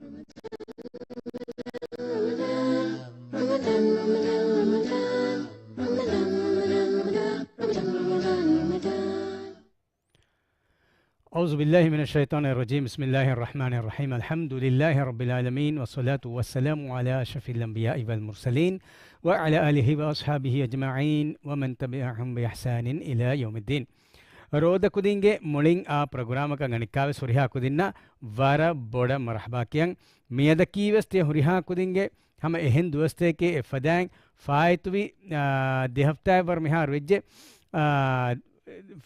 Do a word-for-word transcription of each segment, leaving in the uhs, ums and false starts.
أعوذ بالله من الشيطان الرجيم. بسم الله الرحمن الرحيم. الحمد لله رب العالمين، والصلاة والسلام على أشرف الأنبياء والمرسلين، وعلى آله وأصحابه أجمعين، ومن تبعهم بإحسان إلى يوم الدين. ރޯދަ ކުދިންގެ މުޅިން އާ ޕްރޮގްރާމަކަށް އަނެއްކާވެސް ހުރިހާ ކުދިންނަށް ވަރަށް ބޮޑަށް މަރުޙަބާ ކިޔަން. މިއަދަކީވެސް ތިޔަ ހުރިހާ ކުދިންގެ ހަމަ އެހެން ދުވަސްތަކެއް އެ ފަދައިން ފާއިތުވި، އާ، ދެ ހަފްތާއެއް ވަރު މިހާރު ވެއްޖެ. އާ،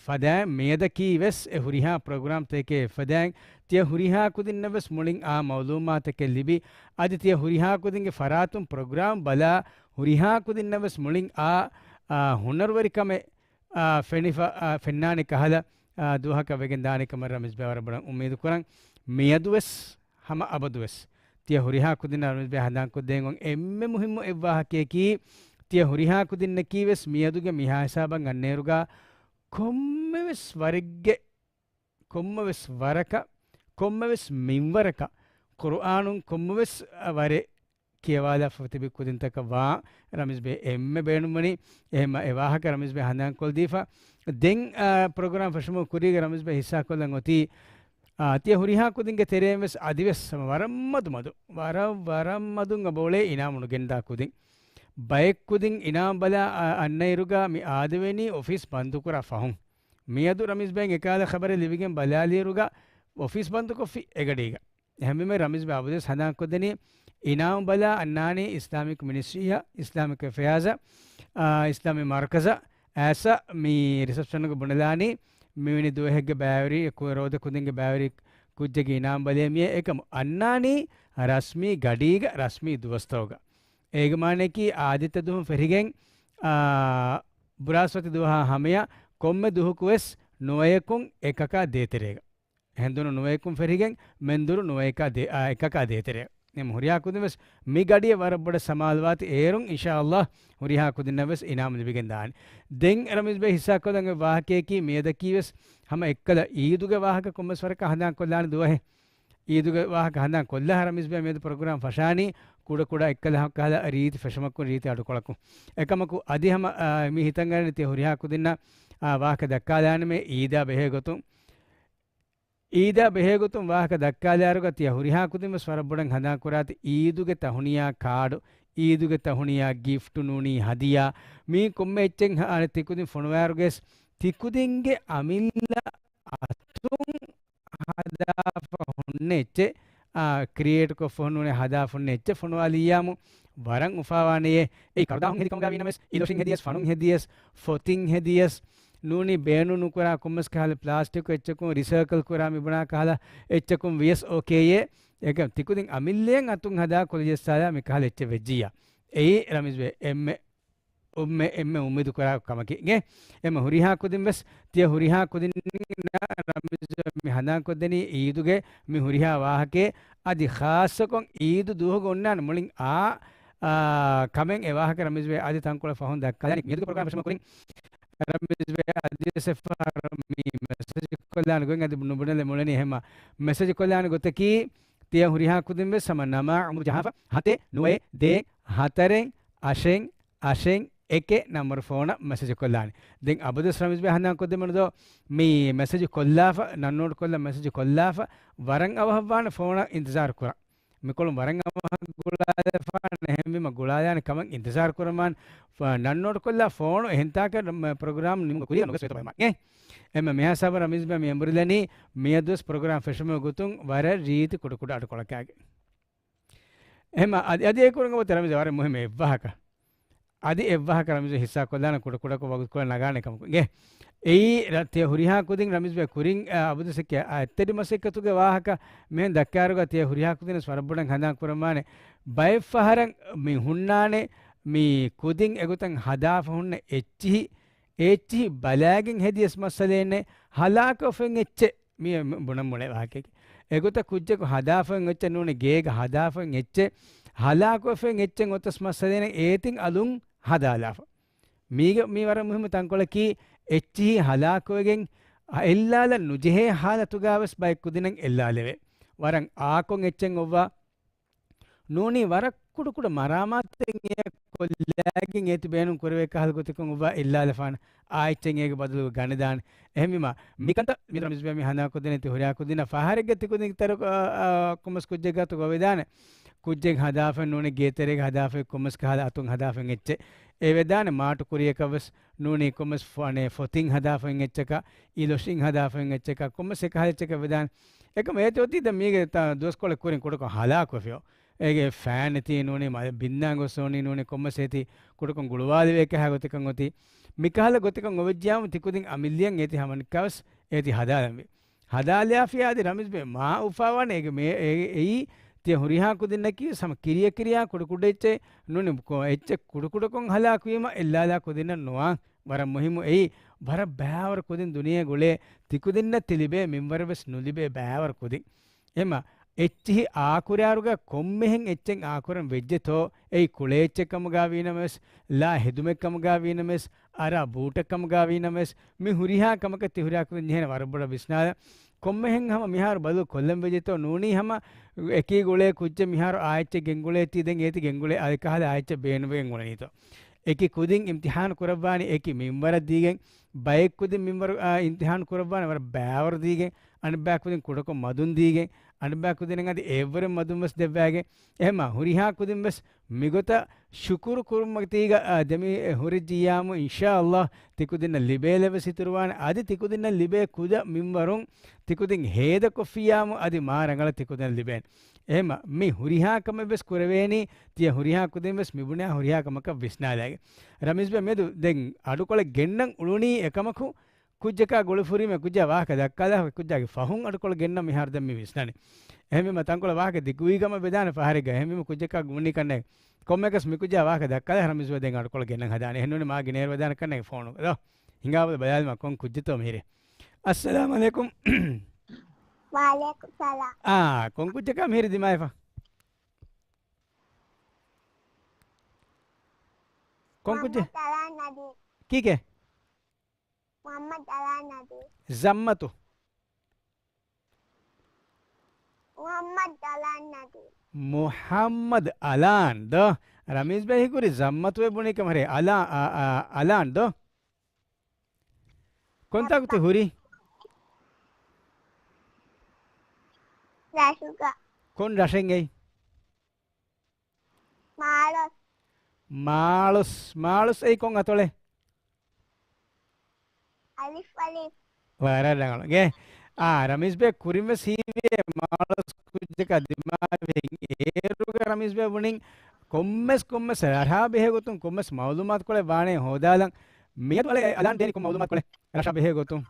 ފަދައިން މިއަދަކީ ވެސް އެ ހުރިހާ ޕްރޮގްރާމްތަކެއް އެ ފަދައިން ތިޔަ ހުރިހާ ކުދިންނަށް ވެސް މުޅިން އާ މައުލޫމާތަކެއް ލިބި، އަދި ތިޔަ ހުރިހާ ކުދިންގެ ފަރާތުން ޕްރޮގްރާމް ބަލާ ހުރިހާ ކުދިންނަށް ވެސް މުޅިން އާ، އާ، ހުނަރުވެރިކަމެއް، އާ، ފެނިފަ-، އާ، ފެންނާނެ ކަހަލަ، އާ، ދުވަހަކަށް ވެގެން ދާނެ ކަމަށް ރަމީޒް ބޭ ވަރަށް ބޮޑަށް އުއްމީދު ކުރަން. މިއަދު ވެސް ހަމަ އަބަދުވެސް ތިޔަ ހުރިހާ ކުދިންނަށް ރަމީޒް ބޭ ހަނދާންކޮށްދޭން އޮތް އެންމެ މުހިއްމު އެއްވާހަކަޔަކީ، ތިޔަ ހުރިހާ ކުދިންނަކީ ވެސް މިއަދުގެ މިހާ ހިސާބަށް އަންނައިރުގަ ކޮންމެވެސް ވަރެއްގެ، ކޮންމެވެސް ވަރަކަށް، ކޮންމެވެސް މިންވަރަކަށް ޤުރުއާނުން ކޮންމެވެސް ވަރެއް ކިޔަވާލާފަ ތިބި ކުދިންތަކަށް ވާ ރަމީޒް ބޭ އެންމެ ބޭނުންވަނީ. އެހެންމަ އެ ވާހަކަ ރަމީޒް ބޭ ހަނދާންކޮށްދީފަ. ދެން، އާ، ޕްރޮގްރާމް ފެށުމުގެ ކުރީގަ ރަމީޒް ބޭ ހިއްސާކޮށްލަން އޮތީ، އާ، ތިޔަ ހުރިހާ ކުދިންގެ ތެރެއިން ވެސް އަދިވެސް ހަމަ ވަރަށް މަދު މަދު، ވަރަށް، ވަރަށް މަދުން އަބައުޅޭ އިނާމު ނުގެންދާ ކުދިން. ބައެއް ކުދިން އިނާމު ބަލާ، އާ، އަންނައިރުގަ މި އާދެވެނީ އޮފީސް ބަންދުކުރާ ފަހުން. މިއަދު ރަމީޒް ބޭން އެކާލަ ޚަބަރެއް ލިބިގެން ބަލާލިއިރުގަ އޮފީސް ބަންދުކޮށްފި އެގަޑީގަ. އެހެންވީމަ ރަމީޒް ބޭ އަބަދުވެސް ހަނދާންކޮށްދެނީ، އިނާމު ބަލާ އަންނާނީ އިސްލާމިކް މިނިސްޓްރީއަށް، އިސްލާމިކް އެފެއާޒަށް، އާ، އިސްލާމީ މަރުކަޒަށް. އައިސް މި ރިސެޕްޝަނުގެ ބުނެލާނީ، މިވެނި ދުވަހެއްގެ ބައިވެރި، ކު-، ރޯދަ ކުދިންގެ ބައިވެރި ކުއްޖެއްގެ އިނާމު ބަލޭ މިއޭ. އެކަމު އަންނާނީ ރަސްމީ ގަޑީގަ ރަސްމީ ދުވަސްތަކުގަ. އޭގެ މާނައަކީ އާދިއްތަ ދުވަހުން ފެށިގެން، އާ، ބުރާސްފަތި ދުވަހާ ހަމަޔަށް ކޮންމެ ދުވަހަކުވެސް ނުވަޔަކުން އެކަކާ ދޭތެރޭގަ. ހެނދުނު ނުވަޔަކުން ފެށިގެން މެންދުރު ނުވަޔަކާ ދޭ-، އާ، އެކަކާ ދޭތެރޭ. އެމް ހުރިހާ ކުދިން ވެސް މި ގަޑިއަށް ވަރަށް ބޮޑަށް ސަމާލުވާތި. އޭރުން އިންޝާﷲ ހުރިހާ ކުދިންނަށް ވެސް އިނާމު ލިބިގެން ދާނެ. ދެން ރަމީޒް ބޭ ހިއްސާކޮށްލަން އޮތް ވާހަކަޔަކީ މިއަދަކީ ވެސް ހަމަ އެއްކަލަ އީދުގެ ވާހަކަ ކޮންމެސް ވަރަކަށް ހަނދާންކޮށްލާނެ ދުވަހެއް. އީދުގެ ވާހަކަ ހަނދާން ކޮށްލާ ރަމީޒް ބޭ މިއަދު ޕްރޮގްރާމް ފަށާނީ ކުޑަ ކުޑަ އެއްކަލަ ކަހަލަ ރީތި ފެށުމަކުން ރީތި އަޑުކޮޅަކުން. އެކަމަކު އަދި ހަމަ، އާ، މި ހިތަށް އަރިން ތިޔަ ހުރިހާ ކުދިންނަށް، އާ، ވާހަކަ ދައްކާލާނަމޭ އީދާ ބެހޭ ގޮތުން. އީދާ ބެހޭގޮތުން ވާހަކަ ދައްކާލާއިރުގަ ތިޔަ ހުރިހާ ކުދިން ވެސް ވަރަށް ބޮޑަށް ހަނދާން ކުރާތި އީދުގެ ތަހުނިޔާ ކާޑު، އީދުގެ ތަހުނިޔާ ގިފްޓު ނޫނީ ހަދިޔާ، މީ ކޮންމެ އެއްޗެއް ހަ-، އަނެއް ތިކުދިން ފޮނުވާއިރުގަސް ތިކުދިންގެ އަމިއްލަ އަތުން ހަދާފަ ހުންނަ އެއްޗެއް، އާ، ކްރިއޭޓް ކޮށްފަ ހުންނަ ހަދާފަ ހުންނަ އެއްޗެއް ފޮނުވާލިއްޔާމު ވަރަށް އުފާވާނެޔޭ. އެއީ ކަރުދާހުން ހެދި ކަމުގަ ވީނަމަވެސް، އިލޮށިން ހެދިޔަސް، ފަނުން ހެދިޔަސް، ފޮތިން ހެދިޔަސް، ނޫނީ ބޭނުން ނުކުރާ ކޮންމެސް ކަހަލަ ޕްލާސްޓިކު އެއްޗަކުން، ރިސައިކަލް ކުރާ މި ބުނާ ކަހަލަ އެއްޗަކުން ވިޔަސް އޯކޭއޭ. އެކަމް ތިކުދިން އަމިއްލައަށް އަތުން ހަދާ ކޮލެޖަށް ސާލާ މި ކަހަލަ އެއްޗެއް ވެއްޖިއްޔާ. އެއީ ރަމީޒް ބޭ އެންމެ، އެންމެ، އެންމެ އުއްމީދު ކުރާ ކަމަކީ. އެ، އެންމެ ހުރިހާ ކުދިން ވެސް، ތިޔަ ހުރިހާ ކުދިން ރަމީޒް ބޭ މި ހަނދާން ކޮށްދެނީ އީދުގެ މި ހުރިހާ ވާހަކައެއް. އަދި ޚާއްޞަކޮށް އީދު ދުވަހުގަ އޮންނާނެ މުޅިން އާ، އާ، ކަމެއް އެ ވާހަކަ ރަމީޒް ބޭ އަދި ތަންކޮޅެއް ފަހުން ދައްކާލާނީ. މިއަދުގެ ޕްރޮގްރާމް ފެށުމަށް ކުރިން ރަމީޒް ބޭ އަދިވެސް އެއްފަހަރު މި މެސެޖް ކޮށްލާނެ ގޮތް އަދި ނުބުނެލެއް މުޅެނީ. އެހެންމަ މެސެޖް ކޮށްލާނެ ގޮތަކީ، ތިޔަ ހުރިހާ ކުދިން ވެސް ހަމަ ނަމާ އުމުރު ޖަހާފަ، ހަތެއް ނުވައެއް ދޭއް ހަތަރެއް އަށެއް އަށެއް އެކެއް ނަންބަރު ފޯނަށް މެސެޖް ކޮށްލާނެ. ދެން އަބަދުވެސް ރަމީޒް ބޭ ހަނދާން ކޮށްދެމުން ދޯ، މި މެސެޖް ކޮށްލާފަ، ނަން ނޯޓް ކޮށްލާ މެސެޖް ކޮށްލާފަ، ވަރަށް އަވަހަށްވާނެ ފޯނަށް އިންތިޒާރު ކުރަން. މިކޮޅުން ވަރަށް އަވަހަށް ގުޅާލަފާނެ، އެހެންވީމަ ގުޅާލާނެ ކަމަށް އިންތިޒާރު ކުރަމާން، ފ-، ނަން ނޯޓް ކޮށްލާ ފޯނު އެހެންތާކަށް މ-، ޕްރޮގްރާމް ނިމުމުގެ ކުރިއަށް ނުގޮސް ވޭތޯ ބައިމާ. އެ، އެމަ މިހާ ސާބަ ރަމީޒް ބޭ މި އެނބުރިލަނީ މިއަދުވެސް ޕްރޮގްރާމް ފެށުމުގެ ގޮތުން ވަރަށް ރީތި ކުޑަ ކުޑަ އަޑުކޮޅަކާގެ. އެހެމަ އަދި، އަދި އެކުރަނގަ ވަތަ ރަމީޒް ވަރަށް މުހިމް އެއްވާހަކަ. އަދި އެއްވާހަކަ ރަމީޒް ހިއްސާ ކޮށްލާނެ ކުޑަ ކުޑަކޮށް ވަގުތުކޮޅެއް ނަގާނެ ކަމަކު އިނގޭ. އެއީ ރަ-، ތިޔަ ހުރިހާ ކުދިން ރަމީޒް ބޭ ކުރިން، އަ، އަބަދުސެކެ އަ، އެއްތަރި މަސައްކަތުގެ ވާހަކަ މިހެން ދައްކާއިރުގަ ތިޔަ ހުރިހާ ކުދިން ވަރަށް ބޮޑަށް ހަނދާން ކުރަމާނެ. ބައެއް ފަހަރަށް މި ހުންނާނެ މި ކުދިން އެގޮތަށް ހަދާފަ ހުންނަ އެއްޗިހި، އެއްޗިހި ބަލާގެން ހެދިޔަސް މައްސަލައެއް ނެތް، ހަލާކޮށްފައި އެއްޗެއް. މި ބުނަން މުޅޭ ވާހަކައެކޭ. އެގޮތަށް ކުއްޖަކު ހަދާފައި އެއްޗެއް ނޫނީ، ގޭގަ ހަދާފައި އެއްޗެއް، ހަލާކޮށްފައި އެއްޗެއް އޮތަސް މައްސަލައެއް ނެތް، އޭތިން އަލުން ހަދާލާފަ. މީގެ މީ ވަރަށް މުހިއްމު ތަންކޮޅަކީ، އެއްޗިހި ހަލާކޮވެގެން އެއްލާލަން ނުޖެހޭ ހާލަތުގަ ވެސް ބައެއް ކުދިންނަށް އެއްލާލެވޭ. ވަރަށް އާކޮށް އެއްޗެއް އޮއްވާ، ނޫނީ ވަރަށް ކުޑަކުޑަ މަރާމާތެއް އެ ކޮށްލައިގެން އޭތި ބޭނުން ކުރެވޭ ކަހަލަ ގޮތަކުން އޮއްވާ އެއްލާލަފާނެ އާއެއްޗެއް އޭގެ ބަދަލުގަ ގަނެދާނެ. އެހެންވީމަ، މިކަންތައް މި ރަމީޒް ބޭ މި ހަނދާން ކުދިން ތި ހުރިހާ ކުދިންނަށް ފަހަރެއްގަ ތި ކުދިން ތަރު، އާ، އާ، ކޮންމެސް ކުއްޖެއް ގާތު ގޮވެދާނެ. ކުއްޖެއް ހަދާފައި ނޫނީ ގޭތެރޭގަ ހަދާފައި ކޮންމެސް ކަހަލަ އަތުން ހަދާފައި އެއްޗެއް. އެ ވެދާނެ މާޓު ކުރިޔަކަށް ވެސް ނޫނީ ކޮންމެސް ފޮ-، އަނެއް ފޮތިން ހަދާފައި އެއްޗަކަށް، އިލޮށިން ހަދާފައި އެއްޗަކަށް، ކޮންމެސް އެކަހަލަ އެއްޗަކަށް ވެދާނެ. އެކަމަ އޭތި އޮތީ ދެން މީގެ ތާ ދުވަސްކޮޅެއް ކުރިން ކުޑަކޮށް ހަލާކުވެފިޔޯ. އޭގެ ފޭން އެތީ ނޫނީ މަ-، ބިންދާން ގޮސް ނޫނީ ނޫނީ ކޮންމެސް އޭތި ކުޑަކޮށް ގުޅުވާލެވޭ ކަހާ ގޮތަކަށް އޮތީ. މިކަހަލަ ގޮތަކަށް އޮވެއްޖިޔާމު ތިކުދިން އަމިއްލައަށް އޭތި ހަމަނިކާވެސް އޭތި ހަދާލަންވީ. ހަދާލާފިޔާ އަދި ރަމީޒް ބޭ މާ އުފާވާނެ އޭގެ މޭ-، އެ-، އެއީ ތިޔަ ހުރިހާ ކުދިންނަކީ ހަމަ ކިރިޔަ ކިރިޔާ ކުޑަކުޑަ އެއްޗެއް ނޫނީ ކޮ-، އެއްޗެއް ކުޑަކުޑަކޮށް ހަލާކުވީމަ އެއްލާލާ ކުދިންނަށް ނުވާން. ވަރަށް މުހިއްމު އެއީ، ވަރަށް ބައިވަރު ކުދިން ދުނިޔޭގަ އުޅޭ، ތިކުދިންނަށް ތި ލިބޭ މިންވަރަށް ވެސް ނުލިބޭ ބައިވަރު ކުދިން. އެމަ، އެއްޗިހި އާކުރާރުގަ ކޮންމެހެން އެއްޗެއް އާކުރަން ވެއްޖެތޯ، އެއީ ކުޅޭ އެއްޗެއް ކަމުގަ ވީނަމަވެސް، ލާ ހެދުމެއް ކަމުގަ ވީނަމަވެސް، އަރާ ބޫޓެއް ކަމުގަ ވީނަމަވެސް، މި ހުރިހާ ކަމަކަށް ތި ހުރިހާ ކުދިން ޖެހޭނެ ވަރަށް ބޮޑަށް ވިސްނާލަން. ކޮންމެހެން ހަމަ މިހާރު ބަދަލު ކޮށްލަން ވެއްޖެތޯ، ނޫނީ ހަމަ އެކީ ގުޅޭ ކުއްޖެއް މިހާރު އާ އެއްޗެއް ގެންގުޅޭތީ ދެން އޭތި ގެންގުޅޭ އަދި ކަހަލަ އާ އެއްޗެއް ބޭނުންވެގެން އުޅެނީތޯ. އެކި ކުދިން އިމްތިހާނު ކުރައްވާނީ އެކި މިންވަރަށް ދީގެން، ބައެއް ކުދިން މިންވަރު، އާ، އިމްތިހާނު ކުރައްވާނެ ވަރަށް ބައިވަރު ދީގެން، އަނެއްބައި ކުދިން ކުޑަކޮށް މަދުން ދީގެން، އަނެއްބައި ކުދިން އަދި އެއްވަރެއް މަދުން ވެސް ދެއްވައިގެން. އެހެމަ ހުރިހާ ކުދިން ވެސް މިގޮތަށް ޝުކުރު ކުރުމަކީގަ، އާ، ދެމި ހުރެއްޖިއްޔާމު އިންޝާﷲ ތިކުދިންނަށް ލިބޭލެވެސް އިތުރުވާނެ، އަދި ތިކުދިންނަށް ލިބޭ ކުޑަ މިންވަރުން ތިކުދިން ހޭދަކޮށްފިއްޔާމު އަދި މާ ރަނގަޅަށް ތިކުދިންނަށް ލިބޭނެ. އެހެމަ މި ހުރިހާ ކަމެއް ވެސް ކުރެވޭނީ، ތިޔަ ހުރިހާ ކުދިން ވެސް މި ބުނާ ހުރިހާ ކަމަކަށް ވިސްނާލައިގެން. ރަމީޒް ބޭ މެދު ދެން އަޑުކޮޅެއް ގެންނަން އުޅުނީ އެކަމަކު، ކުއްޖަކާ ގުޅިފުރީމޭ ކުއްޖާ ވާހަކަ ދައްކާލާ ކުއްޖާގެ ފަހުން އަޑުކޮޅެއް ގެންނަން މިހާރު ދެން މި ވިސްނަނީ. އެހެންވީމަ ތަންކޮޅެއް ވާހަކަ ދިގުވީ ކަމަށް ވެދާނެ ފަހަރެއްގަ. އެހެންވީމަ ކުއްޖަކާ ގުޅުނީ ކަންނޭނގެ. ކޮންމެއަކަސް މި ކުއްޖާ ވާހަކަ ދައްކާލާ ރަމީޒް ބޭ ދެން އަޑުކޮޅެއް ގެންނަން ހަދާނެ. އެހެންނޫނީ މާ ގިނައިރު ވެދާނެ ކަންނޭނގެ ފޯނުގަ. ދޯ. ހިނގާބަލަ ބަލާލަމާ ކޮން ކުއްޖެއްތޯ މިހިރީ. އައްސަލާމް އަލައިކުމް. ވައަލައިކުމް ސަލާމް. އާ، ކޮން ކުއްޖަކާ މިހިރީ ދިމާވެފަ؟ ކޮން ކުއްޖެއް؟ މުޙައްމަދު އަލާން ނަދީމް. ކީކޭ؟ މުޙައްމަދު އަލާން ނަދީމް. ޒައްމަތު. މުޙައްމަދު އަލާން ނަދީމް. މުޙައްމަދު އަލާން ދޯ؟ ރަމީޒް ބޭ ހީކުރީ ޒައްމަތު އޭ ބުނީ ކަމަށް ހެރޭ. އަލާ-، އަ-، އަ-، އަލާން ދޯ؟ ކޮންތާކު ތި ހުރީ؟ ރަށުގަ. ކޮން ރަށެއް އެއީ؟ މާޅޮސް. މާޅޮސް، މާޅޮސް އެއީ ކޮން އަތޮޅެއް؟ އަލިފް އަލިފް. ވަރަށް ރަނގަޅު. ގޭ. އާ، ރަމީޒް ބޭ ކުރިން ވެސް ހީވޭ މާޅޮސް ކުއްޖަކާ ދިމާވެގެން. އޭރުގަ ރަމީޒް ބޭ ބުނިން ކޮންމެސް ކޮންމެސް ރަށާ ބެހޭ ގޮތުން ކޮންމެސް މައުލޫމާތުކޮޅެއް ވާނެ ހޯދާލަން. މިއަދު އަލަ-، އަލާން ދޭނީ ކޮން މައުލޫމާތުކޮޅެއް ރަށާ ބެހޭ ގޮތުން؟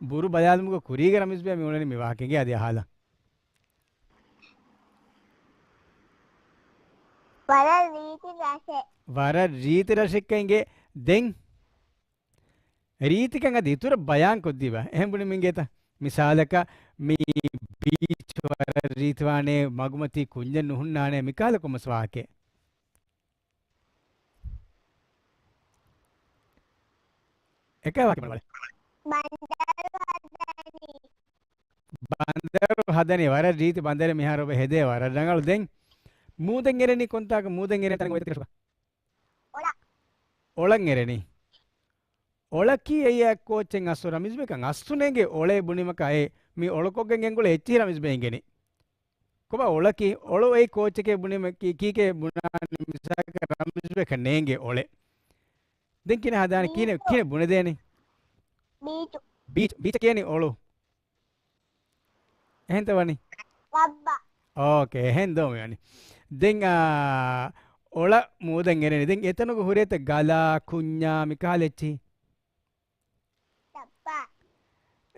ބުރު ބަލާލުމުގެ ކުރީގަ ރަމީޒް ބޭ މި އުޅެނީ މި ވާހަކައިގެ އަދި އަހާލަން. ވަރަށް ރީތި ރަށެއް. ވަރަށް ރީތި ރަށެއްކަން އިނގޭ. ދެން ރީތިކަން އަދި އިތުރަށް ބަޔާން ކޮށްދީބަ. އެހެން ބުނި މިނގޭތަ؟ މިސާލަކަށް މި ބީޗް ވަރަށް ރީތިވާނޭ، މަގުމަތީ ކުއްޖެއް ނުހުންނާނޭ، މިކަހަލަ ކޮންމެސް ވާހަކައެއް. އެކަ ވާކި ބަނދަރު ހަދަނީ. ބަނދަރު ހަދަނީ، ވަރަށް ރީތި ބަނދަރެއް މިހާރު އޮބެ ހެދޭ، ވަރަށް ރަނގަޅު. ދެން މޫދެއް އެރެނީ ކޮންތާކަށް؟ މޫދެއް އެރެނީ ތަން އޮތަކަށް. އޮޅަ. އޮޅަށް އެރެނީ. އޮޅަކީ އެއީ އެއްކޯއްޗެއް އަސްލު ރަމީޒް ބޭކަން އަސްލު ނޭނގެ އޮޅޭ ބުނީމަކާ އެ މި އޮޅުކޮށްގެން ގެންގުޅޭ އެއްޗިހި ރަމީޒް ބޭ އިނގެނީ. ކޮބާ އޮޅަކީ؟ އޮޅު އެއީ ކޯއްޗެކޭ ބުނީމަ ކީ-، ކީކޭ ބުނާނީ މިސާލަކަށް ރަމީޒް ބޭކަށް ނޭނގޭ އޮޅެއް. ދެން ކިހިނެއް ހަދާނެ؟ ކިހިނެއް، ބީޗު. ކިހިނެއް ބުނެދޭނެ؟ ބީޗު. ބީޗު، ބީޗަށް ކިޔަނީ އޮޅު. އެހެންތަ ވަނީ؟ ރައްބާ. އޯކޭ، އެހެން ދޯ މި ވަނީ. ދެން، އާ، އޮޅަށް މޫދަށް އެރެނީ. ދެން އެތަނުގަ ހުރޭތަ ގަލާ، ކުންޏާ، މިކަހަލަ އެއްޗިހި؟ ރައްބާ.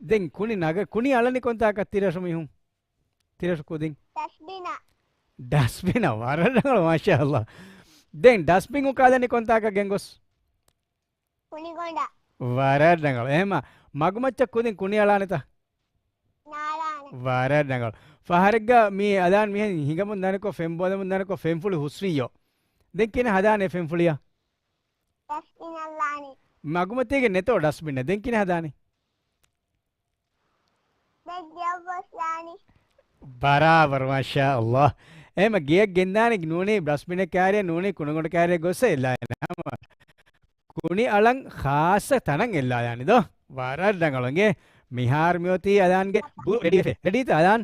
ދެން ކުނި ނަގަ-، ކުނި އަޅަނީ ކޮންތާކަށް ތިރަށު މީހުން؟ ތިރަށު ކުދިން. ޑަސްބިނަށް. ޑަސްބިނަށް، ވަރަށް ރަނގަޅު، މާޝާﷲ. ދެން ޑަސްބިން އުކާލަނީ ކޮންތާކަށް ގެންގޮސް؟ ކުނިގޮނޑަށް. ވަރަށް ރަނގަޅު. އެހެމަ މަގުމައްޗަށް ކުދިން ކުނި އަޅާނެތަ؟ ނާޅާނެ. ވަރަށް ރަނގަޅު. ފަހަރެއްގަ މީ އަލާން މިހެން ހިނގަމުން ދާނެކޮށް، ފެން ބޯލަމުން ދާނެކޮށް، ފެންފުޅި ހުސްވިއްޔޯ. ދެން ކިހިނެއް ހަދާނެ ފެންފުޅިއަށް؟ ޑަސްބިން އަޅާނެ. މަގުމަތީގެ ނެތޯ ޑަސްބިން؟ ދެން ކިހިނެއް ހަދާނެ؟ ދެން ގެއަށް ގޮސްލާނެ. ބަރާބަރު، މާޝާ ﷲ. އެހެމަ ގެޔަށް ގެންދާނެ ނޫނީ ޑަސްބިނެއް ކާރިއަށް ނޫނީ ކުނިގޮނޑު ކާރިއަށް ގޮއްސަ އެއްލާ އެނާމަ. ކުނި އަޅަން ޚާއްޞަ ތަނަށް އެއްލާ ދާނެ ދޯ. ވަރަށް ރަނގަޅު އިނގޭ. މިހާރު މިއޮތީ އަލާންގެ ބުރު ރެޑީ ވެފެ. ރެޑީތަ އަލާން؟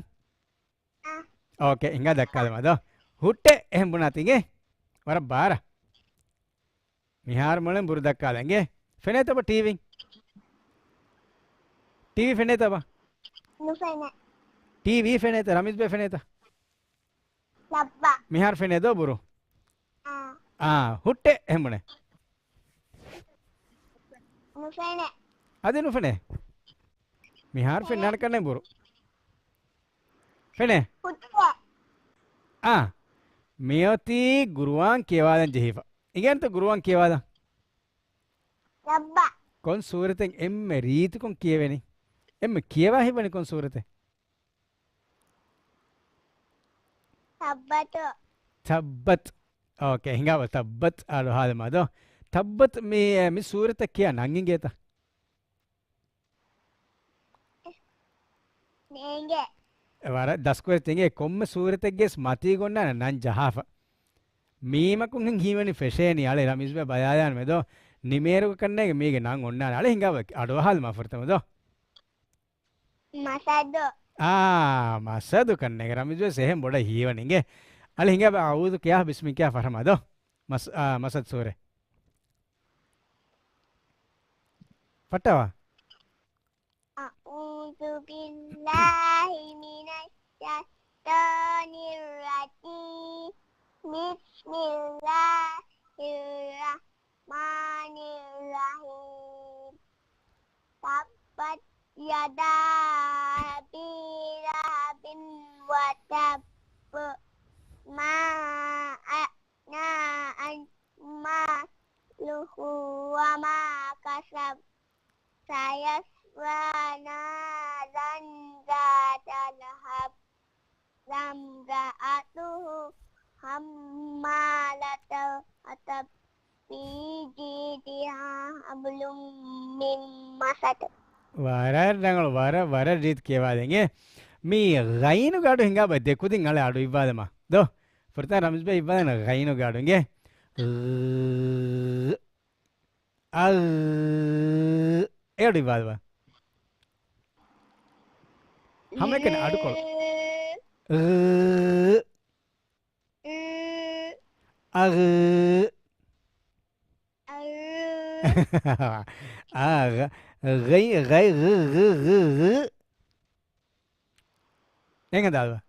އާ. އޯކޭ، ހިނގާ ދައްކާލަމާ ދޯ. ހުއްޓޭ އެހެން ބުނާތި އިނގޭ. ވަރަށް ބާރަ. މިހާރު މޮޅެން ބުރު ދައްކާލަ އިނގޭ. ފެނޭތަބަ ޓީވީ؟ ޓީވީ ފެނޭތަބަ؟ ނުފެނޭ. ޓީވީ ފެނޭތަ؟ ރަމީޒް ބޭ ފެނޭތަ؟ ލައްބަ. މިހާރު ފެނޭ ދޯ ބުރު؟ އާ. އާ، ހުއްޓޭ އެހެން ބުނޭ. ނުފެނޭ. އަދި ނުފެނޭ. މިހާރު ފެންނާނެ ކަންނޭ ބުރު. ފެނޭ. ހުއްޓޭ. އާ. މިއޮތީ ގުރުއާން ކިޔަވާލަން ޖެހިފަ. އިނގޭންތަ ގުރުއާން ކިޔަވާލަން؟ ލައްބަ. ކޮން ސޫރަތެއް އެންމެ ރީތިކޮން ކިޔެވެނީ؟ އެންމެ ކިޔަވާ ހިތްވަނީ ކޮން ސޫރަތެއް؟ ތައްބަތު. ތައްބަތް. އޯކޭ، ހިނގާބަ ތައްބަތް އަޅު ހާލަމާ ދޯ. ތައްބަތް މި، މި ސޫރަތަށް ކިޔާ ނަން އިނގޭތަ؟ ނޭނގެ. ވަރަށް ދަސްކުރެއް ތިނގޭ ކޮންމެ ސޫރަތެއްގެސް މަތީގަ އޮންނާނެ ނަން ޖަހާފަ. މީމަކުން ހިން ހީވަނީ ފެށޭނީ އަޅެ ރަމީޒްބެ ބަލާލާން މެދޯ. ނިމޭރުގަ ކަންނޭގެ މީގެ ނަން އޮންނާނެ. އަޅެ ހިނގާ އަޑުއަހާލުމާ ފުރަތަމަ ދޯ. މަސަދު. އާ، މަސަދު ކަންނޭގެ ރަމީޒްބެ ސެހެން ބޮޑަށް ހީވަނީ އިނގޭ. އަޅެ ހިނގާ އައޫޛު ކިޔާ ބިސްމި ކިޔާ ފަރަމާ ދޯ. މަސް، އާ، މަސަދު ސޫރަ. ފައްޓަވާ. أعوذ بالله من الشيطان الرجيم. بسم الله الرحمن الرحيم. تبت يدا أبي لهب وتب. ما أغنى عنه ماله وما كسب. سيصلى نارا ذات لهب. وامرأته حمالة الحطب. في جيدها حبل من مسد. ވަރަށް ރަނގަޅު، ވަރަށް، ވަރަށް ރީތި ކިޔަވާލެނގެ. މި ޣައިނުގެ އަޑު ހިނގާބަ ދެކުދިން އަޅެ އަޑު އިއްވާލަމާ. ދޯ. ފުރަތަމަ ރަމީޒްބެ އިއްވާލަން ޣައިނުގެ އަޑު އިނގޭ. އަ، އެ އަޑު އިއްވާލަބަ. ހަމައެކަނި އަޑުކޮޅު. އަ، އަ، އަ، ޣައި، ޣައި، ޣައި، ޣައި، ޣައި. އެނގ ދާލުވަ.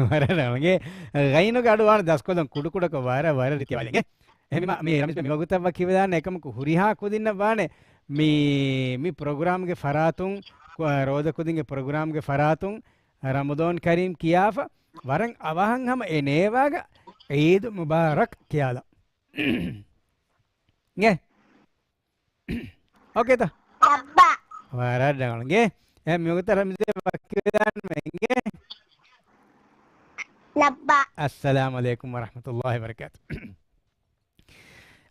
ވަރަށް ރަނގަޅު. ޣައިނުގެ އަޑު ވާން ދަސްކޮށްލަން ކުޑަކުޑަކޮށް ވަރަށް ވަރަށް ރީތި ކިޔަވާލެނގެ. އެހެންވީމާ، މި ރަމީޒް މި ވަގުތަށް ވަކިވެދާނެ އެކަމަކު ހުރިހާ ކުދިންނަށް ވާނެ މި، މި ޕްރޮގްރާމްގެ ފަރާތުން، ކު-، ރޯދަ ކުދިންގެ ޕްރޮގްރާމްގެ ފަރާތުން ރަމަޟާން ކަރީމް ކިޔާފަ ވަރަށް އަވަހަށް ހަމަ އެ ނޭވާގަ ޢީދު މުބާރަކް ކިޔާލަން. އިނގޭ. އޯކޭތަ؟ ލައްބަ. ވަރަށް ރަނގަޅު އިނގޭ. އެ މިވަގުތަށް ރަމީޒް ވަކިވެދާނަމޭ އިނގޭ. ލައްބަ. އައްސަލާމު ޢަލައިކުމް ވަރަޙްމަތުﷲި ވަބަރަކާތު.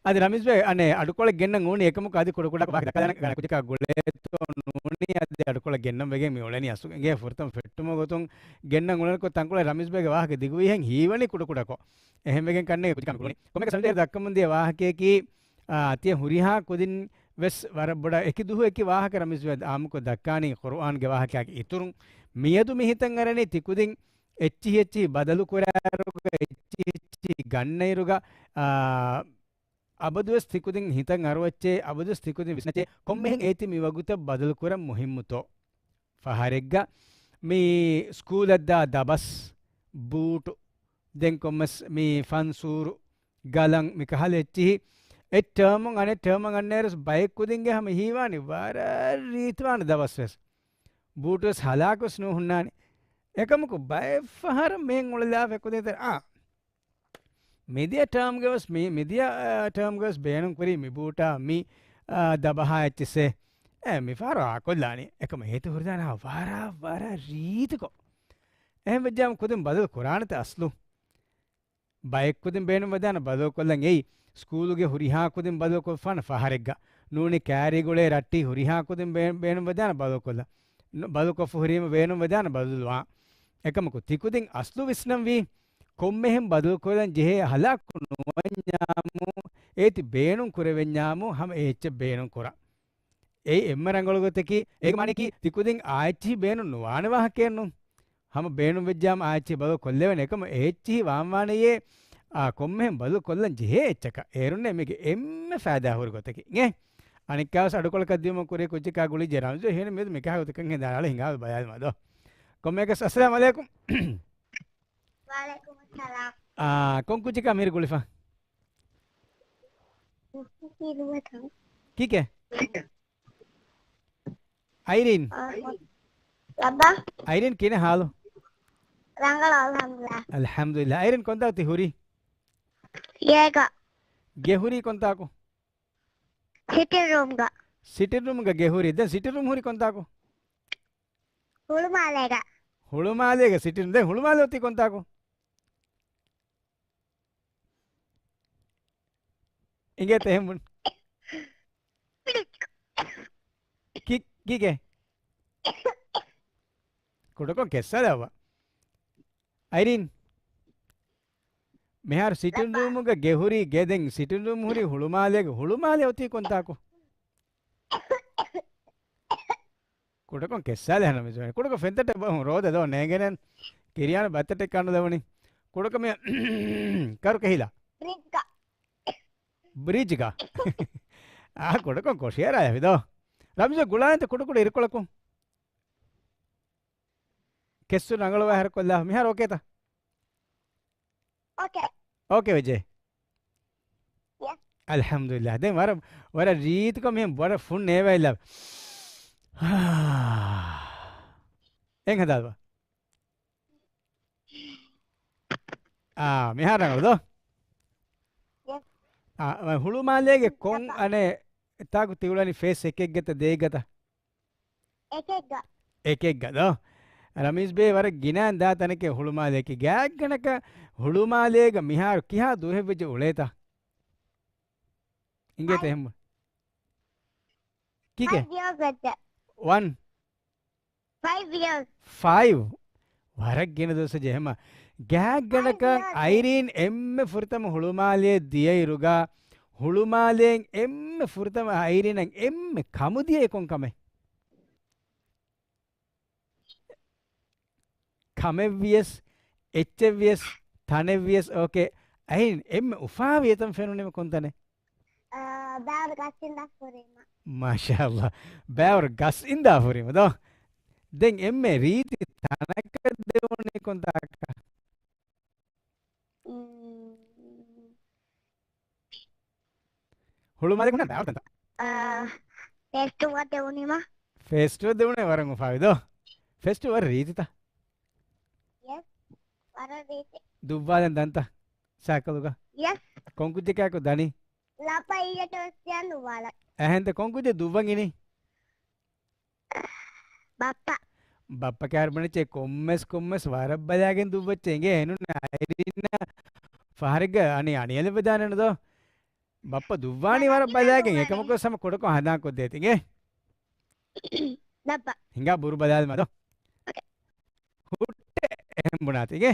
އަދި ރަމީޒް ބޭ އަނެއް އަޑުކޮޅެއް ގެންނަން އުޅުނީ އެކަމަކު އަދި ކުޑަކުޑަކޮށް ވާހަކަ ދައްކާލަން ގާނެ ކުއްޖަކާ ގުޅޭތޯ ނޫނީ އަދި އަޑުކޮޅެއް ގެންނަން ވެގެން މި އުޅެނީ އަސްލު އިނގޭ ފުރަތަމަ ފެއްޓުމުގެ ގޮތުން ގެންނަން އުޅެނިކޮށް ތަންކޮޅެއް ރަމީޒް ބޭގެ ވާހަކަ ދިގުވީހެން ހީވަނީ ކުޑަކުޑަކޮށް. އެހެންވެގެން ކަންނޭނގެ ކުއްޖަކާ ގުޅުނީ. ކޮންމެއަކަސް ރަމީޒް ބޭ ދައްކަމުން ދިޔަ ވާހަކަޔަކީ، އާ، ތިޔަ ހުރިހާ ކުދިން ވެސް ވަރަށް ބޮޑަށް އެކި ދުވަހު އެކި ވާހަކަ ރަމީޒް ބޭ އާއްމުކޮށް ދައްކާނީ ޤުރުއާންގެ ވާހަކައިގެ އިތުރުން. މިއަދު މި ހިތަށް އަރަނީ ތިކުދިން އެއްޗިހި އެއްޗިހި ބަދަލު ކުރާއިރުގަ އެއްޗިހި އެއްޗިހި ގަންނައިރުގަ، އާ، އަބަދުވެސް ތިކުދިން ހިތަށް އަރުވައްޗޭ، އަބަދުވެސް ތިކުދިން ވިސްނައްޗޭ، ކޮންމެހެން އޭތި މި ވަގުތަށް ބަދަލު ކުރަން މުހިއްމުތޯ؟ ފަހަރެއްގަ މި ސްކޫލަށްދާ ދަބަސް، ބޫޓު، ދެން ކޮންމެސް މި ފަންސޫރު، ގަލަން މިކަހަލަ އެއްޗިހި އެއް ޓާމުން އަނެއް ޓާމަށް އަންނައިރުސް ބައެއް ކުދިންގެ ހަމަ ހީވާނީ ވަރަށް ރީތިވާނެ ދަބަސްވެސް. ބޫޓުވެސް ހަލާކުވެސް ނޫން ހުންނާނެ. އެކަމަކު ބައެއް ފަހަރަށް މިހެން އުޅެލާފަ ކުދިން ތެރެ، އާ، މިދިޔަ ޓާމްގެ ވެސް މި، މިދިޔަ، އާ، ޓާމްގެ ވެސް ބޭނުން ކުރީ މި ބޫޓާ މި، އާ، ދަބަހާ އެއްޗިސްއޭ. އޭ، މި ފަހަރު އާކޮށްލާނީ. އެކަމަ އޭތި ހުރިދާނެ ވަރަށް، ވަރަށް ރީތިކޮށް. އެހެން ވެއްޖާމަ ކުދިން ބަދަލު ކުރާނެތަ އަސްލު؟ ބައެއް ކުދިން ބޭނުންވެދާނެ ބަދަލުކޮށްލަން އެއީ، ސްކޫލުގެ ހުރިހާ ކުދިން ބަދަލުކޮށްފާނެ ފަހަރެއްގަ. ނޫނީ ކާރީގުޅޭ ރައްޓި ހުރިހާ ކުދިން ބޭ-، ބޭނުންވެދާނެ ބަދަލުކޮށްލަން. ނު-، ބަދަލުކޮށްފަ ހުރީމަ ބޭނުންވެދާނެ ބަދަލުވާން. އެކަމަކު ތިކުދިން އަސްލު ވިސްނަންވީ ކޮންމެހެން ބަދަލުކޮށްލަން ޖެހޭ ހަލާކު ނުވަންޏާމު، އޭތި ބޭނުން ކުރެވެންޏާމު ހަމަ އެ އެއްޗެއް ބޭނުން ކުރަން. އެއީ އެންމެ ރަނގަޅު ގޮތަކީ، އޭގެ މާނައަކީ ތިކުދިން އާ އެއްޗިހި ބޭނުން ނުވާނެ ވާހަކައެއް ނޫން. ހަމަ ބޭނުންވެއްޖާމަ އާ އެއްޗިހި ބަދަލު ކޮށްލެވޭނެ. އެކަމަ އެ އެއްޗިހި ވާންވާނެޔޭ، އާ، ކޮންމެހެން ބަދަލު ކޮށްލަން ޖެހޭ އެއްޗަކަށް. އޭރުންނޭ މީގެ އެންމެ ފައިދާ ހުރި ގޮތަކީ. އިނގޭ؟ އަނެއްކާވެސް އަޑުކޮޅަކަށް ދިޔުމަށް ކުރި ކުއްޖަކާ ގުޅި ޖެރާމްޒޯ ހިނި މިއަދު މިކަހަލަ ގޮތަކަށް ހިނދާ އަޅަ ހިނގާ ބަލާލަމާ ދޯ. ކޮންމެއަކަސް އައްސަލާމް އަލައިކުމް. ވަޢަލައިކުމުއްސަލާމް. އާ، ކޮން ކުއްޖަކާ މިހިރު ގުޅިފަ؟ ކީކޭ؟ އައިރީން. ލައްބަ. އައިރީން ކިހިނެއް ހާލު؟ ރަނގަޅު، އަލްޙަމްދުލިއްލާ. އަލްޙަމްދުލިއްލާ. އައިރީން ކޮންތާކު ތި ހުރީ؟ ގޭގަ. ގެ ހުރީ ކޮންތާކު؟ ސިޓިން ރޫމްގަ. ސިޓިން ރޫމްގަ ގެ ހުރީ. ދެން ސިޓިން ރޫމް ހުރީ ކޮންތާކު؟ ހުޅުމާލޭގަ. ހުޅުމާލޭގަ ސިޓިން. ދެން ހުޅުމާލޭ އޮތީ ކޮންތާކު؟ އިނގޭތަ އެހެން ބުން. ކި-، ކީކޭ؟ ކުޑަކޮށް ކެއްސާލައްވާ. އައިރީން. މިހާރު ސިޓިން ރޫމުގަ ގެ ހުރީ ގެ، ދެން ސިޓިން ރޫމް ހުރީ ހުޅުމާލޭގަ. ހުޅުމާލޭ އޮތީ ކޮންތާކު؟ ކުޑަކޮށް ކެއްސާލެ ހަނަ މިޒުވާން. ކުޑަކޮށް ފެންތައްޓެއް ބަހުން ރޯދަ ދޯ ނޭނގެނެން. ކިރިޔާނު ބައްތައްޓެއް ކާނުލެވުނީ. ކުޑަކޮށް މި ކަރު ކެހިލާ. ބްރިޖްގަ. ބްރިޖްގަ. އާ، ކުޑަކޮށް ކޮށިއަރާ އެފި ދޯ. ރަމްޒު ގުޅާނެތަ ކުޑަކުޑަ އިރުކޮޅަކުން. ކެއްސުން ރަނގަޅުވާ ހަރަކޮށްލާ. މިހާރު އޯކޭތަ؟ އޯކޭ. އޯކޭ ވެއްޖެ؟ ޔަ. އަލްޙަމްދުލިއްލާ. ދެން ވަރަށް، ވަރަށް ރީތިކޮށް މިހެން ވަރަށް ފުން ނޭވައިލާ. އެން ހަދާލުވާ. އާ، މިހާރު ރަނގަޅު ދޯ؟ ޔަ. އާ، ހުޅުމާލޭގެ ކޮން އަނެއް ތާކު ތިއުޅަނީ ފޭސް އެކެއްގަތަ ދޭއްގަތަ؟ އެކެއްގަ. އެކެއްގަ ދޯ؟ ރަމީޒް ބޭ ވަރަށް ގިނައިން ދާ ތަނެކޭ ހުޅުމާލޭކީ. ގާތްގަނޑަކަށް ހުޅުމާލޭގަ މިހާރު ކިހާ ދުވަހެއްވެއްޖެ އުޅޭތަ؟ އިނގޭތަ އެހެން؟ ކީކޭ؟ ފައިވް ޔިއާސް ވެއްޖެ. ވަން. ފައިވް ޔިއާސް. ފައިވް. ވަރަށް ގިނަ ދުވަސް ޖެހެމަ. ގާތްގަނޑަކަށް ފައިވް ޔިއާސް. އައިރީން އެންމެ ފުރަތަމަ ހުޅުމާލޭ ދިޔައިރުގަ، ހުޅުމާލޭން އެންމެ ފުރަތަމަ އައިރީނަށް އެންމެ ކަމުދިޔައީ ކޮން ކަމެއް؟ ކަމެއްވިޔަސް، އެއްޗެއްވިޔަސް، ތަނެއްވިޔަސް، އޯކޭ. އައިރީން އެންމެ އުފާވި އެތަން ފެނުނީމަ ކޮންތަނެއް؟ އާ، ބައިވަރު ގަސްއިންދާ ފުރީމަ. މާޝާﷲ. ބައިވަރު ގަސްއިންދާ ފުރީމަ ދޯ؟ ދެން އެންމެ ރީތި ތަނަކަށް ދެވުނީ ކޮންތާކަށް؟ ހުޅުމާލޭގަ ހުންނަ ބައިވަރު ތަންތަން. އާ، ފޭސް ޓޫއަށް ދެވުނީމަ. ފޭސް ޓޫއަށް ދެވުނީ ވަރަށް އުފާވި ދޯ؟ ފޭސް ޓޫ ވަރަށް ރީތިތަ؟ ޔެސް، ވަރަށް ރީތި. ދުއްވާލަން ދަންތަ ސައިކަލުގަ؟ ޔެސް. ކޮން ކުއްޖަކާކު ދަނީ؟ ލައްބަ އިއްޔަށް ޓޮސް ދިޔަ ދުއްވާލަން. އެހެންތަ ކޮން ކުއްޖެއް ދުއްވަން އިނީ؟ ބައްޕަ. ބައްޕަ ކާރި ބުނެއްޗޭ ކޮންމެސް ކޮންމެސް ވަރަށް ބަލާގެން ދުއްވައްޗޭ އިނގޭ އެނުން އައިރީން ފަހަރެއްގަ އަނި އަނިޔަލެއް ވެދާނެ ނުދޯ؟ ބައްޕަ ދުއްވާނީ ވަރަށް ބަލާގެން އެކަމަކު ސަމަ ކުޑަކޮށް ހަނދާން ކޮށްދޭތި އިނގޭ؟ ބައްޕަ. ހިނގާ ބުރު ބަލާލަމާ ދޯ؟ އޯކޭ. ހުއްޓެ އެހެން ބުނާތި އިނގޭ؟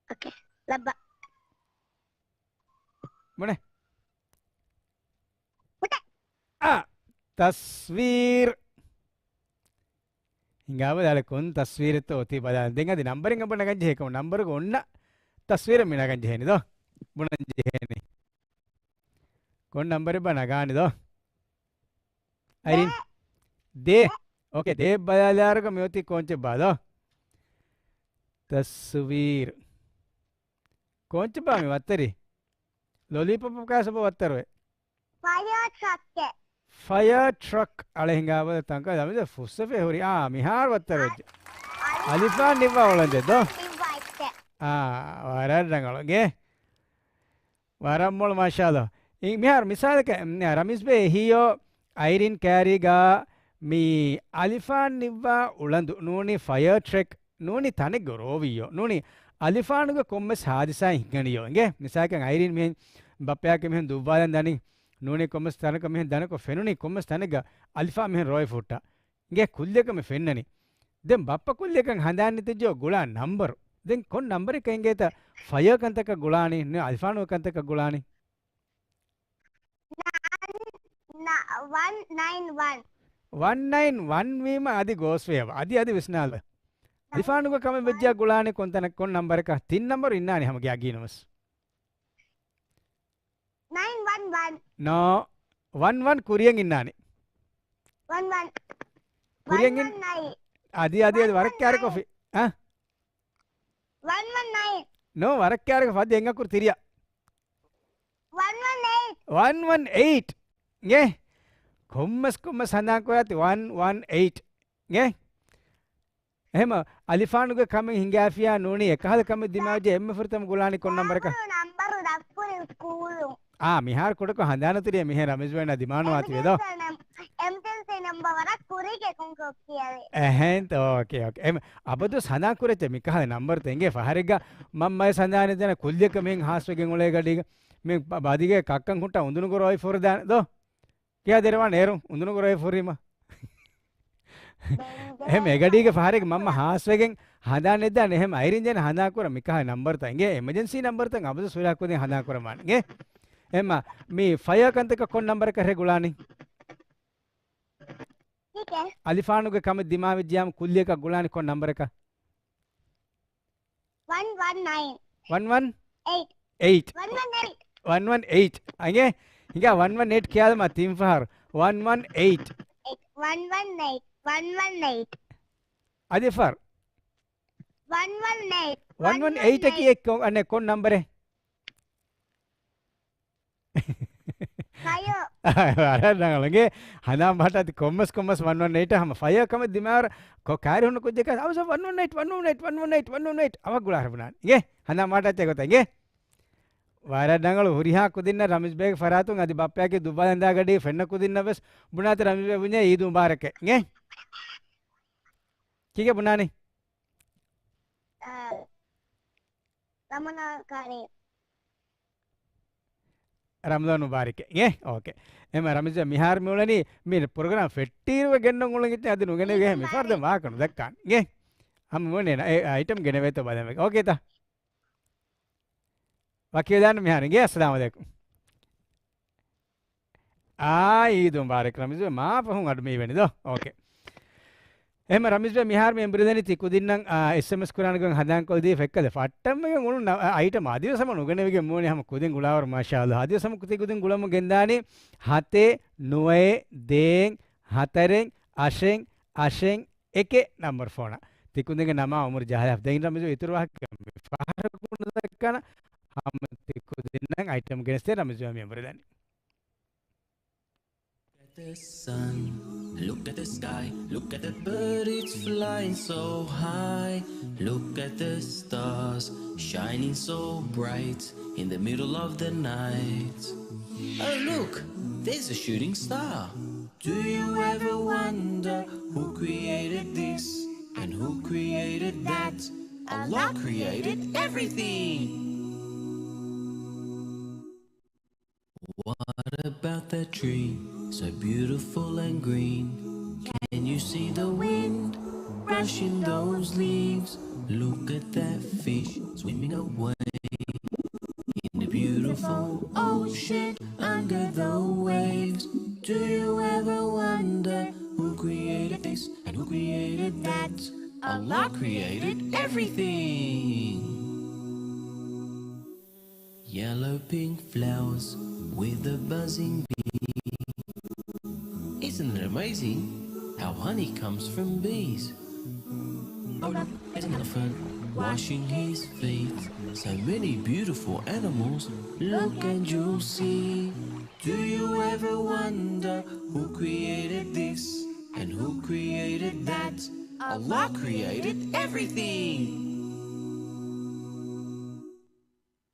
އޯކޭ. ބައްޕަ. ބުނެ. އާ، ތަސްވީރު. ހިނގާބަލާލަ ކޮން ތަސްވީރެއްތޯ އޮތީ ބަލާލަ. ދެން އަދި ނަންބަރެއް އެބަ ނަގަން ޖެހޭ ކަމަށް ނަންބަރުގަ އޮންނަ ތަސްވީރެއް މި ނަގަން ޖެހޭނި ދޯ؟ ބުނަން ޖެހޭނީ. ކޮން ނަންބަރެއް ބާ ނަގާނީ ދޯ؟ އައިރިން. ދޭ. ދޭ. އޯކޭ، ދޭ ބަލާލާރުގަ މި އޮތީ ކޯންޗެއް ބާ ދޯ؟ ތަސްވީރު. ކޯންޗެއް ބާ މި ވައްތަރީ؟ ލޮލީޕޮޕް ކާސަބަ ވައްތަރުވެ. ފަޔާ ޓްރަކް. ފަޔާ ޓްރަކް އަޅެ ހިނގާބަލަ ތަންކަ ދަމިދ ފުއްސެފޭ ހުރި. އާ، މިހާރު ވައްތަރު ވެއްޖެ. އަލިފާން ނިއްވާ އުޅަނދެއް ދޯ؟ ނިއްވާ އެއްޗެއް. އާ، ވަރަށް ރަނގަޅު. އިނގޭ؟ ވަރަށް މޮޅު މާޝާﷲ. އި-، މިހާރު މިސާލަކަށް، މް، ރަމީޒް ބޭ އެހީޔޯ އައިރިން ކާރީގަ މި އަލިފާން ނިއްވާ އުޅަނދު ނޫނީ ފަޔާ ޓްރަކް ނޫނީ ތަނެއްގަ ރޯވިއްޔޯ. ނޫނީ އަލިފާނުގެ ކޮންމެސް ހާދިސާއެއް ހިނގަނިއްޔޯ. އިނގޭ؟ މިސާލަކަށް އައިރިން މިހެން ބައްޕަޔާކެ މިހެން ދުއްވާލަން ދަނީ ނޫނީ ކޮންމެސް ތަނަކަށް މިހެން ދަނަކޮށް ފެނުނީ ކޮންމެސް ތަނެއްގަ އަލިފާނު މިހެން ރޯވެފަ ހުއްޓާ. އިނގޭ ކުއްލިއަކަށް މި ފެންނަނީ. ދެން ބައްޕަ ކުއްލިއަކަށް ހަނދާން ނެތިއްޖެ ގުޅާ ނަންބަރު. ދެން ކޮން ނަންބަރެއް ކަން އިނގޭތަ؟ ފަޔަށް ކަންތަކަށް ގުޅާނީ، ނޫނީ އަލިފާނު ކަންތަކަށް ގުޅާނީ. ނަ-، ނަ-، ވަން ނައިން ވަން. ވަން ނައިން ވަން ވީމަ އަދި ގޯސްވޭ އަވަ. އަދި، އަދި ވިސްނާލަ. އަލިފާނުގެ ކަމެއް ވެއްޖާ ގުޅާނީ ކޮންތަނަށް، ކޮން ނަންބަރަކަށް؟ ތިން ނަންބަރު އިންނާނީ ހަމަ ގާގީނުވެސް. ނައިން ވަން ވަން. ނޯ. ވަން ވަން ކުރިޔަށް އިންނާނީ. ވަން ވަން. ކުރިޔަށް އިން-، ވަން ވަން ނައިން. އަދި، އަދި، އަދި ވަރަށް ވަން ވަން ކާރި ނައިން. ކޮފީ. އަ؟ ވަން ވަން ނައިން. ނޯ، ވަރަށް ކާރި ކޮފީ. އަދި އެއް އަކުރު ތިރިއަށް. ވަން ވަން އެއިޓް. ވަން ވަން އެއިޓް. އިނގޭ؟ ކޮންމެސް ކޮންމެސް ހަނދާން ކުރާތި ވަން ވަން އެއިޓް. އިނގޭ؟ އެހެމަ އަލިފާނުގެ ކަމެއް ހިނގާފިޔާ ނޫނީ އެކަހަލަ ކަމެއް ދިމާވެއްޖެ އެންމެ ފުރަތަމަ ގުޅާނީ ކޮން ނަންބަރަކަށް؟ ނަންބަރު ދައްކުނީ ސްކޫލު. އާ، މިހާރު ކުޑަކޮށް ހަނދާނުތުރިއެ މިހެން ރަމިޒް ވެންނަ ދިމާނުވާތިވެ ދޯ. އެމްޓީސީ ނަމް-، އެމްޓީސީ ނަންބަރު ވަރަށް ކުރީގެ ކޮންކޮއްކިއެވެ. އެހެން، އޯކޭ، އޯކޭ. އެމް، އަބަދު ހަނދާން ކުރެއްޗެ މިކަހަލަ ނަންބަރުތައް އިނގޭ ފަހަރެއްގަ މަންމައި ހަނދާނެއް ދޭނެ ކުއްލިއަކަށް މިހެން ހާސްވެގެން އުޅޭ ގަޑީގަ މި ބަ-، ބަދިގެ ކައްކަން ހުއްޓާ އުނދުނު ގޮރޯއި ފުރިދާނެ ދޯ. ކިޔާ ދެރަވާން އޭރު އުނދުނު ގޮރޯއި ފުރީމަ. އެހެމް އެގަޑީގެ ފަހަރެއްގެ މަންމަ ހާސްވެގެން ހަނދާން ނެއްދާނެ. އެހެމް އައިރިން ޖެން ހަނދާން ކުރަ މިކަހަ ނަންބަރުތައް އިނގޭ. އެމަޖެންސީ ނަންބަރުތައް އަބަދު ސުރާ ކުދިން ހަނދާން ކުރަމާން އިނގޭ. އެހެމް މި ފަޔަރ ކަންތަކަށް ކޮން ނަންބަރަކަށް ރޭ ގުޅާނީ؟ އަލިފާނުގެ ކަމެއް ދިމާވެއްޖިޔާމު ކުއްލިއަކަށް ގުޅާނީ ކޮން ނަންބަރަކަށް؟ ވަން ވަން ނައިން. ވަން ވަން؟ އެއިޓް. އެއިޓް. ވަން ވަން އެއިޓް. ވަން ވަން އެއް. އިނގޭ؟ ހިނގާ ވަން ވަން އެއިޓް ކިޔާލަމާ ތިން ފަހަރު. ވަން ވަން އެއިޓް. އެއް، ވަން ވަން އެއިޓް. ވަން ވަން އެއިޓް. އަދި ފަހަރު. ވަން ވަން އެއިޓް. ވަން ވަން އެއިޓް އަކީ އެއް ކޮ-، އަނެއް ކޮން ނަންބަރެއް؟ ފަޔަރ. ވަރަށް ރަނގަޅު އިނގޭ. ހަނދާން ބަހައްޓާތި ކޮންމެސް ކޮންމެސް ވަން ވަން އެއިޓް ހަމަ ފަޔަރ ކަމެއް ދިމާވަރ ކޮ-، ކާރި ހުންނަ ކުއްޖަކަށް އަވަސް ވަން ވަން އެއިޓް، ވަން ވަން އެއިޓް، ވަން ވަން އެއިޓް، ވަން ވަން އެއިޓް އަވަށް ގުޅާ ހަރަ ބުނާނެ. އިނގޭ؟ ހަނދާން ބަހައްޓާތި ގޮތަށް އިނގޭ. ވަރަށް ރަނގަޅު ހުރިހާ ކުދިންނަށް ރަމިޒް ބޭގެ ފަރާތުން އަދި ބައްޕަޔާގެ ދުއްވާލަން ދާ ގަޑީ ފެންނަ ކުދިންނަށް ވެސް ބުނާތި ރަމިޒް ބޭ ބުންޏޭ އީދު މުބާރަކެއް. އިނގޭ؟ ކީކޭ ބުނާނީ؟ އާ، ރަމަޟާން ކަރީމް. ރަމަޟާން މުބާރަކެއް. އިނގޭ؟ އޯކޭ. އެހެމަ ރަމިޒް ބޭ މިހާރު މި އުޅެނީ މި ޕްރޮގްރާމް ފެއްޓީރުވެ ގެންނަން އުޅެން އިތުން އަދި ނުގެނެވިގެން މިފަހަރު ދެން ވާކަން ދައްކާން. އިނގޭ؟ ހަމަ މުނޭ އެ އައިޓަމް ގެނެވޭތޯ ބަލަން. އޯކޭތަ؟ ވަކިވެދާނެ މިހާރު. އިނގޭ؟ އައްސަލާމު ޢަލައިކުމް. އާ، އީދު މުބާރަކް ރަމިޒް ބޭ. މާ ފަހުން އަޑު މީވެނި ދޯ. އޯކޭ. އެހެމަ ރަމިޒް ބޭ މިހާރު މި އެނބުރިދަނީ ތި ކުދިންނަށް، އާ، އެސްއެމްއެސް ކުރާނެ ގޮތް ހަނދާންކޮށްދީ ފެއްކަލެ ފައްޓަންވެގެން އުޅުން، އަ، އައިޓަމް އަދިވެސް ހަމަ ނުގެނެވިގެން މޫނި ހަމަ ކުދިން ގުޅާވަރު މާޝާﷲ. އަދިވެސް ހަމަ ކުދި ކުދިން ގުޅަމުން ގެންދާނީ ހަތެއް، ނުވައެއް، ދޭއް، ހަތަރެއް، އަށެއް، އަށެއް، އެކެއް ނަންބަރު ފޯނަށް. ތި ކުދިންގެ ނަމާ އުމުރު ޖަހާލާފަ. ދެން ރަމިޒް ބޭ އިތުރު ވާހަކަ މި ފަހަރަކު ނުދައްކާނަ ހަމަ ތި ކުދިންނަށް އައިޓަމް ގެނެސްދޭ ރަމިޒް ބޭ މި އެނބުރިދަނީ. Look at the sun, look at the sky, look at the bird, it's flying so high. Look at the stars, shining so bright in the middle of the night. Oh, look, there's a shooting star. Do you ever wonder who created this and who created that? Allah created everything. What about that tree, so beautiful and green? Can you see the wind brushing those leaves? Look at that fish swimming away in the beautiful ocean under the waves. Do you ever wonder who created this and who created that? Allah created everything. Yellow pink flowers with a buzzing bee. Isn't it amazing how honey comes from bees? Oh, look, there's an elephant washing his feet. So many beautiful animals, look and you'll see. Do you ever wonder who created this and who created that? Allah created everything.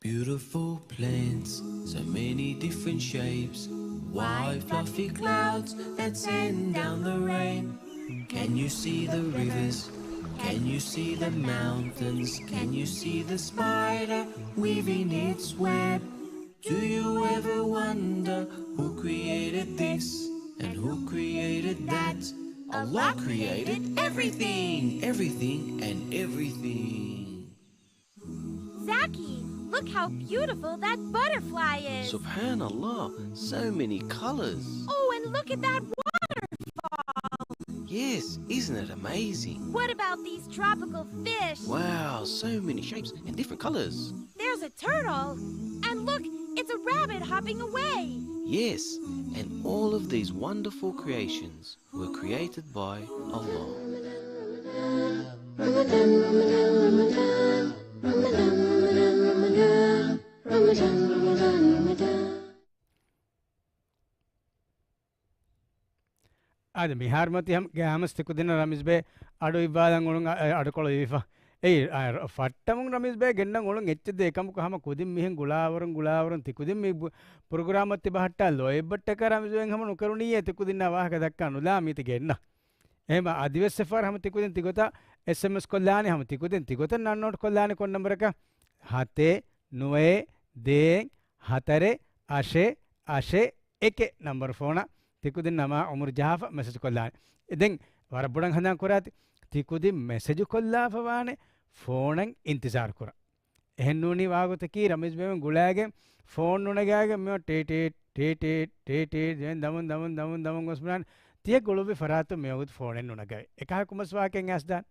Beautiful plants, so many different shapes. White fluffy clouds that send down the rain. Can you see the rivers? Can you see the mountains? Can you see the spider weaving its web? Do you ever wonder who created this and who created that? Allah created everything, everything and everything. Zaki, look how beautiful that butterfly is. Subhanallah, so many colors. Oh, and look at that waterfall. Yes, isn't it amazing? What about these tropical fish? Wow, so many shapes and different colors. There's a turtle. And look, it's a rabbit hopping away. Yes, and all of these wonderful creations were created by Allah. އާދެ، މިހާރު މަތި ހަމަ ގާމަސް ތިކުދިންނަ ރަމީޒްބޭ އަޑު އިއްވާލަން އުޅުން، އަ، އަޑުކޮޅު އިވިފަ. އެއީ، އަ، ފައްޓަމުން ރަމީޒްބޭ ގެންނަން އުޅުން އެއްޗެއް ދޭ. އެކަމަކު ހަމަ ކުދިން މިހެން ގުޅާވަރުން ގުޅާވަރުން ތިކުދިން މި ބު-، ޕްރޮގްރާމަށް ތި ބަހައްޓާ ލޯތްބައްޓަކަށް ރަމީޒްބޭ ހަމަ ނުކެރުނީއޭ ތިކުދިންނާ ވާހަކަ ދައްކާ ނުލާ މީތި ގެންނަ. އެހެން އަދިވެސް އެފާރ ހަމަ ތިކުދިން ތިގޮތަށް އެސްއެމްއެސް ކޮށްލާނެ، ހަމަ ތިކުދިން ތިގޮތަށް ނަން ނޯޓް ކޮށްލާނެ ކޮން ނަންބަރަކަށް؟ ހަތެއް، ނުވައެއް، ދޭއް، ހަތަރެއް، އަށެއް، އަށެއް، އެކެއް ނަންބަރު ފޯނަށް ތިކުދިން ނަމާ އުމުރު ޖަހާފަ މެސެޖް ކޮށްލާނެ. ދެން ވަރަށް ބޮޑަށް ހަނދާން ކުރާތި. ތިކުދިން މެސެޖު ކޮށްލާފަ ވާނެ ފޯނަށް އިންތިޒާރު ކުރަން. އެހެން ނޫނީ ވާގޮތަކީ ރަމީޒް ބޭބެ ގުޅާގެން ފޯން ނުނަގާގެން މިއޮ ޓޭޓޭ، ޓޭޓޭ، ޓޭޓޭ ދެން ދަމުން، ދަމުން، ދަމުން، ދަމުން ގޮސް ބުނާން ތިޔަ ގުޅުއްވި ފަރާތުން މިވަގުތު ފޯނެއް ނުނަގަވޭ. އެކަހަލަ ކުމަސް ވާހަކައެއް އައިސްދާން.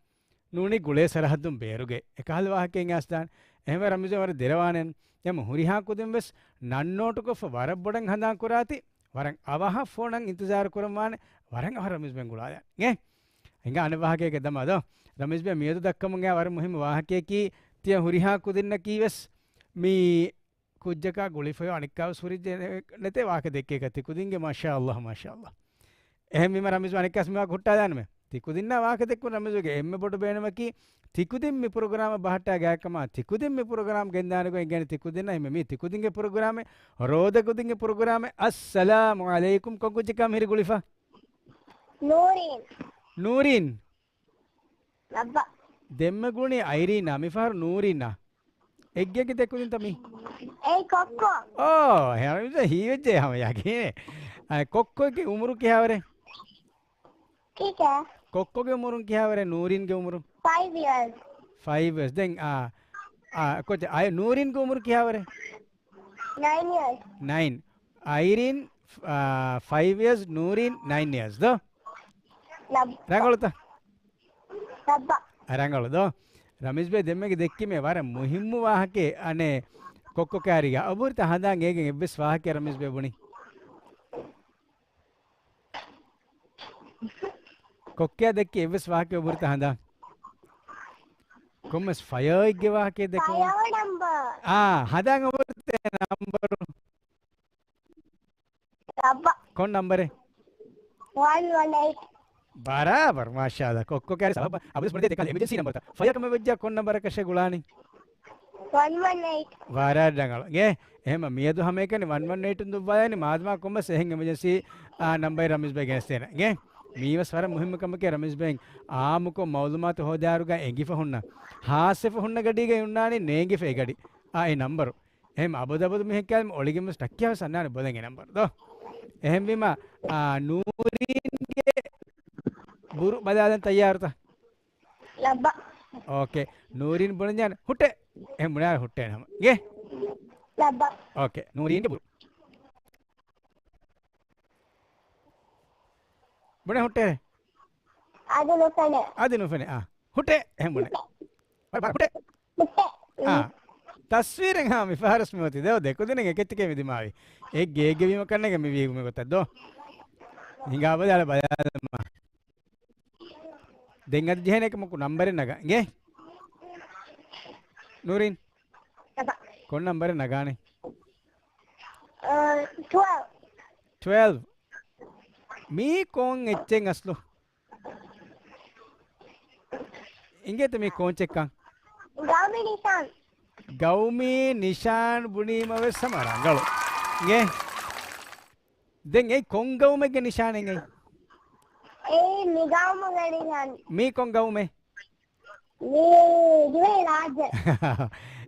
ނޫނީ ގުޅޭ ސަރަހައްދުން ބޭރުގައި އެކަހަލަ ވާހަކައެއް އައިސްދާން. އެހެންވެ ރަމީޒް ވަރަށް ދެރަވާނެ. އެމަ ހުރިހާ ކުދިން ވެސް ނަން ނޯޓުކޮށްފަ ވަރަށް ބޮޑަށް ހަނދާން ކުރާތި. ވަރަށް އަވަހަށް ފޯނަށް އިންތިޒާރު ކުރަން ވާނެ. ވަރަށް އަވަހަށް ރަމީޒް ބެން ގުޅާލާނެ. އެ ހިނގާ އަނެއް ވާހަކައެއް ދަމާ ދޯ. ރަމީޒް ބޭ މިއަދު ދައްކަމުން އައި ވަރަށް މުހިއްމު ވާހަކައަކީ ތިޔަ ހުރިހާ ކުދިންނަކީ ވެސް މި ކުއްޖަކާ ގުޅިފައި އަނެއްކާވެސް ހުރި ނެތޭ ވާހަކަ ދެއްކޭކަށް ތިކުދިންގެ މާޝާ ﷲ، މާޝާ ﷲ. އެހެންވީމަ ރަމީޒް އަނެއްކާސް މިވާ ހުއްޓާލާނަމޭ. ތިކުދިންނާ ވާހަކަ ދެއްކުން ރަމީޒުގެ އެންމެ ބޮޑު ބޭނުމަކީ ތިކުދިން މި ޕްރޮގްރާމަށް ބަހައްޓާ ގާތްކަމާ ތިކުދިން މި ޕްރޮގްރާމް ގެންދާނެ ގޮތް އެނގޭނެ ތިކުދިންނަށް. އެހެންވެ މީ ތިކުދިންގެ ޕްރޮގްރާމެއް، ރޯދަ ކުދިންގެ ޕްރޮގްރާމެއް. އައްސަލާމު ޢަލައިކުމް، ކޮން ކުއްޖަކާ މިހިރީ ގުޅިފަ؟ ނޫރީން. ނޫރީން؟ ލައްބަ. ދެންމެ ގުޅުނީ އައިރީނާ، މިފަހަރު ނޫރީނާ. އެއްގެއަކީ ތެކުދިންތަ މީ؟ އޭ ކޮއްކޮ. އޯ، ހިޔާރު ހީވެއްޖެ ހަމަ ޔަގީނެއް. އަ، ކޮއްކޮގެ އުމުރު ކިހާވަރެއް؟ ކީކޭ؟ ކޮއްކޮގެ އުމުރުން ކިހާވަރެއް ނޫރީންގެ އުމުރު؟ ފައިވް އިޔާސް. ފައިވް އިޔާސް. ދެން، އާ، އާ، ކޮއްޗެއް، އައި، ނޫރީންގެ އުމުރު ކިހާވަރެއް؟ ނައިން އިޔާސް. ނައިން. އައިރީން، އާ، ފައިވް އިޔާސް، ނޫރީން ނައިން އިޔާސް ދޯ؟ ލައްބަ. ރަނގަޅުތަ؟ ލައްބަ. އަ، ރަނގަޅު ދޯ؟ ރަމީޒް ބޭ ދެންމެގެ ދެއްކީމޭ ވަރަށް މުހިއްމު ވާހަކައެއް އަނެއް ކޮއްކޮ ކާރިގަ. އަބުރިތަ ހަނދާން އޭގެން އެއްވެސް ވާހަކައެއް ރަމީޒް ބޭ ބުނި؟ ކޮއްކޮއާ ދެއްކި އެއްވެސް ވާހަކައެއް އަބުރިތަ ހަނދާން؟ ކޮންމެސް ފަޔާއެއްގެ ވާހަކައެއް ދެއްކުމުން؟ ފަޔާ ނަމްބަރު. އާ، ހަނދާން އަބުރިތަ ނަމްބަރު؟ ލައްބަ. ކޮން ނަމްބަރެއް؟ ވަން ވަން އެއިޓް. ބަރާބަރު، މާޝާﷲ. ކޮއްކޮ ކާރި ސަބަބަށް އަބަދުވެސް ބުނެދޭ އެކަހަލަ އެމަޖެންސީ ނަމްބަރުތައް. ފަޔާ ކަމަށް ވެއްޖާ ކޮން ނަމްބަރަކަށޭ ގުޅާނީ؟ ވަން ވަން އެއިޓް. ވަރަށް ރަނގަޅު. އޭ، އެހެމަ މިއަދު ހަމައެކަނި ވަން ވަން އެއިޓުން ދުއްވާލަނީ މާދަމާ ކޮންމެސް އެހެން އެމަޖެންސީ، އާ، ނަމްބަރެއް ރަމީޒް ބޭ ގެނެސްދޭނެ. އޭ، މީވެސް ވަރަށް މުހިއްމު ކަމެކޭ ރަމީޒް ބޭ އާއްމުކޮށް މައުލޫމާތު ހޯދާއިރުގަ އެނގިފަ ހުންނަ، ހާއްސަވެފަ ހުންނަ ގަޑީގައި އޮންނާނީ ނޭނގިފަ އެ ގަޑި. އާ، އެ ނަމްބަރު. އެހެން އަބަދު އަބަދު މިހެން ކައިލަމު އޮޅިގެން ވެސް ޓައްކިޔާ ވެސް އަންނާނެ ބޮލަން އެ ނަމްބަރު ދޯ. އެހެންވީމަ، އާ، ނޫރީންގެ ބުރު ބަލާލަން ތައްޔާރުތަ؟ ލައްބަ. އޯކޭ. ނޫރީން ބުނަންޏާ ހުއްޓޭ. އެހެން ބުނާ ހުއްޓޭ ހަމަ. ގޭ؟ ލައްބަ. އޯކޭ. ނޫރީންގެ ބުރު. ބުނެ ހުއްޓޭ. އަދި ނުފެނޭ. އަދި ނުފެނޭ. އާ. ހުއްޓޭ. އެހެން ބުނެ. ހުއްޓޭ. ބަ-، ބަ-، ހުއްޓޭ. ހުއްޓޭ. އާ. ތަސްވީރެއް ހާ މި ފަހަރަސް މި އޮތީ ދޯ ދެކުދިނެއް އެކެއްޗެކޭ މި ދިމާވި. އެ ގޭގެ ވީމަ ކަންނޭގެ މި ވީ މި ގޮތަށް ދޯ. ހިނގާ ބަލާލަ ބަލާލަމާ. ދެން އަދި ޖެހޭނެ އެކަމަކު ނަމްބަރެއް ނަގާ. އިނގޭ؟ ނޫރީން. ކޮން ނަމްބަރެއް ނަގާނެ؟ އަ، ޓުވެލްވް. ޓުވެލްވް. މީ ކޯން އެއްޗެއް އަސްލު؟ އިނގޭތަ މީ ކޯން އެއްޗެއްކަން؟ ގައުމީ ނިޝާން. ގައުމީ ނިޝާން ބުނީމަ ވެސް ހަމަ ރަނގަޅު. އިނގޭ؟ ދެން އެއީ ކޮން ގައުމެއްގެ ނިޝާނެއް އެއީ؟ އެއީ މި ގައުމުގެ ނިޝާން. މީ ކޮން ގައުމެއް؟ މީ ދިވެހި ރާއްޖެ.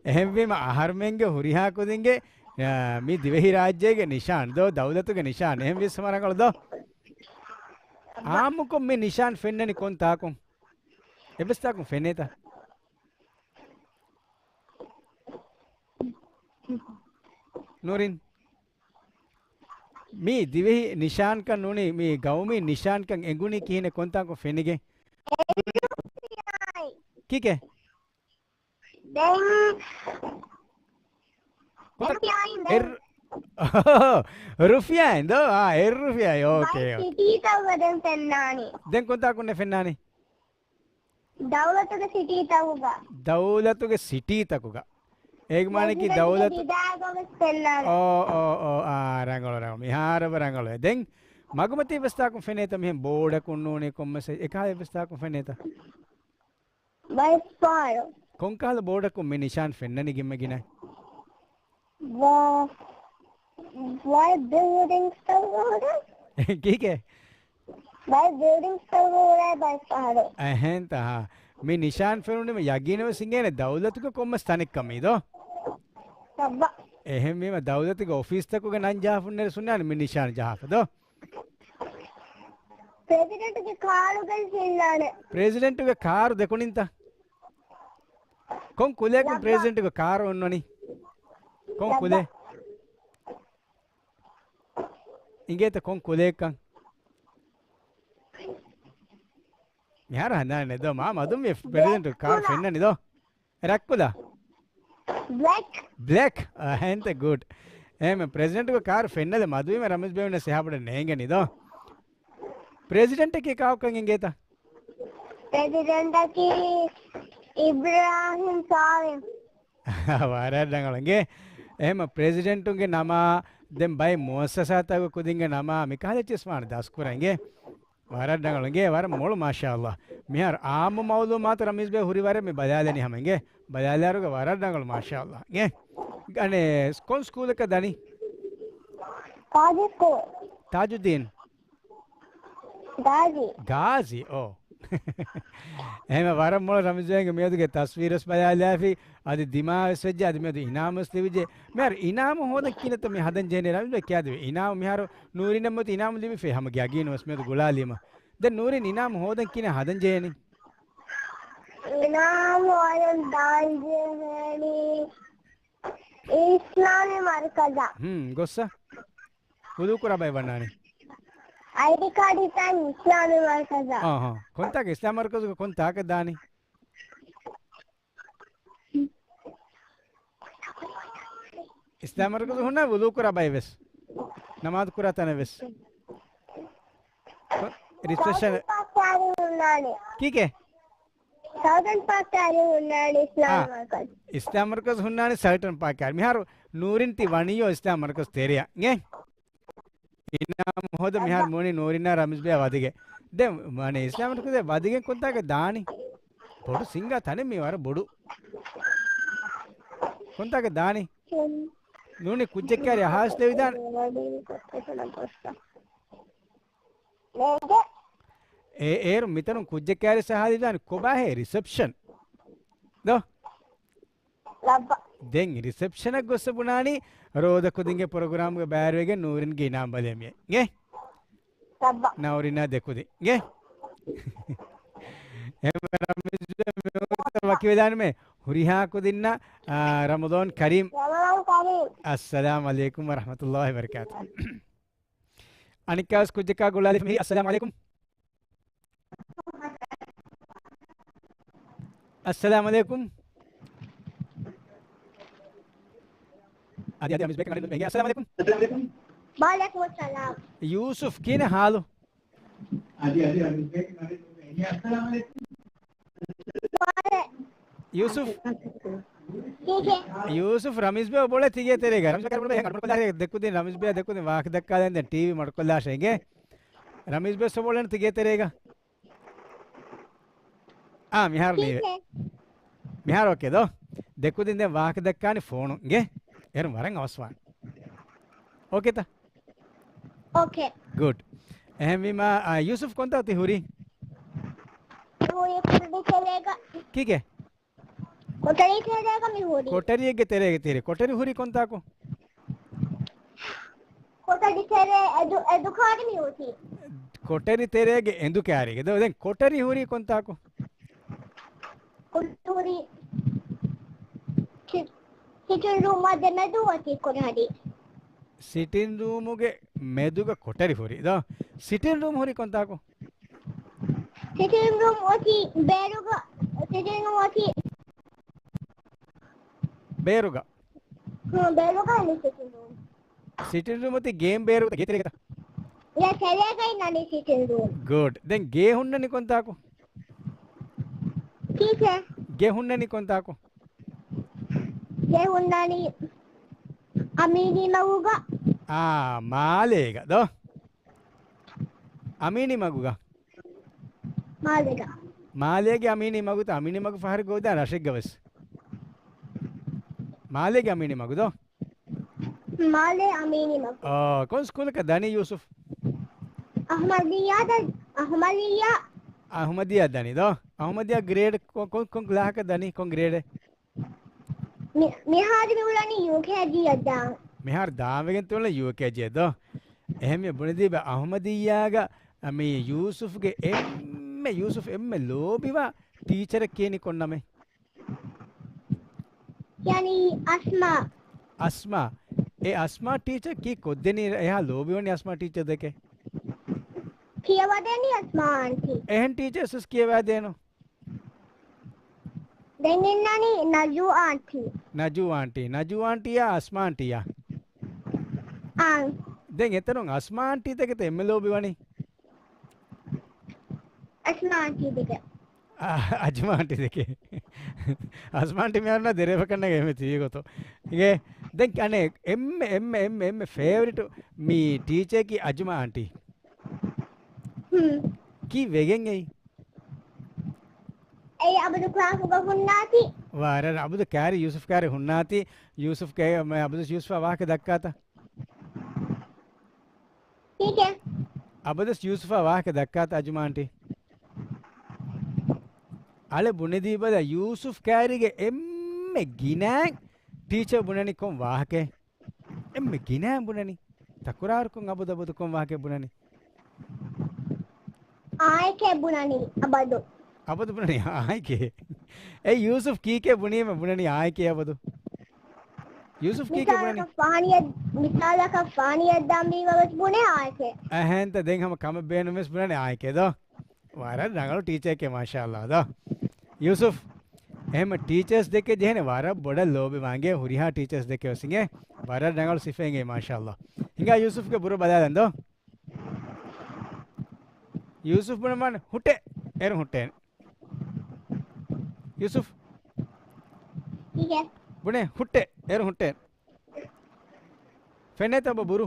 އެހެންވީމަ އަހަރުމެންގެ ހުރިހާ ކުދިންގެ އާ، މި ދިވެހިރާއްޖޭގެ ނިޝާން ދޯ، ދައުލަތުގެ ނިޝާން. އެހެން ވިސް ހަމަ ރަނގަޅު ދޯ؟ އާއްމުކޮށް މި ނިޝާން ފެންނަނީ ކޮން ތާކުން؟ އެއްވެސް ތާކުން ފެނޭތަ؟ ނޫރިން. މީ ދިވެހި ނިޝާންކަން ނޫނީ، މީ ގައުމީ ނިޝާންކަން އެނގުނީ ކިހިނެއް ކޮންތާކުން ފެނިގެން؟ ކީކޭ؟ ދެން ކޮން-، ރުފިޔާއިން ދެން. އެއް-، ރުފިޔާއިން ދޯ؟ އާ، އެއް ރުފިޔާއި. އޯކޭ. ބައެއް ސިޓީތަކުގަ ދެން ފެންނާނީ. ދެން ކޮންތާކުންނެ ފެންނާނީ؟ ދައުލަތުގެ ސިޓީތަކުގަ. ދައުލަތުގެ ސިޓީތަކުގަ. އޭގެ މާނައަކީ ދައުލަތު ދިދާގަވެސް ފެންނާނެ. އޯ، އޯ، އޯ، އާ، ރަނގަޅު، ރަނގަޅު. މިހާރު ރަނގަޅު. ދެން މަގުމަތީ ވެސް ތާކުން ފެނޭތަ؟ މިހެން ބޯޑަކުން ނޫނީ ކޮންމެސް އެކާ އެއްވެސް ތާކުން ފެނޭތަ؟ ބައެއްފަހަރު. ކޮންކަހަލަ ބޯޑަކުން މި ނިޝާން ފެންނަނީ ގިނަ ގިނައިން؟ ވާ، ވާ ބިލްޑިންގްސްތަކުގަ ހުރޭ. ކީކޭ؟ ބައެއް ބިލްޑިންގްސްތަކުގަ ހުރޭ ބައެއްފަހަރު. އެހެންތަ؟ މި ނިޝާން ފެނުނީމަ ޔަގީނަށް ވެސް އިނގޭނެ ދައުލަތުގެ ކޮންމެސް ތަނެއްކަމީ ދޯ؟ އެއްބަ. އެހެންވީމަ ދައުލަތުގެ އޮފީސްތަކުގެ ނަން ޖަހާފަ ހުންނައިރު ސުންނާނެ މި ނިޝާން ޖަހާފަ ދޯ؟ ޕްރެޒިޑެންޓުގެ ކާރުގައި ފެންނާނެ. ޕްރެޒިޑެންޓުގެ ކާރު ދެކުނިންތަ؟ ކޮން ކުލަޔަކުން ލައްބަ. ޕްރެޒިޑެންޓުގެ ކާރު އޮންނަނީ؟ ކޮން ލައްބަ. ކުލައެއް؟ އިނގޭތަ ކޮން ކުލައެއްކަން؟ މިހާރު ހަނދާނެއް ނެތް ދޯ؟ މާ މަދުން ވިޔަ ޕްރެޒިޑެންޓު ކާރު ފެންނަނީ ދޯ؟ ރަތްކުލަ؟ ބްލެކް. ބްލެކް. އެހެންތަ؟ ގުޑް. އެހެން ޕްރެޒިޑެންޓުގެ ކާރު ފެންނަލެ މަދުވީމަ ރަމީޒް ބޭ އޮންނަ ސެހާބުޑަ ނޭނގެނީ ދޯ؟ ޕްރެޒިޑެންޓަކީ ކާކުކަން އިނގޭތަ؟ ޕްރެޒިޑެންޓަކީ އިބްރާހިމް ސާލިމް. ވަރަށް ރަނގަޅު އިނގޭ. އެހެން ޕްރެޒިޑެންޓުންގެ ނަމާ، ދެން ބައެއް މުއައްސަސާތަކުގެ ކުދިންގެ ނަމާ މިކަހަލަ އެއްޗިސް ވާނެ ދަސްކުރަން އިނގޭ. ވަރަށް ރަނގަޅު އިނގޭ، ވަރަށް މޮޅު މާޝާﷲ. މިހާރު އާއްމު މައުލޫމާތު ރަމީޒް ބޭ ހުރި ވަރެއް މި ބަލާލަނީ ހަމަ އިނގޭ. ބަލާލާއިރުގަ ވަރަށް ރަނގަޅު މާޝާﷲ އިނގޭ. އަނެއް ކޮން ސްކޫލަކަށް ދަނީ؟ ތާޖު ސްކޫލް. ތާޖުއްދީން. ގާޒީ. ގާޒީ، އޯ. އެހެން ވަރަށް މޮޅު ރަމީޒް ބޭގެ މިއަދުގެ ތަސްވީރުވެސް ބަލާލާފި، އަދި ދިމާވެސް ވެއްޖެ، އަދި މިއަދު އިނާމުވެސް ލިބިއްޖެ. މިހާރު އިނާމު ހޯދަން ކިހިނެއްތަ މި ހަދަން ޖެހެނީ؟ ރަމީޒް ބޭ ކިޔާދެވޭ. އިނާމު މިހާރު ނޫރިންނަށް މިއޮތީ އިނާމު ލިބިފައި ހަމަ ޔަގީނުވެސް މިއަދު ގުޅާލީމަ. ދެން ނޫރިން އިނާމު ހޯދަން ކިހިނެއް ހަދަން ޖެހެނީ؟ އިނާމު ހޯދަން ދާން ޖެހެނީ އިސްލާމީ މަރުކަޒަށް. ހުން، ގޮއްސަ؟ ވުޟޫ ކުރާ ބައެއް ވަންނާނެ. އައިޑީ ކާޑް ހިފަން އިސްލާމީ މަރުކަޒަށް. އަހަ. ކޮންތާކަށް އިސްލާމް މަރުކަޒުގަ ކޮން ތާކަށް ދާނީ؟ އިސްލާމް މަރުކަޒު ހުންނާނެ ވުޟޫ ކުރާ ބައެއް ވެސް. ނަމާދު ކުރާ ތަނެއް ވެސް. ރިސެޕްޝަން. ސައުތަން ޕާކް ތާރީ ހުންނާނެ. ކީކޭ؟ ސައުތަން ޕާކް ތާރީ ހުންނާނެ އިސްލާމް އާ. މަރުކަޒު. އިސްލާމް މަރުކަޒު ހުންނާނެ ސައުތަން ޕާކް ތާރީ. މިހާރު ނޫރިން ތި ވަނީޔޯ އިސްލާމް މަރުކަޒު ތެރެއަށް. އިނާމު ހޯދަ މިހާރު އައްބަ. މޫނި ނޫރިންނާ ރަމީޒް ބޭ ވަދެގެ. ދެން މާނެ އިސްލާމް މަރުކަޒު ވަދެގެން ކޮންތާކަށް ދާނީ؟ ބޮޑު ސިންގާ ތަނެއް މީ ވަރަށް ބޮޑު. ކޮންތާކަށް ދާނީ؟ ނޫނީ ކުއްޖެއް ކާރި އަހާސް ދެވިދާނެ. އޭ، އޭރު މިތަނުން ކުއްޖެއް ކާރި އަހާލިދާނެ ކޮބާހޭ ރިސެޕްޝަން؟ ދޯ؟ ލައްބަ. ދެން ރިސެޕްޝަނަށް ގޮއްސަ ބުނާނީ ރޯދަ ކުދިންގެ ޕްރޮގްރާމްގެ ބައިވެރިވެގެން ނޫރިންގެ އިނާމް ބަލޭ މިއޭ. އިނގޭ؟ ލައްބަ. ނޫރިންނާ ދެކުދިން. އިނގޭ؟ އެހެންވީމަ ވަކިވެދާނަމޭ ހުރިހާ ކުދިންނަށް، އާ، ރަމަޟާން ކަރީމް. ރަމަޟާން ކަރީމް. އައްސަލާމް ޢަލައިކުމް ވަރަޙްމަތުﷲި ވަބަރަކާތުހު. އަނެއްކާވެސް ކުއްޖަކާ ގުޅާލިފި. އައްސަލާމް ޢަލައިކުމް. އައްސަލާމް ޢަލައިކުމް. އަދި، އަދި، އަމިސް ބޭކަށް އަނެއް ނުދުން އެނގޭ. އައްސަލާމް ޢަލައިކުމް. ވަޢަލައިކުމުއްސަލާމް. ޔޫސުފް ކިހިނެއް ޙާލު؟ އަދި، އަދި، އަމިސް ބޭކަށް އަނެއް ނުދުން އެނގޭ. އައްސަލާމް ޢަލައިކުމް. ޔޫސުފް. ޔޫސުފް ރަމީޒް ބޭ އޮބޮޅޭ ތިގޭ ތެރޭގަ. ރަމީޒް ބޭ ދެކުދިން، ރަމީޒް ބޭ ދެކުދިން ވާހަކަ ދައްކާލަން ދެން ޓީވީ މަޑުކޮށްލާށޭ އިނގޭ. ރަމީޒް ބޭ އޮބޮޅޭނެ ތިގޭ ތެރޭގަ. އާ، މިހާރު ނީވޭ. މިހާރު އޯކޭ ދޯ؟ ދެކުދިން ދެން ވާހަކަ ދައްކާނެ ފޯނު އިނގޭ. އޭރު ވަރަށް އަވަސްވާނެ. އޯކޭތަ؟ އޯކޭ. ގުޑް. އެހެންވީމަ، އާ، ޔޫސުފް ކޮންތާ ތި ހުރީ؟ ހުރީ ކޮޓަރި ތެރޭގަ. ކީކޭ؟ ކޮޓަރި ތެރޭގަ މި ހުރީ. ކޮޓަރިއެއްގެ ތެރޭގަ ތި ހުރީ. ކޮޓަރި ހުރީ ކޮންތާކު؟ ކޮޓަރި ތެރޭ އެދު-، އެދު ކާރި މި އޮތީ. ކޮޓަރި ތެރޭގެ އެނދު ކާރީގަ. ދޯ، ދެން ކޮޓަރި ހުރީ ކޮންތާކު؟ ކޮޓަރި ހުރީ ސި-، ސިޓިން ރޫމާ ދެމެދު އޮތީ ކޮޓަރި. ސިޓިން ރޫމުގެ މެދުގަ ކޮޓަރި ހުރީ ދޯ. ސިޓިން ރޫމް ހުރީ ކޮންތާކު؟ ސިޓިން ރޫމް އޮތީ ބޭރުގަ، ސިޓިން ރޫމް އޮތީ ބޭރުގަ. ހުން، ބޭރުގަ އިނީ ސިޓިން ރޫމް. ސިޓިން ރޫމް އޮތީ ގޭން ބޭރުގަ، ގޭ ތެރޭގަތަ؟ އެ ތެރޭގަ އިންނަނީ ސިޓިން ރޫމް. ގުޑް. ދެން ގޭ ހުންނަނީ ކޮންތާކު؟ ކީކޭ؟ ގޭ ހުންނަނީ ކޮންތާކު؟ ގޭ ހުންނަނީ އަމީނީ މަގުގަ. އާ، މާލޭގަ ދޯ؟ އަމީނީ މަގުގަ. މާލޭގަ. މާލޭގެ އަމީނީ މަގުތަ؟ އަމީނީ މަގު ފަހަރެއް ގޮވައިދާނެ ރަށެއްގަ ވެސް. މާލޭގެ އަމީނީ މަގު ދޯ؟ މާލޭ އަމީނީ މަގު. އާ، ކޮން ސްކޫލަކަށް ދަނީ ޔޫސުފް؟ އަހުމަދިއްޔާ ދަ-، އަހުމަދިއްޔާ. އަހުމަދިއްޔާ ދަނީ ދޯ؟ އަހުމަދިއްޔާ ގްރޭޑް ކޮ-، ކޮން، ކޮން ކްލާހަކަށް ދަނީ؟ ކޮން ގްރޭޑެއް؟ މި-، މިހާރު މި އުޅަނީ ޔޫކޭޖީއަށް ދާން. މިހާރު ދާންވެގެން ތި އުޅެނީ ޔޫކޭޖީއަށް ދޯ؟ އެހެންވެ ބުނެދީބަ އަހުމަދިއްޔާގަ މި ޔޫސުފްގެ އެންމެ، ޔޫސުފް އެންމެ ލޯބިވާ ޓީޗަރެއް ކިޔަނީ ކޮން ނަމެއް؟ ޔަނީ އަސްމާ. އަސްމާ. އެ އަސްމާ ޓީޗަރ ކީ ކޮށްދެނީ އެހާ ލޯބިވަނީ އަސްމާ ޓީޗަރ ދެކެ؟ ކިޔަވަދެނީ އަސްމާ އާންޓީ. އެހެން ޓީޗަރސް ވެސް ކިޔަވައިދޭނު. ދެން އިންނަނީ ނަޖޫ އާންޓީ. ނަޖޫ އާންޓީ. ނަޖޫ އާންޓީއާ އަސްމާ އާންޓީއާ؟ އާން. ދެން އެތަނުން އަސްމާ އާންޓީ ދެކެތަ އެންމެ ލޯބިވަނީ؟ އަސްމާ އާންޓީ ދެކެ. އަ-، އަޖުމާ އާންޓީ ދެކެ. އަސްމާ އާންޓީ މިހާރު ދެރަވެފަ ކަންނޭނގެ އެންމެ ތީ ގޮތު. އިނގޭ، ދެން އަނެއް އެންމެ، އެންމެ، އެންމެ، އެންމެ ފޭވަރިޓު މި ޓީޗަރަކީ އަޖުމާ އާންޓީ. ހުން. ކީއްވެގެން އެއީ؟ އެއީ އަބަދު ކްލާސުގަ ހުންނާތީ. ވަރަށް އަބަދު ކާރި ޔޫސުފް ކާރި ހުންނާތީ. ޔޫސުފް ކޭ-، މެ-، އަބަދު ޔޫސުފާ ވާހަކަ ދައްކާތަ؟ ކީކޭ؟ އަބަދު ޔޫސުފާ ވާހަކަ ދައްކާތަ އަޖުމާ އާންޓީ؟ އަޅެ ބުނެދީބަލަ ޔޫސުފް ކާރީގެ އެންމެ ގިނައިން ޓީޗަރ ބުނަނީ ކޮން ވާހަކައެއް؟ އެންމެ ގިނައިން ބުނަނީ. ތަކުރާރުކޮށް އަބަދު އަބަދު ކޮން ވާހަކައެއް ބުނަނީ؟ އާންއޭކޭ ބުނަނީ އަބަދު. އަބަދު ބުނަނީ އާންއޭކޭ. އެ ޔޫސުފް ކީކޭ ބުނީމަ ބުނަނީ އާންއޭކޭ އަބަދު؟ ޔޫސުފް ކީކޭ ބުނަނީ؟ މިސާލަކަށް ފާނިއެއް، މިސާލަކަށް ފާނިއެއް ދާން ބީމަ ވެސް ބުނޭ އާންއޭކޭ. އެހެންތަ ދެން ހަމަ ކަމެއް ބޭނުން ވެސް ބުނަނީ އާންއޭކޭ ދޯ؟ ވަރަށް ރަނގަޅު ޓީޗަރެކޭ މާޝާﷲ ދޯ. ޔޫސުފް، އެހެންމަ ޓީޗަރސް ދެކެ ޖެހެނެ ވަރަށް ބޮޑަށް ލޯބިވާންގެ ހުރިހާ ޓީޗަރސް ދެކެ ވެސް އިނގޭ ވަރަށް ރަނގަޅު ސިފައެއް މާޝާﷲ. ހިނގާ ޔޫސުފްގެ ބުރަ ބަލާލަން ދޯ. ޔޫސުފް ބުނަމާން ހުއްޓޭ، އޭރު ހުއްޓޭ. ޔޫސުފް. ކީކޭ؟ ބުނޭ ހުއްޓޭ، އޭރު ހުއްޓޭ. ފެނޭތަ އޮބަ ބުރު؟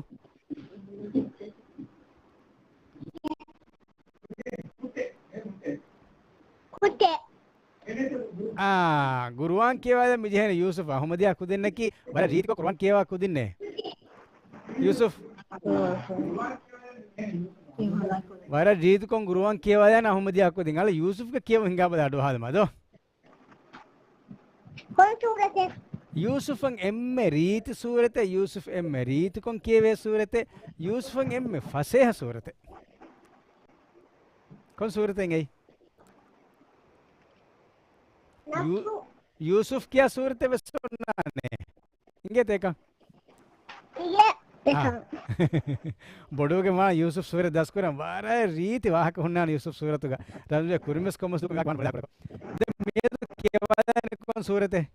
ހުއްޓޭ. އާ، ގުރުއާން ކިޔަވާލަން މިޖެހޭނެ ޔޫސުފް. އަހުމަދިއްޔާ ކުދިންނަކީ ވަރަށް ރީތިކޮށް ގުރުއާން ކިޔަވާ ކުދިންނޭ. ޔޫސުފް. ވަރަށް ރީތިކޮށް ގުރުއާން ކިޔަވާލާނެ އަހުމަދިއްޔާ ކުދިން. އަޅެ ޔޫސުފްގެ ކިޔަވުން ހިނގާބަލަ އަޑުއަހާލަމާ ދޯ. ކޮން ސޫރަތެއް؟ ޔޫސުފަށް އެންމެ ރީތި ސޫރަތެއް، ޔޫސުފް އެންމެ ރީތިކޮށް ކިޔެވޭ ސޫރަތެއް، ޔޫސުފަށް އެންމެ ފަސޭހަ ސޫރަތެއް. ކޮން ސޫރަތެއް އެއީ؟ ޔޫ-، ނަޞްރު. ޔޫސުފް ކިޔާ ސޫރަތެއް ވެސް އޮންނާނެ. އިނގޭތަ އެކަން؟ އިނގޭތަ އެކަން؟ އާ. ބޮޑުވެގެން ވާން ޔޫސުފް ސޫރަތް ދަސްކުރަން. ވަރަށް ރީތި ވާހަކަ ހުންނާނެ ޔޫސުފް ސޫރަތުގަ. ރަމްޒު ކުރިމަސް ކޮމަސް ދުކު ވާހަކަ ވާން ބަލާކުރަކޮ. ދެން މިއަދު ކިޔަވާލާނެ ކޮން ސޫރަތެއް؟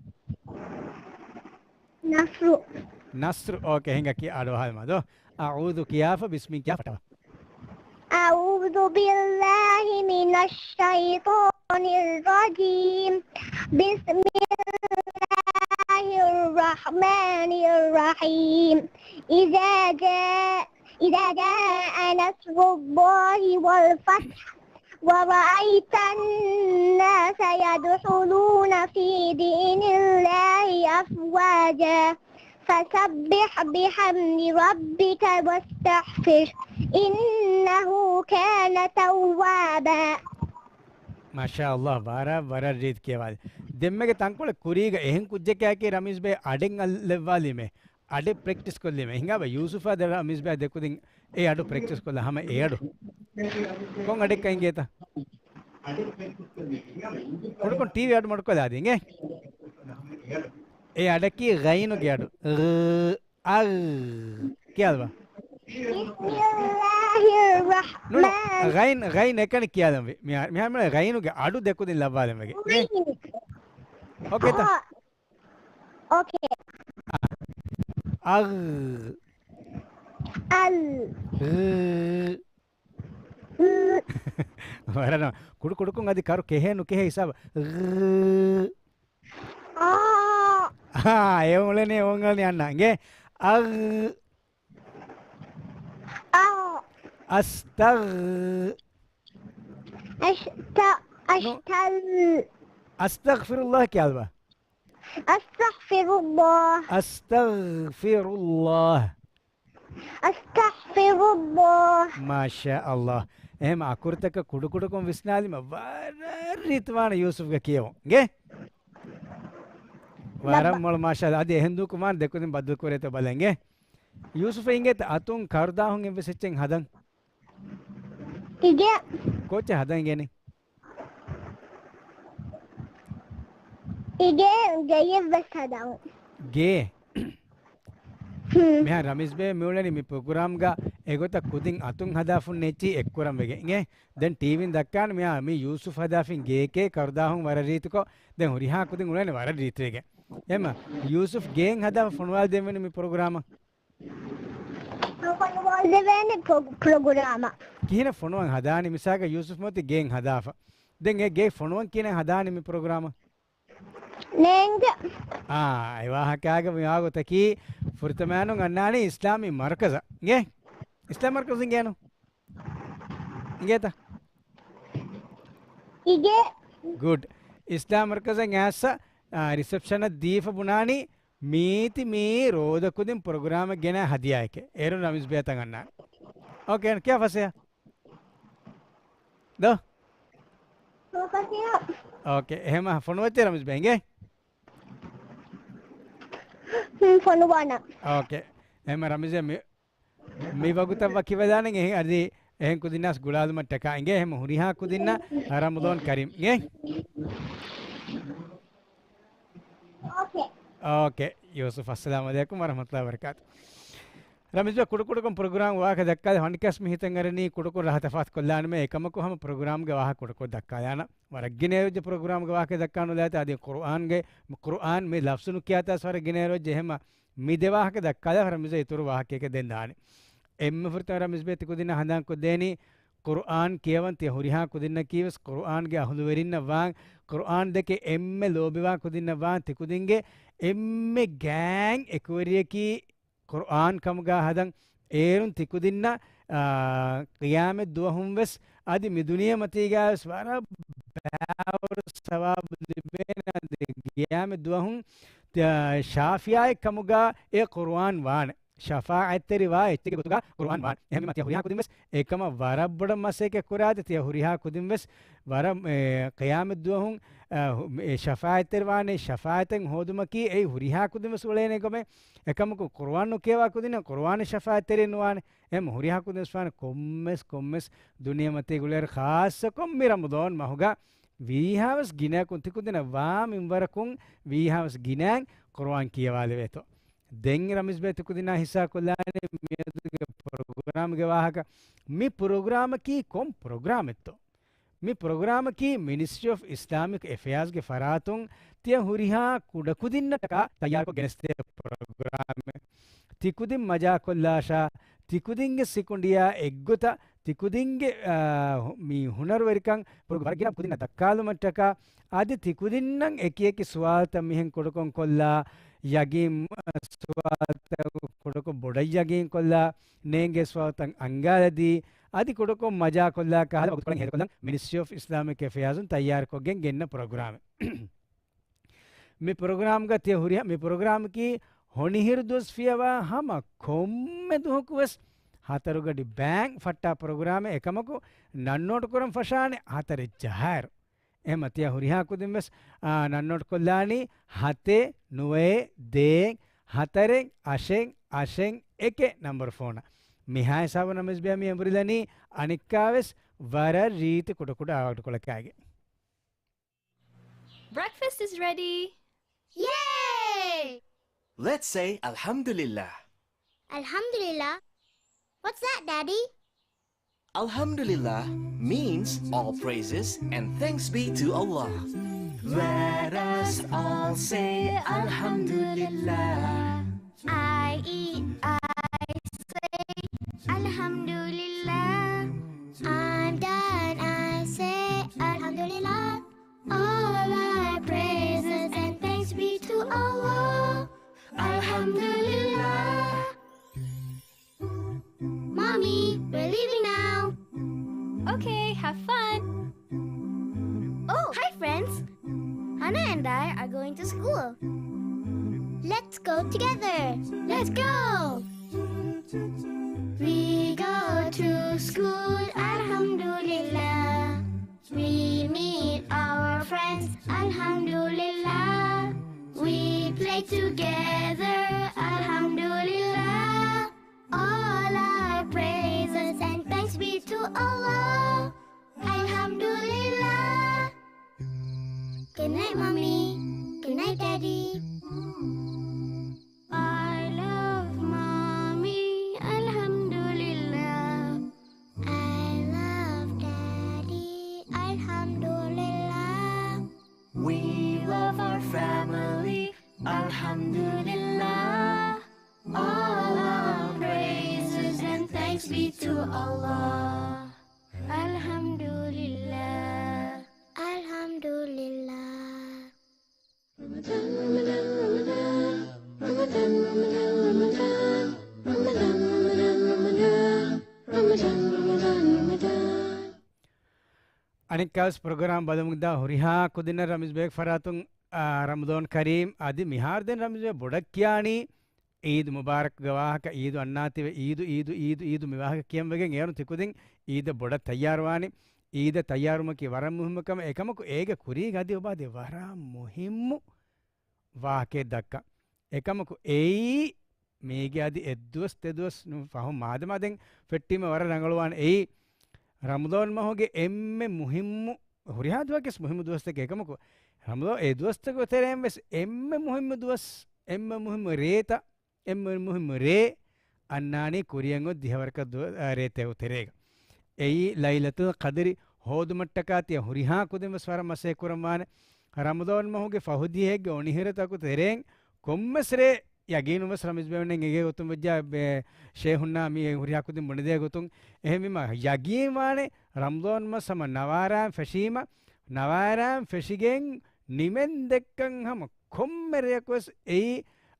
ނަޞްރު. ނަޞްރު. އޯކޭ، ހިނގާ ކިޔާ އަޑުއަހާލަމާ ދޯ. އަޢޫޛު ކިޔާފަ ބިސްމި ކިޔާ ފަޓަވާ. أعوذ بالله من الشيطان الرجيم. بسم الله الرحمن الرحيم. إذا جاء، إذا جاء نصر الله والفتح ورأيت الناس يدخلون في دين الله أفواجا. فسبح بحمد ربك واستغفره إنه كان توابا. މާޝާﷲ، ވަރަށް، ވަރަށް ރީތި ކިޔަވާލި. ދެންމެގެ ތަންކޮޅެއް ކުރީގަ އެހެން ކުއްޖެކޭ ރަމީޒް ބޭ އަޑެއް އަލް ލެއްވާލީމޭ. އަޑެއް ޕްރެކްޓިސް ކޮށްލީމަ. ހިނގާބަ ޔޫސުފާ ދެ ރަމީޒް ބެ ދެކުދިން އެ އަޑު ޕްރެކްޓިސް ކޮށްލާ ހަމަ އެ އަޑު. ކޮން އަޑެއްކަ އިނގޭތަ؟ ކުޑަކޮށް ޓީވީ އަޑު މަޑުކޮށްލާ ދިނގޭ. އެ އަޑަކީ ޣައިނުގެ އަޑު. އަ، އަ، ކިޔާލަބަ. بسم الله الرحمن ނޫނު، ޣައިން، ޣައިން އެކަނި ކިޔާލަންވީ. މިހާ-، މިހާރު ޣައިނުގެ އަޑު ދެކުދިން ލައްވާލަން ވެގެ. އޮކޭތަ؟ އާ. އޯކޭ. އަ. އަލް. އަލް. ވަރަށް ކުޑަ ކުޑަކޮށް އަދި ކަރު ކެހޭ ނުކެހޭ ހިސާބަށް. އާ. އާ، އެ އުޅެނީ، އެ އުޅެނީ އަންނަ. އިނގޭ. އަ. އަ. އަސްތަ-، އަސްތަ-، ނު-، އަސްތަލް. އަސްތަޣްފިރުﷲ ކިޔާލަބަ. އަސްތަޣްފިރުﷲ. އަސްތަޣްފިރުﷲ. އަސްތަޣްފިރުﷲ. މާޝާ ﷲ. އެހެން އަކުރުތަކަށް ކުޑަކުޑަކޮށް ވިސްނާލީމަ ވަރަށް ރީތިވާނެ ޔޫސުފްގެ ކިޔެވުން. އިނގޭ؟ ވަރަށް ލައްބަ. މޮޅު މާޝާ ﷲ. އަދި އެހެން ދޫކު މާނަ ދެކުދިން ބައްދަލު ކުރޭތޯ ބަލަން. އިނގޭ؟ ޔޫސުފް އިނގޭތަ އަތުން ކަރުދާހުން އެއްވެސް އެއްޗެއް ހަދަން؟ އިނގޭ. ކޯޗެއް ހަދަން އިނގޭނީ؟ އިނގޭ ގެޔެއްވެސް ހަދަން. ގޭ. ހުން. މިހާ ރަމީޒް ބޭ މިއުޅެނީ މި ޕްރޮގްރާމްގަ އެގޮތަށް ކުދިން އަތުން ހަދާފުން އެއްޗި އެއްކުރަން ވެގެން. އިނގޭ؟ ދެން ޓީވީން ދައްކާން މިހާ މި ޔޫސުފް ހަދާފިން ގޭކޭ ކަރުދާހުން ވަރަށް ރީތިކޮށް، ދެން ހުރިހާ ކުދިން އުޅެނީ ވަރަށް ރީތިވެގެން. އެމަ ޔޫސުފް ގޭން ހަދާފަ ފޮނުވާލަދޭންވީނު މި ޕްރޮގްރާމަށް. ފޮނުވާލަދެވޭނެ ޕްރޮ-، ޕްރޮގްރާމަށް. ކިހިނެއް ފޮނުވަން ހަދާނީ؟ މިސާލަކަށް ޔޫސުފް މޮތި ގޭން ހަދާފަ. ދެން އެ ގޭ ފޮނުވަން ކިހިނެއް ހަދާނީ މި ޕްރޮގްރާމަށް؟ ނޭނގެ. އާ، އެ ވާހަކާގެ މިވާގޮތަކީ ފުރަތަމައިނުން އަންނާނީ އިސްލާމީ މަރުކަޒަށް. އިނގޭ؟ އިސްލާމް މަރުކަޒު އިނގޭނު؟ އިނގޭތަ؟ އިނގޭ. ގުޑް. އިސްލާމް މަރުކަޒަށް އައިސް، އާ، ރިސެޕްޝަނަށް ދީފަ ބުނާނީ މީތި މީ ރޯދަ ކުދިން ޕްރޮގްރާމެއް ގެނައި ހަދިޔާއެކޭ. އޭރުން ރަމީޒް ބޭތަން އަންނާނެ. އޯކޭ، ކިޔާ ފަސޭހަ. ދޯ؟ އޯކޭ، އެހެމަ ފޮނުވައްޗޭ ރަމީޒް ބޭ އިނގޭ؟ ހުން، ފޮނުވާނަ. އޯކޭ. އެހެމަ ރަމީޒް މި، މި ވަގުތަށް ވަކިވެލާނެ އެހެން އަދި އެހެން ކުދިންނާސް ގުޅާލުމަށްޓަކާ އިނގޭ. އެހެމަ ހުރިހާ ކުދިންނަށް ރަމަޟާން ކަރީމް އިނގޭ. އޯކޭ. އޯކޭ. ޔޫސުފް، އައްސަލާމު ޢަލައިކުމް ވަރަޙްމަތުﷲ ވަބަރަކާތު. ރަމީޒް ބޭ ކުޑަކުޑަކޮށް ޕްރޮގްރާމް ވާހަކަ ދައްކާލި ފަނިކަސް މި ހިތަށް އަރަނީ ކުޑަކޮށް ރަހަ ތަފާތު ކޮށްލާނަމޭ އެކަމަކު ހަމަ ޕްރޮގްރާމްގެ ވާހަކަ ކުޑަކޮށް ދައްކާލާނަ. ވަރަށް ގިނަ އެއްޗެއް ޕްރޮގްރާމްގެ ވާހަކަ ދައްކާނުލާތާ އަދި ޤުރުއާންގެ، ޤުރުއާން މި ލަފްޒު ނުކިޔާތާ ވަރަށް ގިނަ އެއްޗެއް އެހެމަ މި ދެ ވާހަކަ ދައްކާލާ ރަމީޒް އިތުރު ވާހަކައެއް ދެން ދާނެ. އެންމެ ފުރަތަމަ ރަމީޒް ބޭ ތިކުދިންނަށް ހަނދާން ކޮށްދޭނީ ޤުރުއާން ކިޔަވަން ތިޔަ ހުރިހާ ކުދިންނަކީވެސް ޤުރުއާންގެ އަހުލުވެރިންނަށް ވާން، ޤުރުއާން ދެކެ އެންމެ ލޯބިވާ ކުދިންނަށް ވާން، ތިކުދިންގެ އެންމެ ގާތް އެކުވެރިޔަކީ ޤުރުއާން ކަމުގާ ހަދަން. އޭރުން ތިކުދިންނަށް، އާ، ޤިޔާމަތް ދުވަހުން ވެސް އަދި މި ދުނިޔެމަތީގާ ވެސް ވަރަށް ބާވަރު ސަވާބު ލިބޭނެ. އަދި ޤިޔާމަތް ދުވަހުން، އާ، ޝާފިއާއެއް ކަމުގާ އެ ޤުރުއާން ވާނެ. ޝަފާޢަތްތެރިވާ އެއްޗެއްގެ ގޮތުގާ ޤުރުއާން ވާނެ. އެހެންވީމަ ތިޔަ ހުރިހާ ކުދިން ވެސް އެކަމަށް ވަރަށް ބޮޑަށް މަސައްކަތް ކުރާތި. ތިޔަ ހުރިހާ ކުދިން ވެސް ވަރަށް، އެ، ޤިޔާމަތް ދުވަހުން، އަ، ހު-، އެ ޝަފާޢަތްތެރިވާނެ. ޝަފާޢަތެއް ހޯދުމަކީ އެއީ ހުރިހާ ކުދިން ވެސް އުޅޭނެ ކަމެއް. އެކަމަކު ޤުރުއާން ނުކިޔަވާ ކުދިންނަށް ޤުރުއާން ޝަފާޢަތްތެރި ނުވާނެ. އެހެން ހުރިހާ ކުދިން ވެސް ވާނެ ކޮންމެސް، ކޮންމެސް ދުނިޔެމަތީގަ އުޅޭއިރު ޚާއްޞަކޮށް މި ރަމަޟާން މަހުގަ ވީހާވެސް ގިނައަކުން ތިކުދިންނަށް ވާ މިންވަރަކުން ވީހާވެސް ގިނައިން ޤުރުއާން ކިޔަވާލެވޭތޯ. ދެން ރަމީޒް ބޭ ތިކުދިންނާ ހިއްސާ ކޮށްލާނީ މިއަދުގެ ޕްރޮގްރާމްގެ ވާހަކަ. މި ޕްރޮގްރާމަކީ ކޮން ޕްރޮގްރާމެއްތޯ؟ މި ޕްރޮގްރާމަކީ މިނިސްޓްރީ އޮފް އިސްލާމިކް އެފެއާޒްގެ ފަރާތުން ތިޔަ ހުރިހާ ކުޑަކުދިންނަށްޓަކާ ތައްޔާރުކޮށް ގެނެސްދޭ ޕްރޮގްރާމެއް. ތިކުދިން މަޖާކޮށްލާށާ، ތިކުދިންގެ ސިކުނޑިއާ އެއްގޮތަށް ތިކުދިންގެ، އާ، މި ހުނަރުވެރިކަން ވަރަށް ގިނަ ކުދިންނަށް ދައްކާލުމަށްޓަކާ، އަދި ތިކުދިންނަށް އެކިއެކި ސުވާލުތައް މިހެން ކުޑަކޮށް ކޮށްލާ، ޔަގީން، އަ، ސުވާލުތައް ކުޑަކޮށް ބޮޑަށް ޔަގީން ކޮށްލާ، ނޭނގޭ ސުވާލުތައް އަންގާލަދީ، އަދި ކުޑަކޮށް މަޖާކޮށްލާ ކަހަލަ ވަގުތުކޮޅެއް ހޭދަކޮށްލަން މިނިސްޓްރީ އޮފް އިސްލާމިކް އެފެއާޒުން ތައްޔާރުކޮށްގެން ގެންނަ ޕްރޮގްރާމެއް. މި ޕްރޮގްރާމްގަ ތިޔަ ހުރިހާ، މި ޕްރޮގްރާމަކީ ހޮނިހިރު ދުވަސް ފިޔަވާ ހަމަ ކޮންމެ ދުވަހަކު ވެސް ހަތަރު ގަޑި ބައިން ފައްޓާ ޕްރޮގްރާމެއް. އެކަމަކު ނަން ނޯޓު ކުރަން ފަށާނެ ހަތަރެއް ޖަހާއިރު. އެހެމަ ތިޔަ ހުރިހާ ކުދިން ވެސް، އާ، ނަން ނޯޓު ކޮށްލާނީ ހަތެއް ނުވައެއް ދޭއް ހަތަރެއް އަށެއް އަށެއް އެކެއް ނަންބަރު ފޯނަށް. މިހާ ހިސާބު ރަމީޒް ބޭ މި އެނބުރިލަނީ އަނެއްކާވެސް ވަރަށް ރީތި ކުޑަކުޑަ އާވަޓުކޮޅަކާގެ. Breakfast is ready. Yay! Let's say Alhamdulillah. Alhamdulillah? What's that, Daddy? Alhamdulillah means all praises and thanks be to Allah. Let us all say Alhamdulillah. I eat, I say Alhamdulillah. I'm done, I say Alhamdulillah. All our praises and thanks be to Allah. Alhamdulillah. Mommy, we're leaving now. Okay, have fun. Oh, hi, friends. Hannah and I are going to school. Let's go together. Let's go. We go to school, Alhamdulillah. We meet our friends, Alhamdulillah. We play together, Alhamdulillah. All our praises and thanks be to Allah, Alhamdulillah. Good night, Mommy. Good night, Daddy. I love Mommy, Alhamdulillah. I love Daddy, Alhamdulillah. We love our family, Alhamdulillah. All our praises and thanks be to Allah. Alhamdulillah. Alhamdulillah. އަނެއްކާވެސް ޕްރޮގްރާމް ބަލަމުންދާ ހުރިހާ ކުދިންނަށް ރަމީޒް ބޭގެ ފަރާތުން، އާ، ރަމަޟާން ކަރީމް. އަދި މިހާރު ދެން ރަމީޒް ބޭ ބޮޑަށް ކިޔާނީ އީދު މުބާރަކްގެ ވާހަކަ، އީދު އަންނާތީވެ، އީދު، އީދު، އީދު، އީދު މި ވާހަކަ ކިޔަން ވެގެން އޭރުން ތިކުދިން އީދަށް ބޮޑަށް ތައްޔާރުވާނީ. އީދަށް ތައްޔާރުވުމަކީ ވަރަށް މުހިއްމު ކަމެއް. އެކަމަކު އޭގެ ކުރީގަ އަދި އޮބާދޭ ވަރަށް މުހިއްމު ވާހަކައެއް ދައްކަން. އެކަމަކު އެއީ މީގެ އަދި އެއްދުވަސް ދެދުވަސް ނު ފަހުން މާދަމާ ދެން ފެއްޓީމަ ވަރަށް ރަނގަޅުވާނެ. އެއީ ރަމަޟާން މަހުގެ އެންމެ މުހިއްމު، ހުރިހާ ދުވަހަކީ މުހިއްމު ދުވަސްތަކެއް. އެކަމަކު ރަމަޟާން އެ ދުވަސްތަކުގެ ތެރެއިން ވެސް އެންމެ މުހިއްމު ދުވަސް، އެންމެ މުހިއްމު ރޭތައް، އެންމެ މުހިއްމު ރޭ އަންނާނީ ކުރިއަށް އޮތް ދިހަވަރަކަށް ދުވަ-، އާ، ރޭތަކުގެ ތެރޭގަ. އެއީ ލައިލަތުލް ޤަދްރި ހޯދުމަށްޓަކާ ތިޔަ ހުރިހާ ކުދިން ވެސް ވަރަށް މަސައްކަތް ކުރަން ވާނެ. ރަމަޟާން މަހުގެ ފަހު ދިހައެއްގެ އޮނިހިރަތަކު ތެރެއިން ކޮންމެސް ރޭ ޔަގީނުން ވެސް ރަމީޒް ބޭ އޮންނަން އެނގޭ ގޮތުން ވެއްޖާ ބޭ ޝޭހުންނާ މި ހުރިހާ ކުދިން ބުނެދޭ ގޮތުން. އެހެންވީމަ ޔަގީން ވާނެ ރަމަޟާން މަސް ހަމަ ނަވާރާން ފެށީމަ، ނަވާރާން ފެށިގެން ނިމެން ދެއްކަން ހަމަ ކޮންމެ ރެޔަކު ވެސް އެއީ،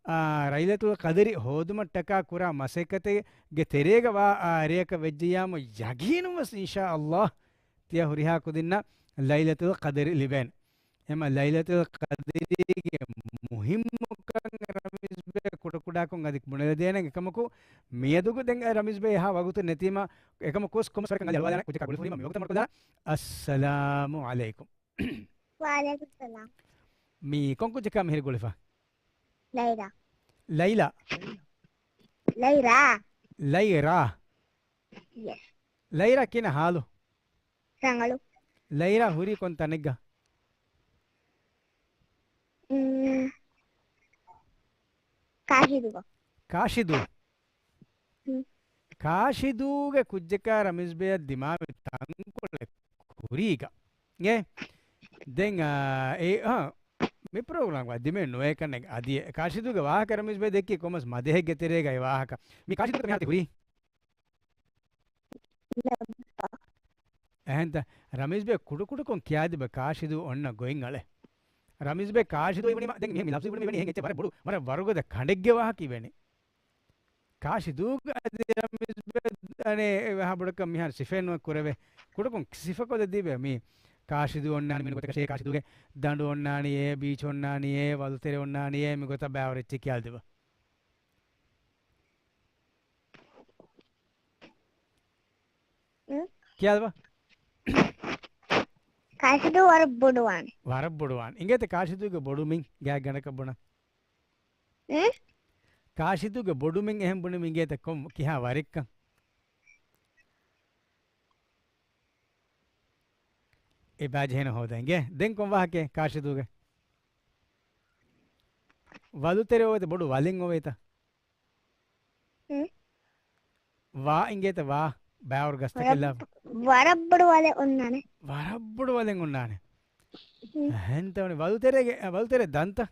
އާ، ލައިލަތުލް ޤަދްރި ހޯދުމަށްޓަކާ ކުރާ މަސައްކަތެއްގެ ތެރޭގަ ވާ، އާ، ރެޔަކަށް ވެއްޖެއްޔާމު ޔަގީނުން ވެސް އިންޝާ ﷲ ތިޔަ ހުރިހާ ކުދިންނަށް ލައިލަތުލް ޤަދްރި ލިބޭނެ. އެމަ ލައިލަތުލް ޤަދްރީގެ މުހިއްމުކަން ރަމީޒް ބޭ ކުޑަކުޑަކޮށް އަދި ބުނެލަދޭނެ. އެކަމަކު މިއަދުގެ ދެން ރަމީޒް ބޭ އެހާ ވަގުތު ނެތީމަ، އެކަމަކު ވެސް ކޮންމެސް ވަރަކަށް އަލި އަލުވާލާނެ ކުއްޖަކާ ގުޅިފަ ހުރީމަ މިވަގުތަށް މަޑުކޮށްލާނަ. އައްސަލާމު ޢަލައިކުމް. ވަޢަލައިކުމް ސަލާމް. މީ ކޮން ކުއްޖަކާ މިހިރި ގުޅިފަ؟ ލައިރާ. ލައިލާ؟ ލައިރާ. ލައިރާ. ޔެސް. ލައިރާ ކިހިނެއް ހާލު؟ ރަނގަޅު. ލައިރާ ހުރީ ކޮން ތަނެއްގަ؟ އުން، ކާށިދޫގަ. ކާށިދޫ؟ ހުން. ކާށިދޫގެ ކުއްޖަކާ ރަމީޒް ބޭއަށް ދިމާވި ތަންކޮޅެއް ކުރީގަ. އޭ؟ ދެން، އާ، އެ، އާ، މި ޕްރޮގްރާމްގަ ދިމެއް ނުވޭ ކަންނެއް އަދި އެ ކާށިދޫގެ ވާހަކަ ރަމީޒް ބޭ ދެއްކީ ކޮންމެސް މަދެހެއްގެ ތެރޭގަ އެ ވާހަކަ. މި ކާށިދޫ މިހާރު ތި ހުރީ؟ އެހެންތަ؟ ރަމީޒް ބޭ ކުޑަކުޑަކޮށް ކިޔާދިބަ ކާށިދޫ އޮންނަ ގޮތް އަޅެ. ރަމީޒް ބޭ ކާށިދޫ އިވުނީމަ، ދެން މިހެން މި ލަފްޒު އިވުނީ ވެނީ އެހެން އެއްޗެއް ވަރަށް ބޮޑު، ވަރަށް ވަރުގަދަ ކަނޑެއްގެ ވާހަކަ އިވެނީ. ކާށިދޫގެ އަދި ރަމީޒް ބޭ އަނެއް އެ ވާހަ ބޮޑަކަށް މިހާރު ސިފައެއް ނުވެ ކުރެވޭ. ކުޑަކޮށް ސިފަކޮށް ދީބެ މީ ކާށިދޫ އޮންނާނީ މި ގޮތަކަށޭ، ކާށިދޫގެ ދަނޑު އޮންނާނީ އޭ، ބީޗް އޮންނާނީ އޭ، ވަލުތެރެ އޮންނާނީ އޭ، މި ގޮތަށް ބައިވަރު އެއްޗެއް ކިޔާލަދީބަ. ކިޔާލަބަ. ކާށިދޫ ވަރަށް ބޮޑުވާނެ. ވަރަށް ބޮޑުވާނެ. އިނގޭތަ ކާށިދޫގެ ބޮޑުމިން ގާތްގަނޑަކަށް ބުނަން. އުން؟ ކާށިދޫގެ ބޮޑުމިން އެހެން ބުނިމި އިނގޭތަ ކޮން ކިހާ ވަރެއްކަން؟ އެބާ ޖެހޭނެ ހޯދަ އިނގޭ. ދެން ކޮން ވާހަކައެއް ކާށިދޫގެ؟ ވަލުތެރެ އޮވޭތަ ބޮޑު ވަލެއް އޮވޭތަ؟ ހުން. ވާ އިނގޭތަ ވާ؟ ބައިވަރު ގަސްތަކެއް ވަރަށް، ލާފަ. ވަރަށް ބޮޑު ވަލެއް އޮންނާނެ. ވަރަށް ބޮޑު ވަލެއް އޮންނާނެ. ހުން. އެހެންތަ ވަނީ ވަލުތެރޭގެ، ވަލުތެރޭ ދަންތަ؟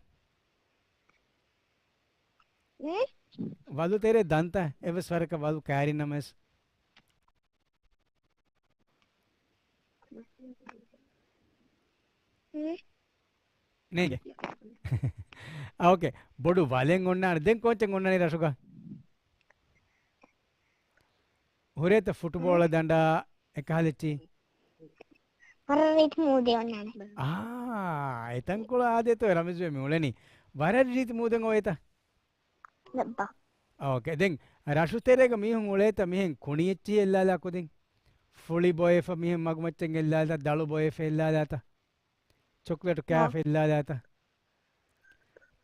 ހުން. ވަލުތެރޭ ދަންތަ؟ އެއްވެސް ވަރަކަށް ވަލު ކައިރިނަމަވެސް. ހުން. ނޭނގެ. އާ، އޯކޭ. ބޮޑު ވަލެއް އޮންނާނެ. ދެން ކޯއްޗެއް އޮންނާނީ ރަށުގަ؟ ހުރޭތަ ފުޓުބޯޅަ ދަނޑާ އެކަހަލެއްޗި؟ ވަރަށް ރީތި މޫދެއް އޮންނާނެ. އާ، އެތަންކޮޅު އާދޭތޯ ރަމީޒް ބޭ މި އުޅެނީ. ވަރަށް ރީތި މޫދެއް އޮވޭތަ؟ ލައްބަ. އޯކޭ. ދެން ރަށުތެރޭގަ މީހުން އުޅޭތަ މިހެން ކުނިއެއްޗިހި އެއްލާލާ ކުދިން؟ ފުޅި ބޮއެފަ މިހެން މަގުމައްޗަށް އެއްލާލާ، ދަޅު ބޮއެފަ އެއްލާލާތަ؟ ޗޮކްލެޓު ކާފަ އެއްލާލާތަ؟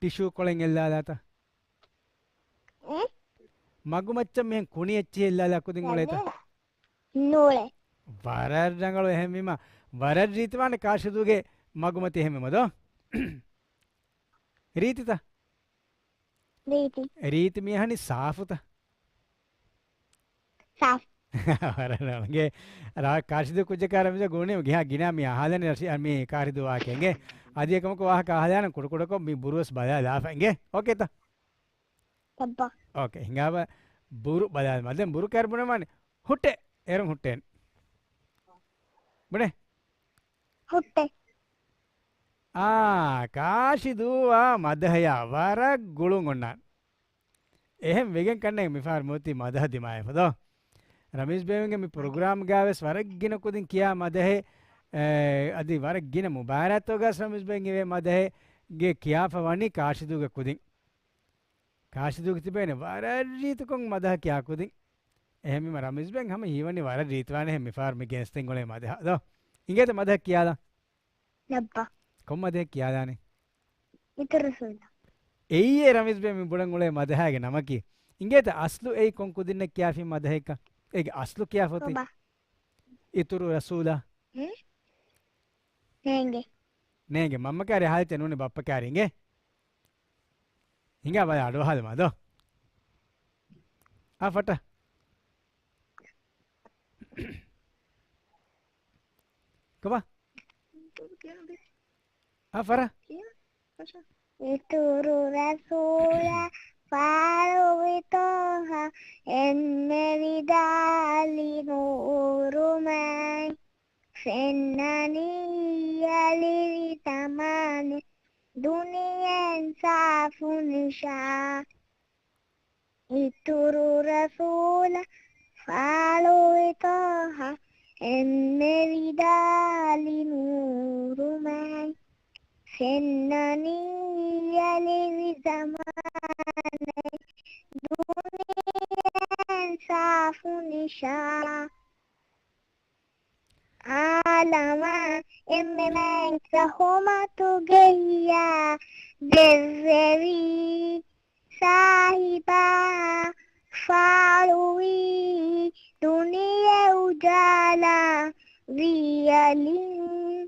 ޓިޝޫ ކޮޅެއް އެއްލާލާތަ؟ އެ؟ މަގުމައްޗަށް މިހެން ކުނިއެއްޗިހި އެއްލާލާ ކުދިން އުޅޭތަ؟ ނޫޅޭ. ވަރަށް ރަނގަޅު އެހެންވީމަ، ވަރަށް ރީތިވާނެ ކާށިދޫގެ މަގުމަތި އެހެންވީމަ ދޯ؟ ރީތިތަ؟ ރީތި. ރީތި މި އަހަނީ ސާފުތަ؟ ސާފު. ވަރަށް ރަނގަޅު. ރާ-، ކާށިދޫ ކުއްޖަކާ ރަމީޒަށް ގުޅުނީމަ ގިނަ މި އަހާލަން ރަށި-، މި ކާށިދޫ ވާހަކަ އިނގޭ. އަދި އެކަމަކު ވާހަކަ އަހާލާނަން ކުޑަކުޑަކޮށް މި ބުރުވެސް ބަލާލާފަ އިނގޭ. އޯކޭތަ؟ ބައްބަ. އޯކޭ. ހިނގާބަ ބުރު ބަލާލަމާ. ދެން ބުރު ކައިރި ބުނަމާނެ. ހުއްޓޭ. އޭރުން ހުއްޓޭން. ބުނޭ. ހުއްޓޭ. އާ، ކާށިދޫއާ މަދަހަޔާ ވަރަށް ގުޅުން އޮންނާނެ. އެހެން ވެގެން ކަންނޭނގެ މިފަހަރު މޫތީ މަދަހަ ދިމާވެފަ ދޯ. ރަމީޒް ބޭބެގެ މި ޕްރޮގްރާމްގަވެސް ވަރަށް ގިނަ ކުދިން ކިޔާ މަދަހެއް، އެ، އަދި ވަރަށް ގިނަ މުބާރާތްތަކުގަސް ރަމީޒް ބޭބެ އެ މަދަހެއްގެ ކިޔާފަ ވަނީ ކާށިދޫގެ ކުދިން. ކާށިދޫގެ ތިބޭނެ ވަރަށް ރީތިކޮށް މަދަހަ ކިޔާ ކުދިން. އެހެންވީމަ ރަމީޒް ބޭބެ ހަމަ ހީވަނީ ވަރަށް ރީތިވާނެ ހެން މިފަހަރު މި ގެނެސްދޭން އުޅޭ މަދަހަ ދޯ. އިނގޭތަ މަދަހަ ކިޔާލާ؟ ލައްބަ. ކޮން މަދަހެއް ކިޔާލާނެ؟ އިތުރު ރަސޫލާ. އެއީ ރަމީޒް ބޭ މި ބުނަން އުޅޭ މަދަހާގެ ނަމަކީ. އިނގޭތަ އަސްލު އެއީ ކޮން ކުދިންނަށް ކިޔާފި މަދަހެއްކަން؟ އޭގެ އަސްލު ކިޔާފަތި؟ ކޮބާ؟ އިތުރު ރަސޫލާ. ހުން؟ ނޭނގެ. ނޭނގެ. މަންމަ ކާރި އަހާލިތެ ނޫނީ ބައްޕަ ކާރި އިނގޭ. ހިނގާ ބަލާ އަޑުއަހާލަމާ ދޯ. އާ ފަޓަ. ކޮބާ؟ އާ ފަރާ. އިތުރު ރަސޫލާ ފާޅުވި ޠާހާ އެންމެ ވިދާޅި ނޫރުމާތް. ފެންނަނީ އަލިވި ޒަމާނެ ދުނިޔެއިން ސާފު ނިޝާ. އިތުރު ރަސޫލާ ފާޅުވި ޠާހާ އެންމެ ވިދާޅި ނޫރުމާތް. ފެންނަނީ އަލިވި ޒަމާނެ ދުނިޔެއިން ސާފު ނިޝާ. އާލަމާ އެންމެ މާތް ރަހުމަތުގެ ހިޔާ ދެއްވެވި ސާހިބާ ފާޅުވީ ދުނިޔެ އުޖާލާ ވިޔަލިން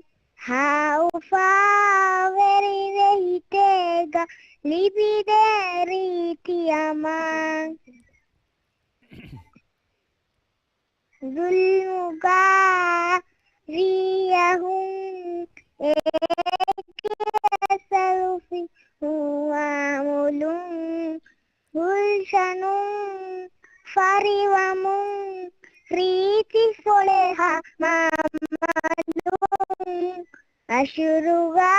ހާއުފާވެރިވެ ހިތޭގަ ލިބިދޭ ރީތި އަމާން. ޒުލްމުގާ ރިޔަހުން އޭގެ އަސަރު ފިން ހުވާ މޮލުން، ގުލްޝަނުން ފަރިވަމުން ރީތި ފޮޅެހާ މަމަލުން، އަށުރުގާ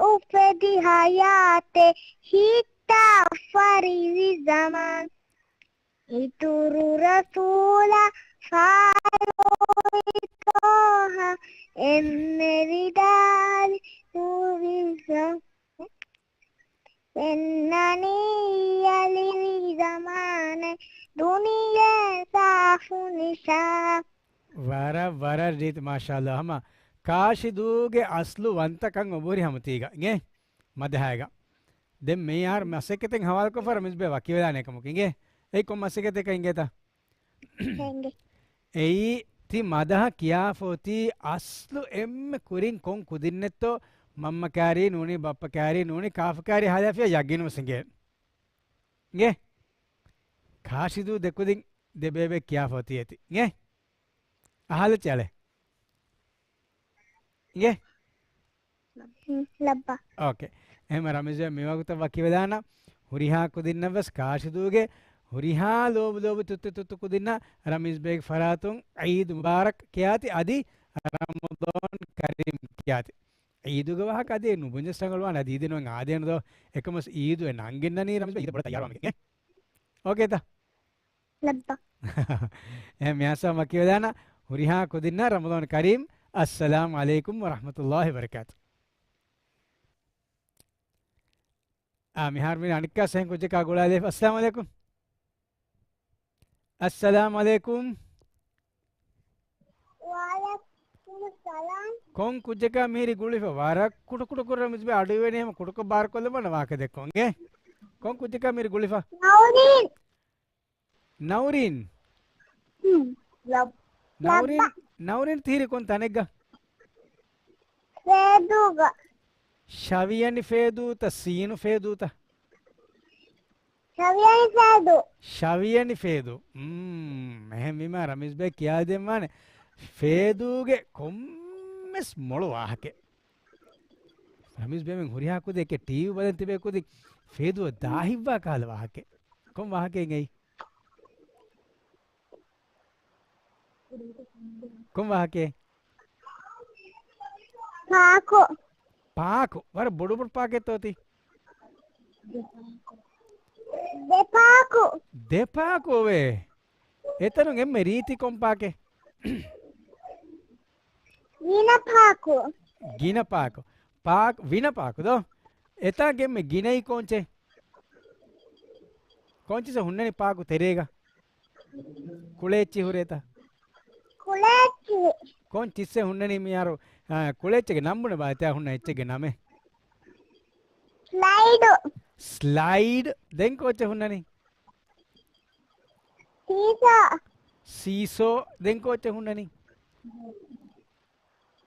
އުފެދި ހަޔާތެއް ހިއްޓާ ފަރިވި ޒަމާން. އިތުރު ރަސޫލާ ފާޅުވި ޠާހާ އެންމެ ވިދާޅި ނޫރުމާތް. ފެންނަނީ އަލިވި ޒަމާނެ ދުނިޔެ ސާފު ނިޝާ. ވަރަށް، ވަރަށް ރީތި މާޝާﷲ. ހަމަ ކާށިދޫގެ އަސްލު ވަންތަކަން އޮބުރި ހަމަތީގަ އިނގޭ މަދަހާގަ. ދެން މިހާރު މަސައްކަތެއް ހަވާލުކޮށްފަ ރަމީޒް ބޭ ވަކިވެލާނެ ކަމަކު އިނގޭ. އެއީ ކޮން މަސައްކަތެއް އިނގޭތަ؟ އެއީ ތި މަދަހަ ކިޔާފަ އޮތީ އަސްލު އެންމެ ކުރިން ކޮން ކުދިންނެއްތޯ؟ މަންމަ ކާރީ ނޫނީ، ބައްޕަ ކާރީ ނޫނީ، ކާފަ ކާރީ ހާލާފިޔާ ޔަގީނު ވެސް އިނގޭ. އިނގޭ؟ ކާށިދޫ ދެކުދިން ދެބޭބެ ކިޔާފަ އޮތީ އޭތި. އިނގޭ؟ އަހާލައްޗޭ އަޅެ. އިނގޭ؟ ލައްބަ. އޯކޭ. އެހެން ރަމީޒް ބޭ މިވަގުތަށް ވަކިވެލާނަން. ހުރިހާ ކުދިންނަށް ވެސް ކާށިދޫގެ ހުރިހާ ލޯބި ލޯބި ތުއްތު ތުއްތު ކުދިންނަށް ރަމީޒް ބޭގެ ފަރާތުން ޢީދު މުބާރަކް ކިޔާތި އަދި ރަމަޟާން ކަރީމް ކިޔާތި. ޢީދުގެ ވާހަކަ އަދި ނުބުންޏަސް ރަނގަޅުވާނެ އަދި އީދެއް ނުވަން އާދޭނު ދޯ. އެކަމަސް ޢީދު އެ ނަންގެންނަނީ ރަމީޒް ބޭ ޢީދަށް ބޮޑަށް ތައްޔާރުވާން ވެގެން. އޯކޭތަ؟ ލައްބަ. އެހެން މިއާސާ މަކިވެލާނަ ހުރިހާ ކުދިންނަށް ރަމަޟާން ކަރީމް. އައްސަލާމް ޢަލައިކުމް ވަރަޙްމަތުﷲި ވަބަރަކާތު. އާ، މިހާރު މި އަނެއްކާ ސެހެން ކުއްޖަކާ ގުޅާލެވި. އައްސަލާމް ޢަލައިކުމް. އައްސަލާމް ޢަލައިކުމް. ވަޢަލައިކުމުއް ސަލާމް. ކޮން ކުއްޖަކާ މިހިރި ގުޅިފަ؟ ވަރަށް ކުޑަކުޑަކު ރަމީޒް ބޭ އަޑުއިވޭނެ ހަމަ ކުޑަކޮށް ބާރުކޮށްލަމާ ވާހަކަ ދެއްކޮށް އިނގޭ. ކޮން ކުއްޖަކާ މިހިރި ގުޅިފަ؟ ނައުރީން. ނައުރީން؟ ހުން. ލައް-، ނައުރީން، ލައްބަ. ނައުރީން ތިހިރީ ކޮން ތަނެއްގަ؟ ފޭދޫގަ. ޝަވިޔަނި ފޭދޫތަ، ސީނު ފޭދޫތަ؟ ޝަވިޔަނި ފޭދޫ. ޝަވިޔަނި ފޭދޫ. މް، އެހެންވީމާ ރަމީޒް ބޭ ކިޔާދޭންވާނެ ފޭދޫގެ ކޮންމެސް މޮޅު ވާހަކައެއް. ރަމީޒް ބޭމެން ހުރިހާ ކުދި އެކެ ޓީވީ ބަލަން ތިބޭ ކުދި ފޭދޫ ދާހިއްވާ ކަހަލަ ވާހަކައެއް. ކޮން ވާހަކައެއް އެއީ؟ ކޮން ވާހަކައެއް؟ ޕާކު. ޕާކު. ވަރަށް ބޮޑު ބޮޑު ޕާކެއްތޯ ތީ؟ ދެ ޕާކު. ދެ ޕާކު އޮވޭ. އެތަނުން އެންމެ ރީތި ކޮން ޕާކެއް؟ ގިނަ ޕާކު. ގިނަ ޕާކު. ޕާކް، ވިނަ ޕާކު ދޯ؟ އެތާ ގެންމެ ގިނައީ ކޯންޗެއް؟ ކޯންޗިސް ހުންނަނީ ޕާކު ތެރޭގަ؟ ކުޅޭއްޗި ހުރޭތަ؟ ކުޅޭއްޗި. ކޯން ޗިއްސެއް ހުންނަނީ މިހާރު؟ އާ، ކުޅޭއްޗެއްގެ ނަން ބުނެބާ، އެތާ ހުންނަ އެއްޗެއްގެ ނަމެއް. ސްލައިޑް. ސްލައިޑް. ދެން ކޯއްޗެއް ހުންނަނީ؟ ސީސޯ. ސީސޯ. ދެން ކޯއްޗެއް ހުންނަނީ؟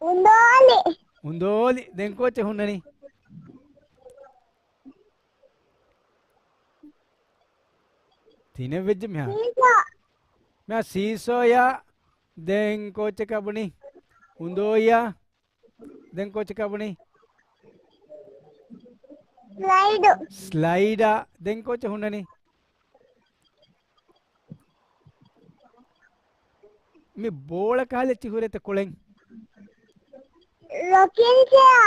އުނދޯލި. އުނދޯލި. ދެން ކޯއްޗެއް ހުންނަނީ؟ ތިނެއް ވެއްޖެ މިހާރު. ސީސޯ. މިހާ ސީސޯޔާ. ދެން ކޯއްޗަކަށް ބުނީ؟ އުނދޯޔާ. ދެން ކޯއްޗަކަށް ބުނީ؟ ސްލައިޑު. ސްލައިޑާ. ދެން ކޯއްޗެއް ހުންނަނީ؟ މި ބޯޅަ ކަހަލަ އެއްޗި ހުރޭތަ ކުޅެން؟ ރޮކިން ޗެއާ.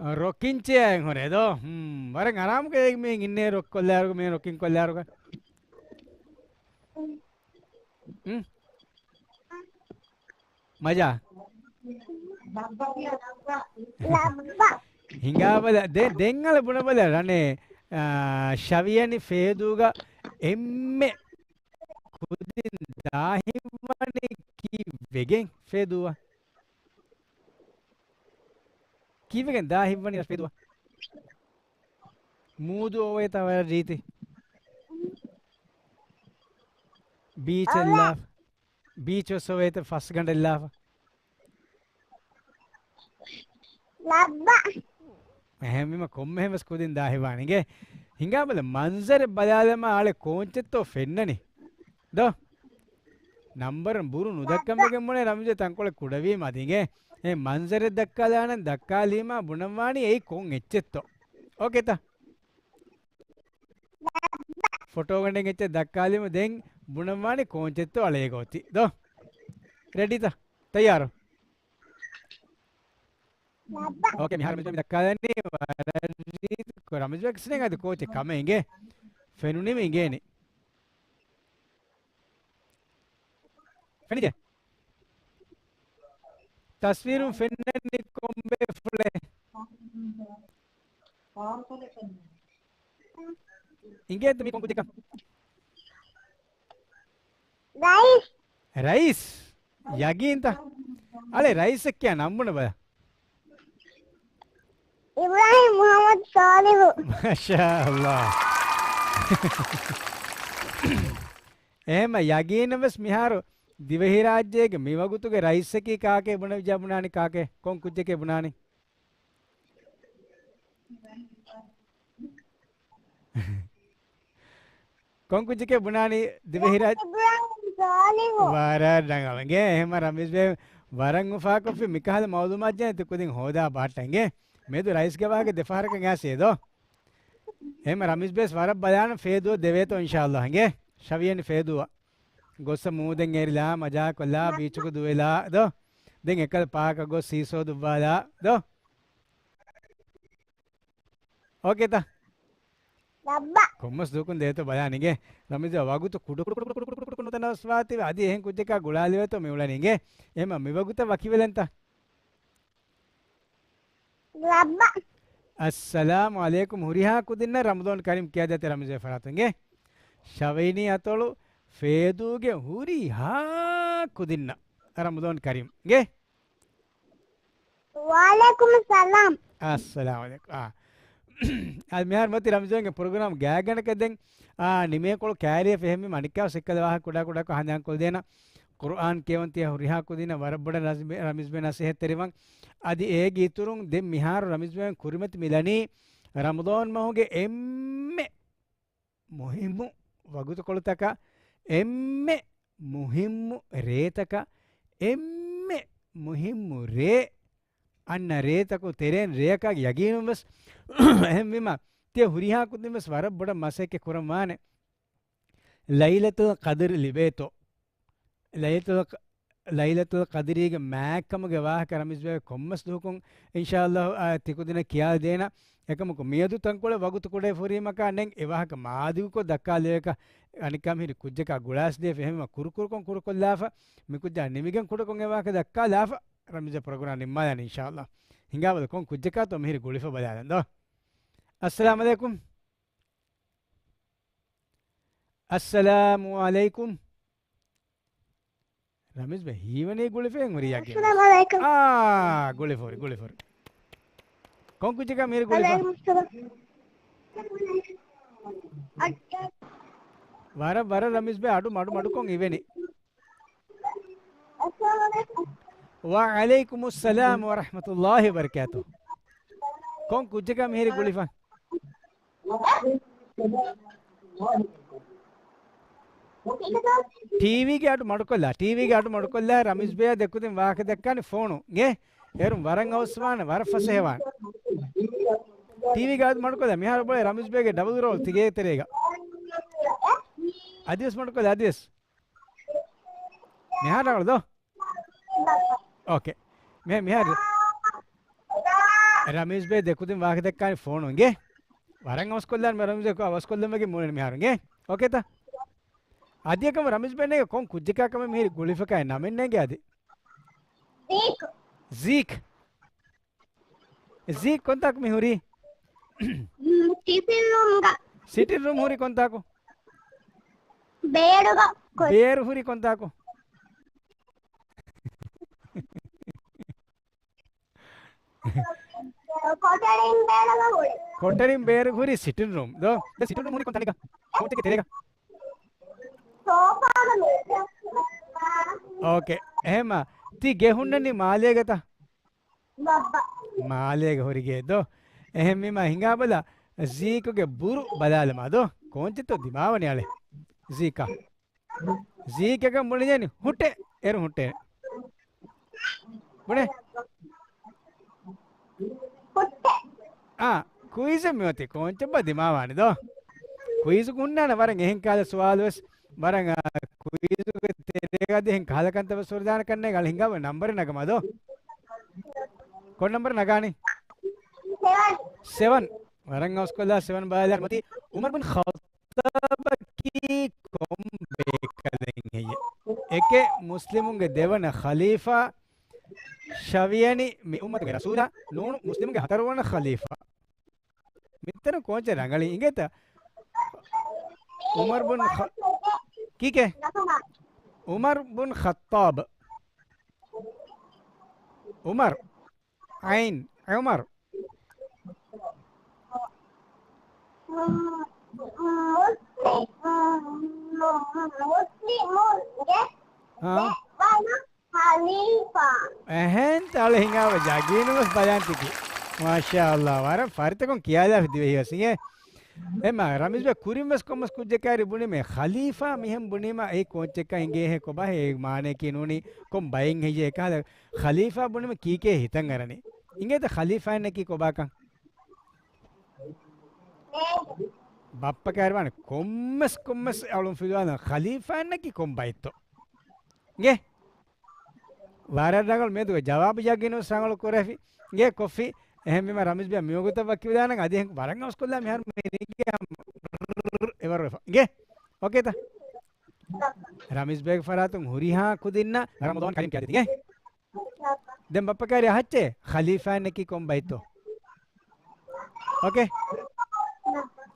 އަ، ރޮކިން ޗެއާއެއް ހުރޭ ދޯ؟ ހުން، ވަރަށް އަރާމުގައި މި އިންނޭ ރޮކް ކޮށްލާއިރުގަ، މި ރޮކިން ކޮށްލާއިރުގަ. ހުން؟ މަޖާ. ހިނގާބަލަ، ދެ-، ދެން އަޅެ ބުނަބަލަ ރަނެ، އާ، ޝަވިޔަނި ފޭދޫގަ އެންމެ ކުދިން ދާހިންވަނީ ކީއްވެގެން ފޭދޫއަށް؟ ކީއްވެގެން ދާހިންވަނީ ފޭދޫއަށް؟ މޫދު އޮވޭތާ ވަރަށް ރީތި. ބީޗެއް ލާފަ. ބީޗް ވެސް އޮވޭތަ ފަސްގަނޑެއް ލާފަ. ލައްބަ. އެހެންވީމަ ކޮންމެހެން ވެސް ކުދިން ދާހިވާނެ އިނގޭ. ހިނގާބަލަ މަންޒަރެއް ބަލާލަމާ އަޅެ ކޯންޗެއްތޯ ފެންނަނީ. ދޯ؟ ނަންބަރުން ބުރު ނުދައްކަން ވެގެން ބުނޭ ރަމްޒު ތަންކޮޅެއް ކުޑަވީމަ އަދި އިނގޭ. އެ މަންޒަރެއް ދައްކާލާނަން ދައްކާލީމާ ބުނަންވާނީ އެއީ ކޮން އެއްޗެއްތޯ. އޯކޭތަ؟ ފޮޓޯގަނޑެއް އެއްޗެއް ދައްކާލީމަ ދެން ބުނަންވާނީ ކޯންޗެއްތޯ އަޅޭގަ އޮތީ. ދޯ؟ ރެޑީތަ؟ ތައްޔާރު؟ އޯކޭ، މިހާރު މި ދައްކާލަނީ ވަރަށް ރީތިކޮށް ރަމްޒު ވެކްސިނެއް އަދި ކޯޗެއް ކަމެއް އިނގޭ. ފެނުނީމަ އިނގޭނީ. ފެނިޖެ. ތަސްވީރުން ފެންނަނީ ކޮންބޭފުޅެއް؟ އިނގޭތަ މި ކޮން ކުއްޖަކަށް؟ ރައީސް. ރައީސް؟ ޔަގީންތަ؟ އަޅެ ރައީސް އެއްކިޔާ ނަން ބުނެބަލަ. އިބްރާހިމް މުޙައްމަދު ޞާލިޙު. މާޝާﷲ. އެހެންމަ ޔަގީންނަށް ވެސް މިހާރު ދިވެހިރާއްޖޭގެ މިވަގުތުގެ ރައީސަކީ ކާކޭ ބުނެ-، ބުނާނީ ކާކޭ؟ ކޮން ކުއްޖެކޭ ބުނާނީ؟ ކޮން ކުއްޖެކޭ ބުނާނީ ދިވެހިރާއްޖެ؟ އިބްރާހިމް ޞާލިޙު. ވަރަށް ރަނގަޅު އިނގޭ. އެހެންމަ ރަމީޒް ބޭ ވަރަށް އުފާކޮށްފި. މިކަހަލަ މައުލޫމާތު ޖެހޭ ތި ކުދިން ހޯދާ ބަހައްޓަ އިނގޭ. މިއަދު ރައީސްގެ ވާހަކަ ދެފަހަރަކަށް އައިސް އޭ ދޯ. އެހެންމަ ރަމީޒް ބޭސް ވަރަށް ބަލާނަން ފޭދޫ ދެވޭތޯ އިންޝާﷲ އިނގޭ. ޝަވިޔަނި ފޭދޫއަށް. ގޮއްސަ މޫދެއް އެރިލާ، މަޖާކޮށްލާ، ބީޗުގަ ދުވެލާ ދޯ. ދެން އެކަލަ ޕާކަށް ގޮސް ސީސޯ ދުއްވާލާ ދޯ. އޯކޭތަ؟ ލައްބަ. ކޮންމެސް ދުވަކުން ދޭތޯ ބަލާނީ އިނގޭ. ރަމީޒާ ވަގުތު ކުޑަ ކުޑަ ކުޑަ ކުޑަ ކުޑަ ކުޑަ ނުތަނަވަސްވާތީވެ އަދި އެހެން ކުއްޖަކާ ގުޅާލެވޭތޯ މި އުޅެނީ އިނގޭ. އެހެންމަ މިވަގުތަށް ވަކިވެލަންތަ؟ ލައްބަ. އައްސަލާމު ޢަލައިކުމް. ހުރިހާ ކުދިންނަށް ރަމަޟާން ކަރީމް ކިޔާދޭތަ ރަމީޒާ ފަރާތުން އިނގޭ. ޝަވިޔަނި އަތޮޅު ފޭދޫގެ ހުރިހާ ކުދިންނަށް ރަމަޟާން ކަރީމް އިނގޭ. ވަޢަލައިކުމުއްސަލާމް. އައްސަލާމު ޢަލައިކުމް. އާ. އަދި މިހާރު މަތި ރަމްޒާންގެ ޕްރޮގްރާމް ގާތްގަނޑަކަށް ދެން، އާ، ނިމޭކޮޅު ކައިރިއަށް ފެހެންވީމަ އަނެއްކާވެސް އެއްކަލަ ވާހަކަ ކުޑަ ކުޑަކޮށް ހަނދާންކޮށްދޭނަ. ޤުރުއާން ކިޔަވަން ތިޔަ ހުރިހާ ކުދިންނަށް ވަރަށް ބޮޑަށް ރަމީޒް ބޭ، ރަމީޒް ބޭ ނަސޭހަތްތެރިވަން. އަދި އޭގެ އިތުރުން ދެން މިހާރު ރަމީޒް ބޭ ކުރިމަތި މިލަނީ ރަމަޟާން މަހުގެ އެންމެ މުހިއްމު ވަގުތުކޮޅުތަކަށް، އެންމެ މުހިއްމު ރޭތަކަށް، އެންމެ މުހިއްމު ރޭ، އަންނަ ރޭތަކު ތެރޭން ރެޔަކާ ޔަގީނުން ވެސް. އެހެންވީމަ، ތިޔަ ހުރިހާ ކުދިން ވެސް ވަރަށް ބޮޑަށް މަސައްކަތް ކުރަން ވާނެ. ލައިލަތުލް ޤަދްރު ލިބޭތޯ؟ ލައިލަތުލް ޤަ-، ލައިލަތުލް ޤަދްރީގެ މާތްކަމުގެ ވާހަކަ ރަމީޒް ބޭ ކޮންމެސް ދުވަހަކުން އިންޝާﷲ، އާ، ތިކުދިންނަށް ކިޔާދޭނަ. އެކަމަކު މިއަދު ތަންކޮޅެއް ވަގުތު ކުޑައިފުރީމަކާ ނެން އެ ވާހަކަ މާދިގުކޮށް ދައްކާލެވޭކަށް އަނެއްކާ މިހިރި ކުއްޖަކާ ގުޅާސްދޭ ފެހެމަ ކުރުކުރުކޮށް ކުރުކޮށްލާފަ، މިކުއްޖާ ނިމިގެން ކުޑަކޮށް އެ ވާހަކަ ދައްކާލާފަ، ރަމީޒް ޕްރޮގްރާމް ނިންމާލާނީ އިންޝާﷲ. ހިނގާބަލަ ކޮން ކުއްޖަކާތޯ މިހިރި ގުޅިފަ ބަލާލަން ދޯ. އައްސަލާމު ޢަލައިކުމް. އައްސަލާމު ޢަލައިކުމް. ރަމީޒް ބޭ ހީވަނީ ގުޅިފައިން ހުރި ޔަގީން. އައްސަލާމު ޢަލައިކުމް. އާ، ގުޅިފަ ހުރި، ގުޅިފަ ހުރި. ކޮން ކުއްޖަކާ މިހިރި ގުޅިފަ؟ ވަރަށް، ވަރަށް ރަމީޒް ބޭ އަޑު މަޑު މަޑުކޮށް އިވެނީ. އައްސަލާމު ޢަލައިކުމް. ވަޢަލައިކުމުއްސަލާމު ވަރަޙްމަތުﷲި ވަބަރަކާތުހު. ކޮން ކުއްޖަކާ މިހިރި ގުޅިފަ؟ ޓީވީގެ އަޑު މަޑުކޮށްލާ، ޓީވީގެ އަޑު މަޑުކޮށްލާ، ރަމީޒް ބޭއާ ދެކުދިން ވާހަކަ ދައްކާނެ ފޯނު ގެ. އޭރުން ވަރަށް އަވަސްވާނެ، ވަރަށް ފަސޭހަވާނެ. ޓީވީގެ އަޑު މަޑުކޮށްލާ، މިހާރު ބޮޅޭ ރަމީޒް ބޭގެ ޑަބަލް ރޯލް ތިގޭ ތެރޭގަ. އަދިވެސް މަޑުކޮށްލާ، އަދިވެސް. މިހާރު ރަނގަޅު ދޯ؟ އޯކޭ. މި-، މިހާރު ރަމީޒް ބޭ ދެކުދިން ވާހަކަ ދައްކާނެ ފޯނު އިނގޭ. ވަރަށް އަވަސްކޮށްލާން މި ރަމީޒް އެކު އަވަސްކޮށްލަން ވެގެން މޫނެ މިހާރު އިނގޭ. އޯކޭތަ؟ އަދި އެކަމަ ރަމީޒް ބޭންނޭގެ ކޮން ކުއްޖަކާ ކަމެއް މިހިރި ގުޅިފަކާ ނަމެއް ނޭނގެ އަދި؟ ޒީކް. ޒީކް. ޒީކް ކޮންތާކު މި ހުރީ؟ ސިޓިން ރޫމްގަ. ސިޓިން ރޫމް ހުރީ ކޮންތާކު؟ ބޭޑުގަ. ބޭޑް ހުރީ ކޮންތާކު؟ ކޮޓަރިން ބޭޑުގަ ހުރީ. ކޮޓަރިން ބޭޑް ހުރީ ސިޓިން ރޫމް ދޯ؟ ދެ ސިޓިން ރޫމް ހުރީ ކޮން ތަނެއްގަ؟ ކޯޗެއްގެ ތެރޭގަ؟ ސޯފާގަ މީސް. އޯކޭ. އެހެމަ ތި ގެ ހުންނަނީ މާލޭގަތަ؟ ބައްބަ. މާލޭގަ ހުރި ގެ ދޯ؟ އެހެންވީމަ ހިނގާބަލަ ޒީކުގެ ބުރު ބަލާލަމާ ދޯ؟ ކޯންޗެއްތޯ ދިމާވަނީ އަޅެ؟ ޒީކާ. ޒީކަކަށް ބުނިޖެނި ހުއްޓޭ، އޭރު ހުއްޓޭ. ބުނެ. އާ، ކުއިޒެއް މިއޮތީ ކޯންޗެއްބާ ދިމާވާނެ ދޯ؟ ކުއިޒު ހުންނާނެ ވަރަށް އެހެން ކަހަލަ ސުވާލު ވެސް. ވަރަށް، އާ، ކުއިޒުގެ ތެރޭގަ އަދި އެހެން ކަހަލަ ކަންތައް ވެސް ހުރެދާނެ ކަންނޭނގެ. އަޅެ ހިނގާބަލަ ނަންބަރެއް ނަގަމާ ދޯ؟ ކޮން ނަންބަރެއް ނަގާނީ؟ ސެވަން. ސެވަން. ވަރަށް އަވަސްކޮށްލާ ސެވަން ބާލާ މަތި އުމަރު ބިން ޚައްޠާބަކީ ކޮން ބޭކަލެއް ހެއްޔެވެ؟ އެކެއް މުސްލިމުންގެ ދެވަނަ ޚަލީފާ، ޝަވިޔަނި މި އުއްމަތުގެ ރަސޫލާ، ނޫނު މުސްލިމުންގެ ހަތަރުވަނަ ޚަލީފާ. މިތަނު ކޯންޗެއް ރަނގަޅީ އިނގޭތަ؟ އުމަރު ބުން ޚަ-، ކީކޭ؟ އުމަރު ބުން ޚައްޠާބް. އުމަރު. ޢައިން. އުމަރު. މުސްލިމުންގެ ހާ؟ ދެވަނަ ޚަލީފާ. އެހެން ތަޅެ ހިނގާވަ ޔަގީނުވެސް ބަޔާން ތިކި. މާޝާﷲ. ވަރަށް ފަރިތަކުން ކިޔާލާފި ދިވެހި ވެސް އިނގޭ. އެމާ ރަމީޒް ބޭ ކުރިން ވެސް ކޮންމެސް ކުއްޖެކާރި ބުނީމޭ ޚަލީފާ މިހެން ބުނީމާ އެއީ ކޯއްޗެއްކަން އިނގޭހޭ ކޮބާހޭ އެ މާނަޔަކީ ނޫނީ ކޮން ބައެއް ހެއްޔޭ އެކަހަލަ ޚަލީފާ ބުނީމަ ކީކޭ ހިތަށް އަރަނީ. އިނގޭތަ ޚަލީފާއެއްނަކީ ކޮބާކަން؟ ބައްޕަ ކައިރިވާނެ ކޮންމެސް ކޮންމެސް އަޅުން ފިލުވާލަން ޚަލީފާއެއްނަކީ ކޮން ބައެއްތޯ؟ އިނގޭ؟ ވަރަށް ރަނގަޅު މިއަދުގެ ޖަވާބު ޔަގީނުވެސް ރަނގަޅު ކުރެފި. އިނގޭ ކޮށްފި. އެހެންވީމަ ރަމީޒް ބޭ މިވަގުތަށް ވަކިވެލާނަން އަދި އެހެން ވަރަށް އަވަސްކޮށްލާ މިހާރު މި ރީގެ ހަމަ އެވަރު ވެފަ. އިނގޭ؟ އޯކޭތަ؟ ރަމީޒް ބޭގެ ފަރާތުން ހުރިހާ ކުދިންނަށް ރަމަޟާން ކަރީމް ކިޔާދޭތި. އިނގޭ؟ ދެން ބައްޕަ ކައިރި އަހައްޗޭ ޚަލީފާއެއްނަކީ ކޮން ބައެއްތޯ؟ އޯކޭ.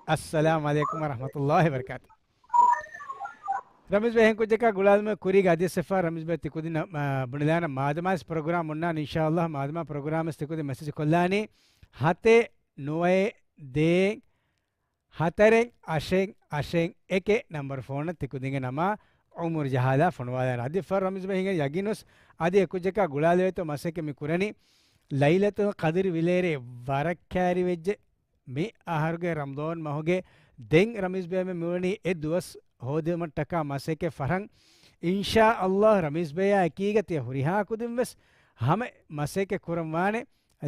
އައްސަލާމު ޢަލައިކުމް ވަރަޙްމަތުﷲ ވަބަރަކާތު. ރަމީޒް ބޭ އެހެން ކުއްޖަކާ ގުޅާލުމުގެ ކުރީގަ އަދިވެސް އެއްފަހަރު ރަމީޒް ބޭ ތިކުދިންނަށް، އާ، ބުނެލާނަން މާދަމާވެސް ޕްރޮގްރާމް އޮންނާނެ އިންޝާﷲ. މާދަމާ ޕްރޮގްރާމްވެސް ތިކުދިން މެސެޖް ކޮށްލާނީ ހަތެއް ނުވައެއް ދޭއް ހަތަރެއް އަށެއް އަށެއް އެކެއް ނަންބަރު ފޯނަށް ތިކުދިންގެ ނަމާ އުމުރު ޖަހާލާ ފޮނުވާލާނެ. އަދި އެއްފަހަރު ރަމީޒް ބޭ ހިނގަނީ ޔަގީނުވެސް އަދި އެކުއްޖަކާ ގުޅާލެވޭތޯ މަސައްކަތް މި ކުރަނީ. ލައިލަތުލް ޤަދްރި ވިލޭރޭ ވަރަށް ކައިރިވެއްޖެ. މި އަހަރުގެ ރަމަޟާން މަހުގެ ދެން ރަމީޒް ބޭ މި މިވަނީ އެ ދުވަސް ހޯދުމަށްޓަކާ މަސައްކަތް ފަރަން. އިންޝާﷲ ރަމީޒް ބޭޔާ އެކީގަ ތިޔަ ހުރިހާ ކުދިން ވެސް ހަމަ މަސައްކަތް ކުރަން ވާނެ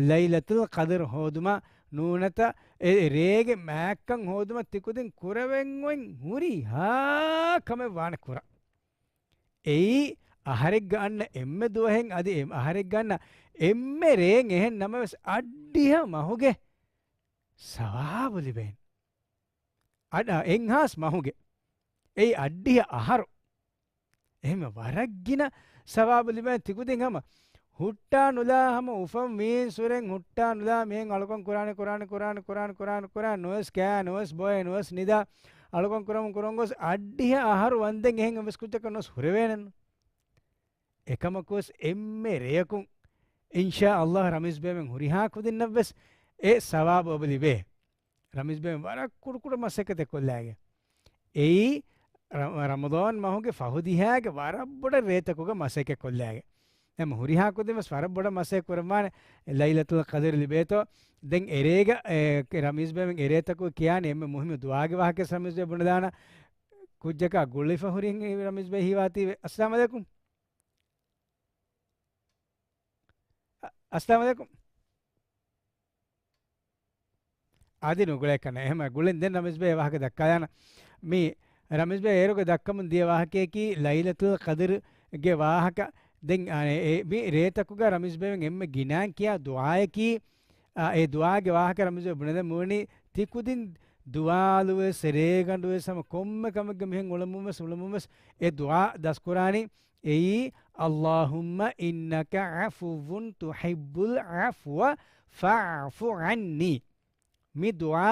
ލައިލަތުލް ޤަދްރު ހޯދުމަށް ނޫނަތަ އެ ރޭގެ މާތްކަން ހޯދުމަށް ތިކުދިން ކުރެވެން އޮތް ހުރިހާ ކަމެއް ވާނެ ކުރަން. އެއީ އަހަރެއްގަ އަންނަ އެންމެ ދުވަހެއް އަދި އެ-، އަހަރެއްގަ އަންނަ އެންމެ ރެއެއް އެހެން ނަމަވެސް އަށްޑިހަ މަހުގެ ސަވާބު ލިބޭނެ. އަޑަ-، އެއްހާސް މަހުގެ. އެއީ އަށްޑިހަ އަހަރު. އެހެންވެ ވަރަށް ގިނަ ސަވާބު ލިބޭނެ ތިކުދިން ހަމަ ހުއްޓާ ނުލާ ހަމަ އުފަން ވީން ސުރެން ހުއްޓާ ނުލާ މިހެން އަޅުކަން ކުރާނެ، ކުރާނެ، ކުރާނެ، ކުރާނެ، ކުރާނެ، ނުވެސް ކާ، ނުވެސް ބޮއެ، ނުވެސް ނިދާ، އަޅުކަން ކުރަމުން ކުރަން ގޮސް އަށްޑިހަ އަހަރު ވަންދެން އެހެން އެއްވެސް ކުއްޖަކަށް ނުވެސް ހުރެވޭނެން. އެކަމަކުވެސް އެންމެ ރެޔަކުން އިންޝާ ﷲ ރަމީޒް ބޭމެން ހުރިހާ ކުދިންނަށްވެސް އެ ސަވާބު އެބަ ލިބޭ. ރަމީޒް ބޭމެން ވަރަށް ކުޑަކުޑަ މަސައްކަތެއް ކޮށްލާގެ. އެއީ ރަ-، ރަމަޟާން މަހުގެ ފަހު ދިހައިގެ ވަރަށް ބޮޑަށް ރޭތަކުގަ މަސައްކަތް ކޮށްލާގެ. އެމަ ހުރިހާ ކުދިން ވެސް ވަރަށް ބޮޑަށް މަސައްކަތް ކުރަންވާނެ ލައިލަތުލް ޤަދްރު ލިބޭތޯ. ދެން އެރޭގަ، އެ، ރަމީޒް ބޭމެން އެރޭތަކުގަ ކިޔާނެ އެންމެ މުހިއްމު ދުޢާގެ ވާހަކަ ރަމީޒް ބޭ ބުނެލާނަ. ކުއްޖަކާ ގުޅިފަ ހުރި ރަމީޒް ބޭ ހީވާތީވެ. އައްސަލާމު ޢަލައިކުމް. އަ-، އައްސަލާމު ޢަލައިކުމް. އަދި ނުގުޅޭ ކަންނޭ. އެހެމަ ގުޅެން ދެން ރަމީޒް ބޭ ވާހަކަ ދައްކާލާނަ. މި ރަމީޒް ބޭ އޭރުގެ ދައްކަމުން ދިޔަ ވާހަކަޔަކީ ލައިލަތުލް ޤަދްރުގެ ވާހަކަ. ދެން، އާ، އެ، މި ރޭތަކުގަ ރަމީޒް ބޭވެން އެންމެ ގިނައިން ކިޔާ ދުޢާޔަކީ، އާ، އެ ދުޢާގެ ވާހަކަ ރަމީޒް ބޭ ބުނެދެން މިވަނީ ތިކުދިން ދުވާލުވެސް، ރޭގަނޑުވެސް، ހަމަ ކޮންމެ ކަމެއްގަ މިހެން އުޅަމުންވެސް، އުޅަމުންވެސް އެ ދުޢާ ދަސްކުރާނީ. އެއީ، اللهم إنك عفو تحب العفو فاعف عني. މި ދުޢާ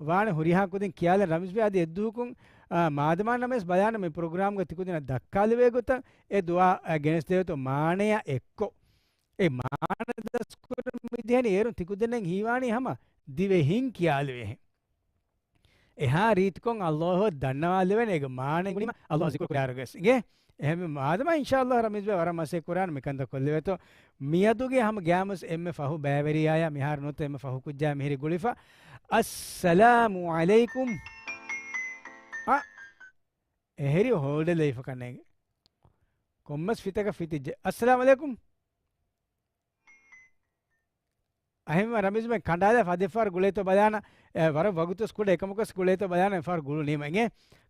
ވާނެ ހުރިހާ ކުދިން ކިޔާލަން ރަމީޒް ބޭ އަދި އެއްދުވަހަކުން، އާ، މާދަމާ ނަމަވެސް ބަލާނަ މި ޕްރޮގްރާމްގަ ތިކުދިންނަށް ދައްކާލެވޭ ގޮތަށް އެ ދުޢާ، އާ، ގެނެސްދެވޭތޯ މާނަޔާ އެއްކޮށް. އެ މާނަ ދަސްކުރަން މިދިޔަނީ އޭރުން ތިކުދިންނަށް ހީވާނީ ހަމަ ދިވެހިން ކިޔާލެވޭހެން. އެހާ ރީތިކޮށް ﷲ އަށް ދަންނަވާލެވޭނެ އޭގެ މާނަ އެނގުނީމަ ﷲ އަށް ޒިކުރު ކުރާއިރުވެސް އިނގޭ. އެހެންވެ މާދަމާ އިންޝާﷲ ރަމީޒް ބޭ ވަރަށް މަސައްކަތް ކުރާނެ މިކަންތައް ކޮށްލެވޭތޯ. މިއަދުގެ ހަމަ ގައިމުވެސް އެންމެ ފަހު ބައިވެރިޔާޔާ މިހާރު ނުވަތަ އެންމެ ފަހު ކުއްޖާ މިހިރީ ގުޅިފަ. އައްސަލާމު ޢަލައިކުމް. އަ، އެހެރި ހޯލްޑެއް ލެވިފަ ކަންނޭނގެ. ކޮންމެސް ފިތަކަށް ފިތިއްޖެ. އައްސަލާމު ޢަލައިކުމް. އަހެންވެ ރަމީޒް ބޭ ކަނޑާލާފަ އަދި އެއްފަހަރު ގުޅޭތޯ ބަލާނަ، އެ، ވަރަށް ވަގުތުވެސް ކުޑަ އެކަމަކުވެސް ގުޅޭތޯ ބަލާނަ އެއްފަހަރު ގުޅުނީމަ އިނގޭ.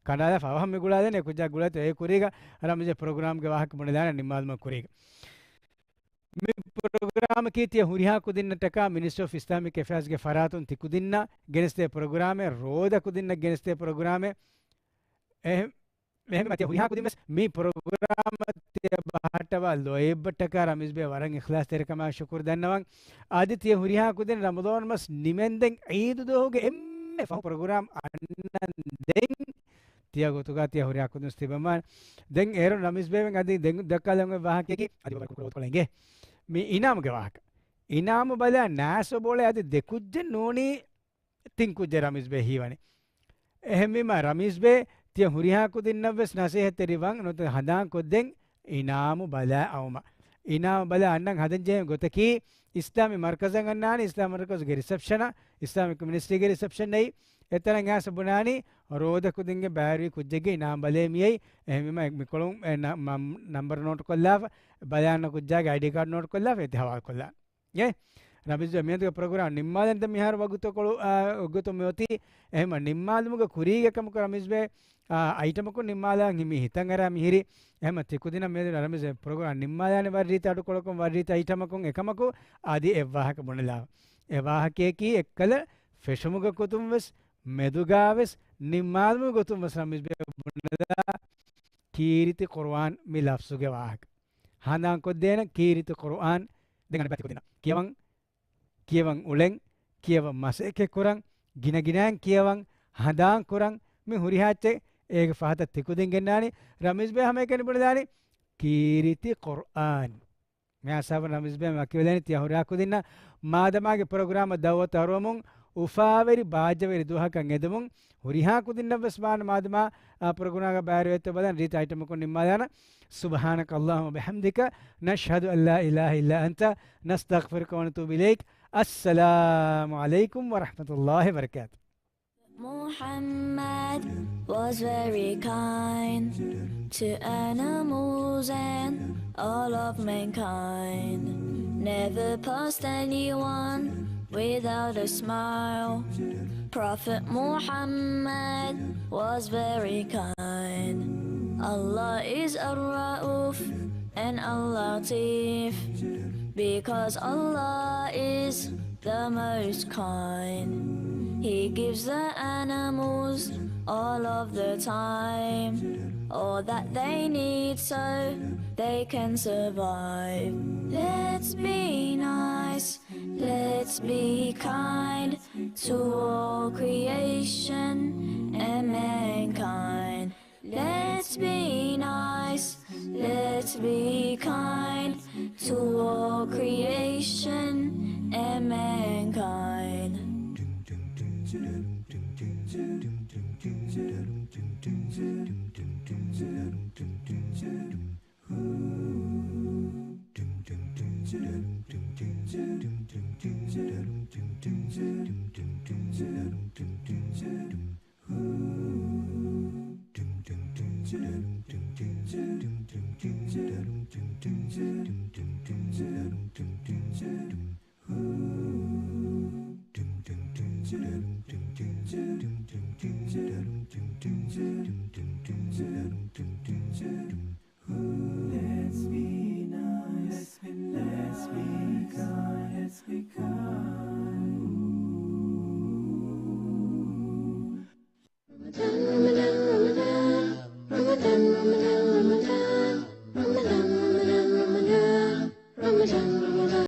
ކަނޑާލާފަ އަވަހަށް މި ގުޅާލޭނެ ކުއްޖާ ގުޅޭތޯ އޭ ކުރީގަ ރަމީޒް ޕްރޮގްރާމްގެ ވާހަކަ ބުނެލާނަ ނިންމާލުމަށް ކުރީގަ. މި ޕްރޮގްރާމަކީ ތިޔަ ހުރިހާ ކުދިންނަށްޓަކާ މިނިސްޓްރީ އޮފް އިސްލާމިކް އެފެއާޒްގެ ފަރާތުން ތިކުދިންނަށް ގެނެސްދޭ ޕްރޮގްރާމެއް، ރޯދަ ކުދިންނަށް ގެނެސްދޭ ޕްރޮގްރާމެއް. އެހެން އެހެންވީމަ ތިޔަ ހުރިހާ ކުދިން ވެސް މި ޕްރޮގްރާމަށް ތިޔަ ބަހައްޓަވާ ލޯތްބަށްޓަކާ ރަމީޒް ބޭ ވަރަށް އިޚްލާޞްތެރިކަމާ ޝުކުރު ދަންނަވަން. އަދި ތިޔަ ހުރިހާ ކުދިން ރަމަޟާން މަސް ނިމެންދެން ޢީދު ދުވަހުގެ އެންމެ ފަހު ޕްރޮގްރާމް އަންނަން ދެން ތިޔަ ގޮތުގަ ތިޔަ ހުރިހާ ކުދިން ވެސް ތިބަމާ. ދެން އޭރުން ރަމީޒް ބޭވެން އަދި ދެން ދައްކާލަން އޮތް ވާހަކައަކީ އަދި ވަރަށް ކުރު ކުރު އިނގޭ. މި އިނާމުގެ ވާހަކަ. އިނާމު ބަލާ ނާސް ބޯޅަ އަދި ދެ ކުއްޖެއް ނޫނީ ތިން ކުއްޖެއް ރަމީޒް ބޭ ހީވަނީ. އެހެންވީމަ ރަމީޒްބެ ތިޔަ ހުރިހާ ކުދިންނަށްވެސް ނަސޭހަތްތެރިވަން ނުވަތަ ހަނދާން ކޮށްދެން އިނާމު ބަލާ އައުމަށް. އިނާމު ބަލާ އަންނަން ހަދަން ޖެހޭ ގޮތަކީ، އިސްލާމީ މަރްކަޒަށް އަންނާނީ، އިސްލާމީ މަރްކަޒުގެ ރިސެޕްޝަނަށް، އިސްލާމިކް މިނިސްޓްރީގެ ރިސެޕްޝަން އެއީ. އެތަނަށް އައިސް ބުނާނީ، ރޯދަ ކުދިންގެ ބައިވެރި ކުއްޖެއްގެ އިނާމު ބަލޭ މިއީ. އެހެންވީމަ މިކޮޅުން އެ ނަ-، މަ-، ނަންބަރު ނޯޓު ކޮށްލާފަ، ބަލާން ކުއްޖާގެ އައިޑީ ކާޑް ނޯޓު ކޮށްލާފަ އޭތި ހަވާލު ކޮށްލާން. އޭ، ރަމީޒް މިއަދުގެ ޕްރޮގްރާމް ނިންމާލަން ދެން މިހާރު ވަގުތުކޮޅު، އާ، ވަގުތު މިއޮތީ. އެހެންވީމަ ނިންމާލުމުގެ ކުރީގެ ކަމަކު ރަމީޒްބެ، އާ، އައިޓަމަކުން ނިންމާލާން ހިމީ ހިތަށް އަރާ މިހިރީ. އެހެންވީމަ ތިކުދިންނަށް މިއަދު ރަމީޒް ޕްރޮގްރާމް ނިންމާލާނެ ވަރަށް ރީތި އަޑުކޮޅަކުން ވަރަށް ރީތި އައިޓަމަކުން އެކަމަކު އަދި އެއްވާހަކަ ބުނެލާ. އެ ވާހަކަޔަކީ އެއްކަލަ ފެށުމުގެ ގޮތުން ވެސް މެދުގާވެސް ނިންމާލުމުގެ ގޮތުން ވެސް ރަމީޒްބެ ބުނެލާ ކީރިތި ޤުރުއާން މި ލަފްޒުގެ ވާހަކަ. ހަނދާންކޮށްދޭނަން ކީރިތި ޤުރުއާން. ދެން އަނެއްބައި ތިކުދިންނަށް ކިޔަވަން، ކިޔަވަން އުޅެން، ކިޔަވަން މަސައްކަތްކުރަން، ގިނަގިނައިން ކިޔަވަން، ހަނދާންކުރަން، މި ހުރިހާ އެއްޗެއް. އޭގެ ފަހަތަށް ތިކުދިން ގެންނާނީ ރަމީޒްބެ ހަމައެކަނި ބުނެލާނީ ކީރިތި ޤުރުއާން. މި ހިސާބުން ރަމީޒްބެ ވަކިވެލަނީ ތިޔަ ހުރިހާ ކުދިންނަށް މާދަމާގެ ޕްރޮގްރާމަށް ދައުވަތު އަރުވަމުން، އުފާވެރި ބާއްޖަވެރި ދުވަހަކަށް އެދެމުން، ހުރިހާ ކުދިންނަށްވެސް ވާން މާދަމާ އާ ޕްރޮގްރާމްގަ ބައިވެރިވެތި ބަލަން ރީތި އައިޓަމަކުން ނިންމާލާނަން. سبحانك اللهم وبحمدك، نشهد أن لا إله إلا أنت، نستغفرك ونتوب إليك. السلام عليكم ورحمة الله وبركاته. Muhammad was very kind to animals and all of mankind. Never passed anyone without a smile. Prophet Muhammad was very kind. Allah is Ar-Ra'uf and Al-Latif, because Allah is the most kind. He gives the animals all of the time, all that they need so they can survive. Let's be nice, let's be kind to all creation and mankind. Let's be nice, let's be kind to all creation and mankind.